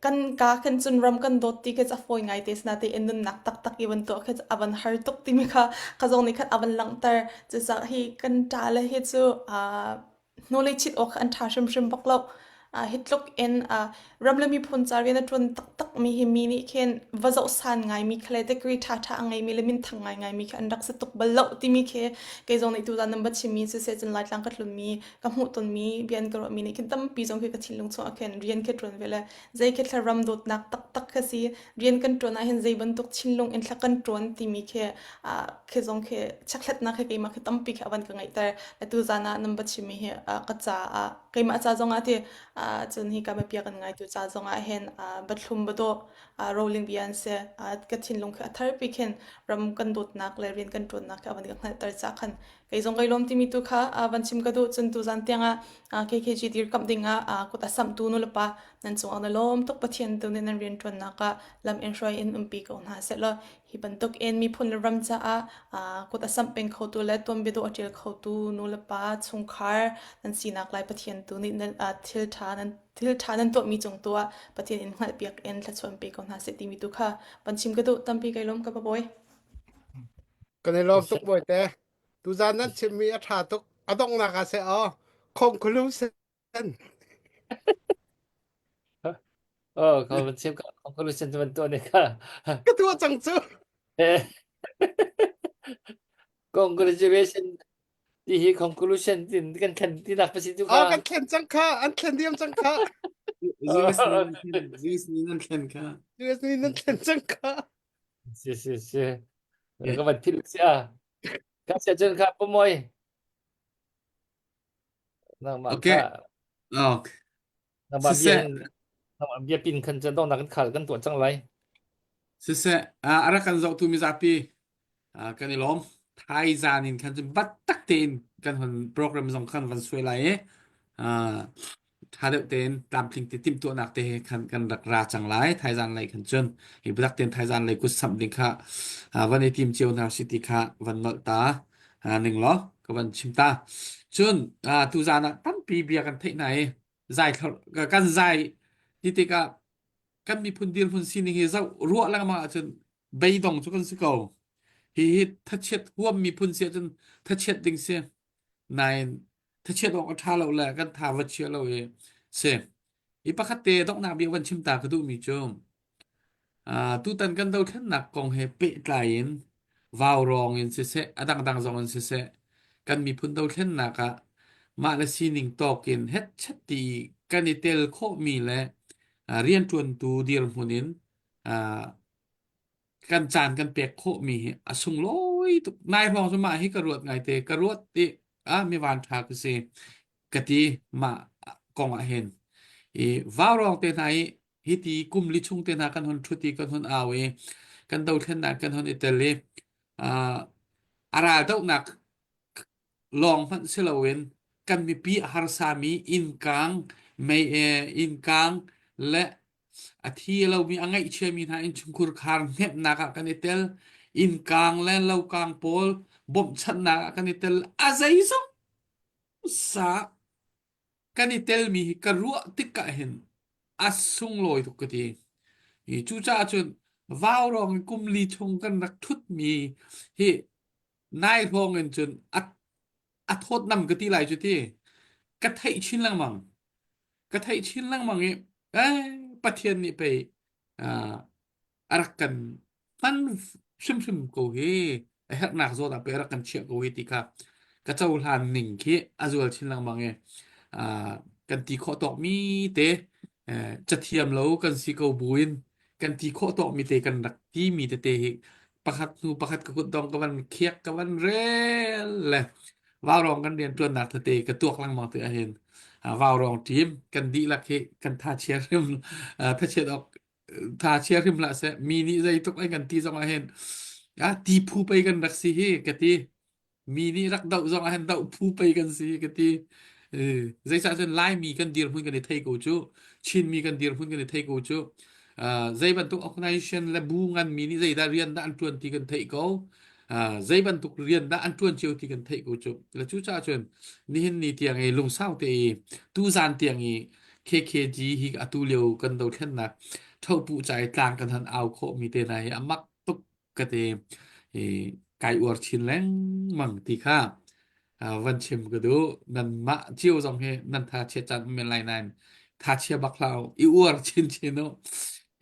kan ka khan cun ram kan dawt ti khi a fawi ngai te natein nunnak taktak i van tuah khi a van har tuk timi kha ka zong nih khan a van langhter cucaah hi kan ṭa le hi cu hnulei chit awk an ṭha hrimhrim bak lo. Uh, hi tluk in uh, ram le miphun ca rian a ṭuan taktakmi hi mi nih khin va zohsan ngaimi kha le degree ṭhaṭha a ngeimi le minthang ngaingaimi kha an rak si tuk bal lo timi khi kei zong nih tuzan nan va chimmi siseh cun Laitlang ka tlunmi ka hmuh tonmi bia an ka ruahmi nih khin tampi zong khi ka thinlung chungah khin rian khi ṭuan ve le zei khi thla ram dawtnak taktak kha si rian kan ṭuan ah hin zei bantuk thinlung in thla kan ṭuan timi khi uh, khi zong khi chekhlatnak khi keimah khi tampi khi a van ka ngeihter atu zan ah nan va chimmi hi ka caah keimah ca zong ah ti cun hi ka bia kan ngaitu ca zong ah hin bathlum badawh rolling bia an si ka thinlung khi a tharpi khin ram kan dawtnak le rian kan ṭuannak khi a van ka hngalhter ca khan kei zong kai lawm timi tu kha van chim ka duh cun tu zan tiang ah KKG dirkamh ding ah kut a samhtu nulepa nan cungah na lawm tuk Pathian tu nih nan rian ṭuannak ah lam in hruai in umpi ko hna sehlaw Hi bantuk in miphun le ram caah kut a samh peng khotu le tuanbia dawh a ṭial khotu nulepa chungkhar nan sinak lai Pathian tu nih nan thil ṭha nan thil ṭha nan tuahmi cung tu ah Pathian in hngalhpiak in thluachuah in pe ko hna seh timi tu kha van chim ka duh tampi kai lawm ka bawi. Kan i lawm tuk bawite. Tuzan nan chimmi a ṭha tuk. A donghnak ah seh aw conclusion Oh, kau van chim ka conclusion tu van tuah ne ka. Ka tuah cang cu. Congratulation. Ti hi conclusion tin kan thlen tinak pasi tu Ah kha. kan thlen cang kha an thlen diam cang kha. US nih nan thlen US nih nan thlen kha. US nih nan thlen cang kha. Si si si. Ka van philh sia. Ka sia cun kha pumoi. Nangmah Okay. kha Okay. nangmah bia Siseh nangmah bia pin khan cun dongnak kan khal kan tuah cang lai. Siseh a rak kan zohtu mizapi kan i lawm. Thai zan in khan cun bat tak tein kan hon program zong khan van suai lai i tha deuh tein tlamtling te timhtuahnak te he khan kan rak ra cang lai thai zan lei khan cun hi biatak tein thai zan lei kut samh ding kha van i tim cio hna si ti kha van nolh ta ning law ka van chim ta cun tu zan ah tampi bia kan theih hna i zai kan zai ti tikah kan miphun dirhmun sining hi zoh ruah lengmang ahcun beidong cu kan si ko. Hihi thachiat huam miphun si ahcun thachiat ding si. Nain thachiat awk a ṭha lo le kan tha va chia lo i si. Hi pakhat te donghnak bia van chim ta ka duhmi cu uh, tutan kan dothlennak kong he pehtlai in vaurawng in siseh a dangdang zong in siseh kan miphun dothlennak ah mah le sining tawk in hetchet ti kan i tel khawhmi le uh, rianṭuantu dirhmun in uh, kan caan kan pek khawhmi hi a sunglawi tuk. Nai hrawng cu mah hi ka ruat ngaite. Ka ruat i ah mi van ṭha ka si ka ti mah kong ah hin. I vaurawng te hna i hi ti kum li chung te hna kan hun ṭhut i kan hun au i kan dothlennak kan hun i tel i uh, a ral dohnak lawng hmanh si loin kan mipi a harsami innkang mei innkang le a thi lomi a ngaihchiami hna innchungkhur khar hnemhnak ah kan i tel innkang le lokang pawl bawmhchanhnak ah kan i tel a zeizong sa kan i telmi hi ka ruah tik ah hin a sunglawi tuk ka ti. Hi cucaah cun vaurawng in kum li chung kan rak ṭhutmi hi nai hrawng in cun a a thawtnam ka ti lai cu ti ka theih chin lengmang ka theih chin lengmang i eh Pathian nih pei uh, a rak kan hman hrimhrim ko hi a herhnak zawn ah pei a rak kan chiah ko hi ti kha ka cohlan ning khi a zual chin lengmang i uh, kan ti khawh tawk mi te uh, cathiam lo kan si ko buin kan ti khawh tawk mi te kan rak ti mi tete hi pakhat hnu pakhat ka kut dong ka van khiak ka van rel le vaurawng kan rian tuannak tete ka tuak lengmang te ahhin vaurawng team kan dihlak hi kan tha chia hrim thachiat awk tha chia hrim hlah seh mi nih zei tuk ai kan ti zong ahhin ah ti phu pei kan rak si hi ka ti mi nih rak doh zong ah hin doh phu pei kan si ka ti zeicah cun Laimi kan dirhmun kan i thei ko cu Chinmi kan dirhmun kan i thei ko cu zei bantuk organization le bu ngan mi nih zeidah rian dah an tuan ti kan theih ko zei bantuk rian dah an tuan cio ti kan theih ko cu le cucaah cun nihin ni tiang i lungsau te i tuzan tiang i KKG hi atu lio kan dothlennak thopu cai tlang kan han au khawh mi te hna hi amak tuk ka ti i kai uar chin lengmang ti kha van chim ka duh nanmah cio zong hi nan tha chia caan um men lai nain tha chia bak hlah u i uar chinchin u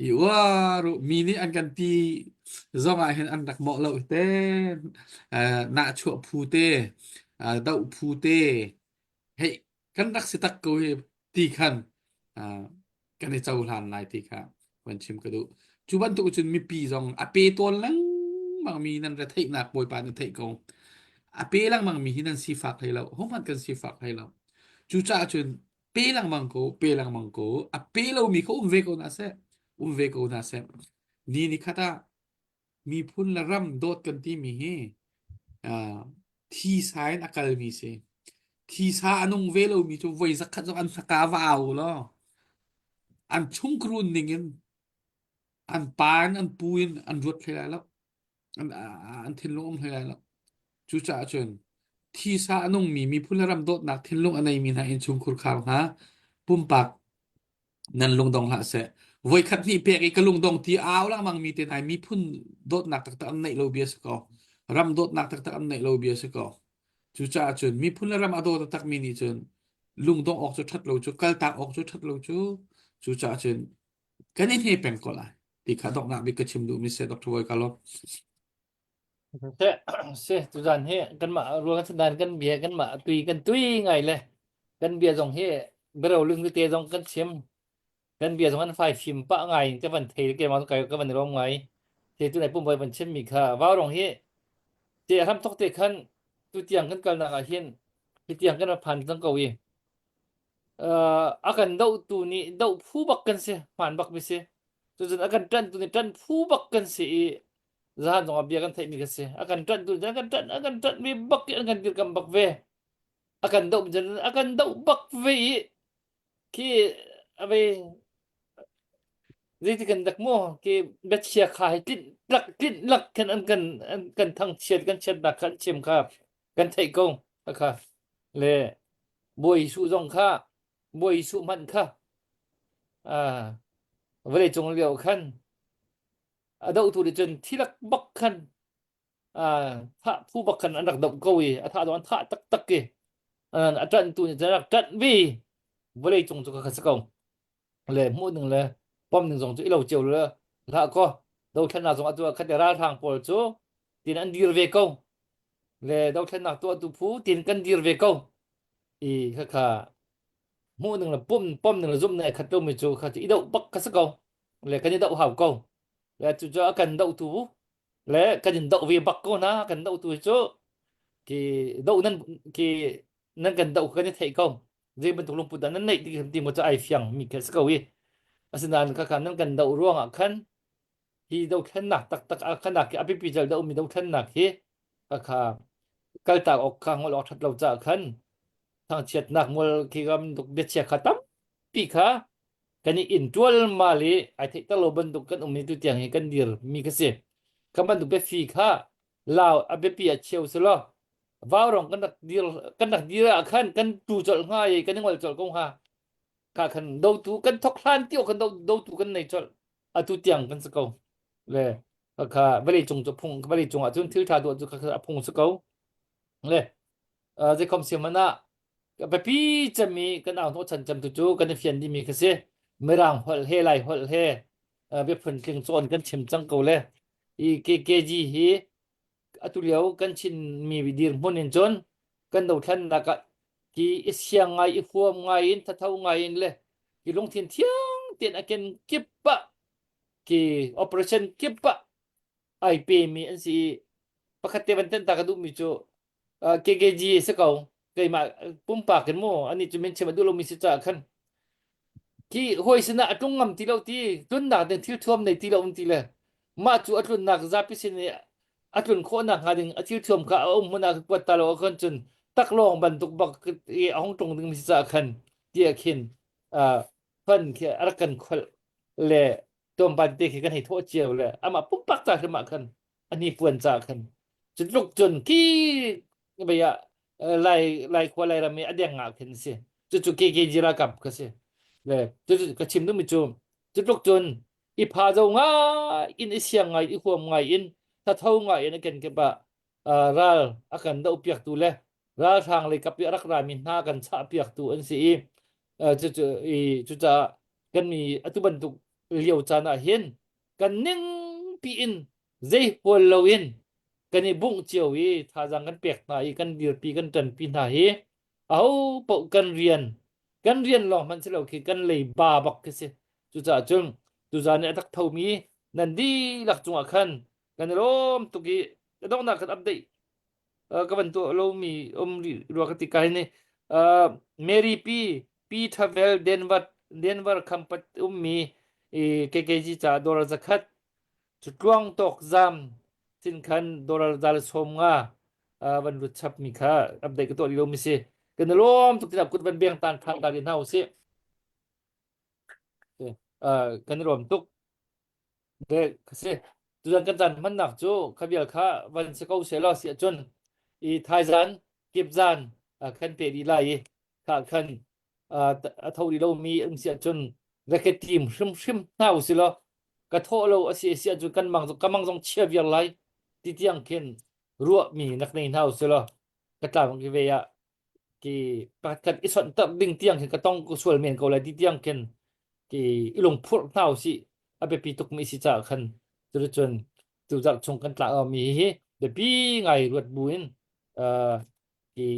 i uar u mi nih an kan ti zong ah hin an rak mawh lo te nahchuah phu te doh phu te hei kan rak si tak ko hi ti khan kan i cohlan lai ti kha van chim ka duh. Cu bantuk cun mipi zong a pe tawn lengmang mi nan retheihnak Bawipa nih theih ko. A pe lengmang mi hi nan sifak hlei lo. Hohmanh kan sifak hlei lo. Cucaah cun pe lengmang ko, pe lengmang ko. A pe lomi kha um ve ko hna seh. Um ve ko hna seh. Ni ni khat ah miphun le ram dawt kan timi hi uh, thisa in a kalmi si. Thisa a nung ve lomi cu voi zakhat zong an haka va au law an chungkrun ning in an pa in an pu in an ruat hlei lai lo. An, an thinlung um hlei lai lo. Cucaah cun thisa a nungmi miphun le ram dawtnak thinlung a neimi hna innchungkhur khar hna pumpak nan lungdong hlah seh voikhat hnih pek i ka lungdong ti au lengmang mi te hna miphun dawtnak taktak an neih lo bia si ko ram dawtnak taktak an neih lo bia si ko cucaah cun miphun le ram a daw taktak mi nih cun lungdong awk cu that lo cu kaltak awk cu that lo cu cucaah cun kan i hne peng ko lai ti kha donghnak bik ka chim duh mi se Dr. Voi ka lawm. Se se tuzan hi kanmah ruang kan dan kan bia kanmah tui kan tui ngai le kan bia zong hi bero lung te zong kan chim kan bia zong an fai fim pa ngai in ka van thei ke ma ka ka van rom ngai te tu nai pum voi van chim mi kha vau rong hi te ram thok te khan tu tiang kan kalnak ah hin hi tiang kan phan cang ko i a kan doh tu nih doh phu bak kan si hman bak mi si cucun a kan ṭanh tu nih ṭanh phu bak kan si i zahan zong ah bia kan theih mi kan si a kan ṭanh tu nih a kan ṭanh a kan ṭanh mi bak i an kan dirkam bak ve a kan doh mi a kan doh bak ve i khi ave zeiti kan dak mu khi biachia kha hi tlinh lak tlinh lak khin an kan an kan thangchiat kan chiatnak kha an chim kha kan theih ko kha le Bawi Jesuh zong kha Bawi Jesuh hmanh kha ah vawlei cung lio khan a dohtu nih cun thilak bak khan thah phu bak khan an rak doh ko i a thah an thah taktak i a ṭanhtu nih cun a rak ṭanh ve vawlei cung cu kha si ko le hmuh ning le pom ning zong cu i lo cio le hlah kaw dothlennak zong atu ah khat ralhrang pawl cu tin an dir ve ko le dothlennak tuahtu phu tin kan dir ve ko i khakha hmuh ning le pom pom ning le zumh ning ai khat lomi cu kha cu i doh bak kha si ko le kan i doh hau ko le cu cu a kan dohtu le kan in doh ve bak ko hna kan dohtu hi cu ki doh nan ki nan kan doh kan i theih ko zei bantuk lungput dah nan neih ti ti mo cu ai fiang mi khi si ko i asinain kha kha nan kan doh ruangah khan hi dothlennak taktak a khanak hi a biapi zel doh mi dothlennak hi kha kha kaltak awk kha ngol awk that lo caah khan thangchiatnak mual khi ram biachia kha tampi kha kan i in ṭualmal i ai theihter lo bantuk kan um i tutiang hi kan dir mi kha si. Kha bantuk biafi kha lau a biapi ah cheu selaw vaurong kan rak dir kan rak dir ah khan kan tu colh hnga i kan i ngol colh ko hnga. Kha khan dotu kan thok hlan tio kan do dotu kan nei colh atu tiang kan si ko. Le kha vawlei cung cu phung vawlei cung ah cun thil ṭha tuah cu kha a phung si ko. Le zeikhom siam ah biapi cemmi kan au hnawhchan cem tu cu kan i fian dihmi kha si. Mirang holh he Lai holh he biaphun tling cawn kan chim cang ko le i KKG hi atu lio kan Chinmi dirhmun in cun kan dothlennak ah ki i siang ngai i huam ngai in thatho ngai in le ki lungthin thiang tein a ken kip ah ki operation kip ah ai pemi an si i pakhat te van ten ta ka duhmi cu KKG si ko keimah pumpak in mu ani cu min chim a duh lomi si caah khan khi hawi sinah a tlung ngam ti lo ti tlunnak ding thil thuam nei ti lo um ti le mah cu a tlunnak zapi sin i a tlun khawhnak hnga ding a thil thuam kha a um hmun ah kuat ta lo ahkhan cun taklawng bantuk bak i a hung tlung ding mi si caah khan tiah khin fan khi a rak kan kholh le tlawmpal te khi kan hei thawh cio le amah pumpak ca hrim ah khan a hnipuan ca khan cu tluk cun khi vei ah lai lai khua lai ram i a deng ah khin si cucu KKG ralkap ka si le cucu ka chim duhmi cu cu tluk cun i pha zo ngai in i siang ngai i huam ngai in thatho ngai in a kenkip ah ral a kan doh piaktu le ralhrang lei kap i a rak rami hna kan chah piaktu an si i cucu i cucaah kan mi atu bantuk lio caan ah hin kan ning piin zei hual loin kan i bungh cio i thazaang kan pek hna i kan dirpi kan ṭanpi hna hi aho paoh kan rian kan rian lawng hmanh si lo khi kan leiba bak khi si cucaah cun tuzaan i a tak thomi nan dihlak cungah khan kan i lawm tuk i ka donghnak kan update ka van tuah lomi um rih rua ka ti ka hi ni Mary P P Thavel Denver Denver khampat ummi i KKG ca dollar zakhat cu tluang tawk zam sin khan dollar zal som nga van lut chap mi kha update ka tuah rih lomi si kan i lawm tuk tina kut van beng tan than ta rih hna usih kan i lawm tuk Dek ka si. Tuzan kan caan hmannak cu kha vial kha van si ko seh law si ahcun i thaizan kipzan kan pe dih lai i kha khan a tho rih lomi um si ahcun rak i tim hrimhrim hna usih law ka thawh lo a si si ahcun kan mang ka mang zong chia viar lai ti tiang khin ruahmi nak nei hna usih law ka tlam ki ve ah ki pakhat i sonh ter ding tiang khin ka tong ko sual men ko lai ti tiang khin ki i lungphurh hna usih a biapi tukmi si caah khan cuticun tuzarh chung kan tla mi hi. Biapi ngai ruat bu in uh, hi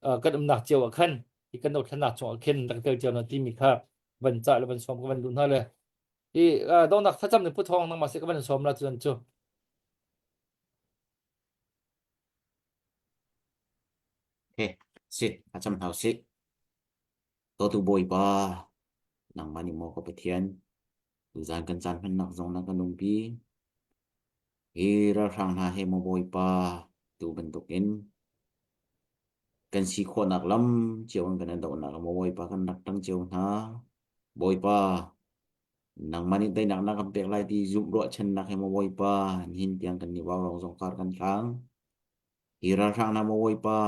uh, kan umnak cio ah khan hi kan dothlennak chung ah khin rak tel cio na timi kha van cah le van sawm ka van duh hna le hi uh, dongnak thlacam ni phuthong nangmah se ka van sawm la cun cu Okay, si, thlacam hna usih. Dawtu Bawipa, nangmah nih maw ka Pathian, tuzan kan caan hmannak zong na kan umpi. Hi ralhrang hna he maw Bawipa, tu bantukin kan si khawhnak lam cio in kan i dohnak maw Bawipa kan rak ṭang cio hna. Bawipa, nangmah nih teinak na kan pek lai ti zumh ruahchannak he maw Bawipa, nihin tiang kan nih vaurawng zong kar kan hlang. Hi ralhrang hna maw Bawipa,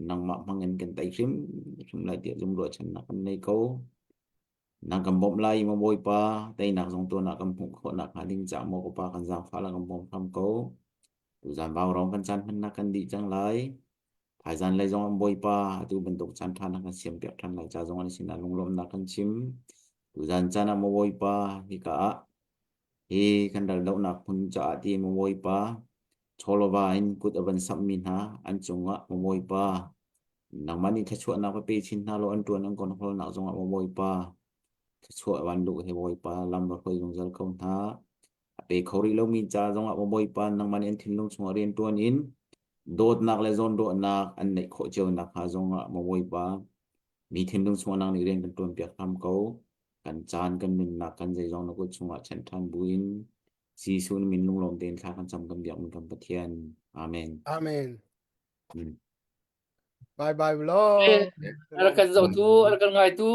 nangmah hmang in kan tei hrimhrim lai tiah zum ruahchannak kan nei ko. Nang kan bawmh lai i maw Bawipa, teinak zong tuan ah kan hmuh khawh nakhnga ding caah maw ka Pa kan zaangfah la kan bawm hram ko. Tuzan vaurawng kan caan hmannak kan dih cang lai. Thaizan lei zong an Bawipa, atu bantuk caan ṭha na kan siampiak ṭhan lai ca zong an sinah lunglawmhnak kan chim. Tuzan caan ah maw Bawipa, hika ah Hi kan raldohnak hmun caah tiin maw Bawipa, chawlawva in kut a van samhmi hna an cungah maw Bawipa, nangmah nih thluachuahnak va pe chin hna law an ṭuan an konhawlnak zongah maw Bawipa, thluachuah van luh he Bawipa lam va hruai zungzal ko hna. A pe kho rih lomi ca zongah maw Bawipa, nangmah nih an thinlung chungah rian ṭuan in dawtnak le zawnruahnak an neih khawh cio nakhnga zongah maw Bawipa, mi thinlung chungah nang nih rian kan ṭuanpiak hram ko. Kan caan kan nunnak kan zeizong na kut chungah chanh ṭhan buin Jesuh na min lunglawm tein thla kan cam kan biakmi kan Pathian. Amen. Amen. Mm. Bye bye law. A rak kan zohtu, a rak kan ngaitu.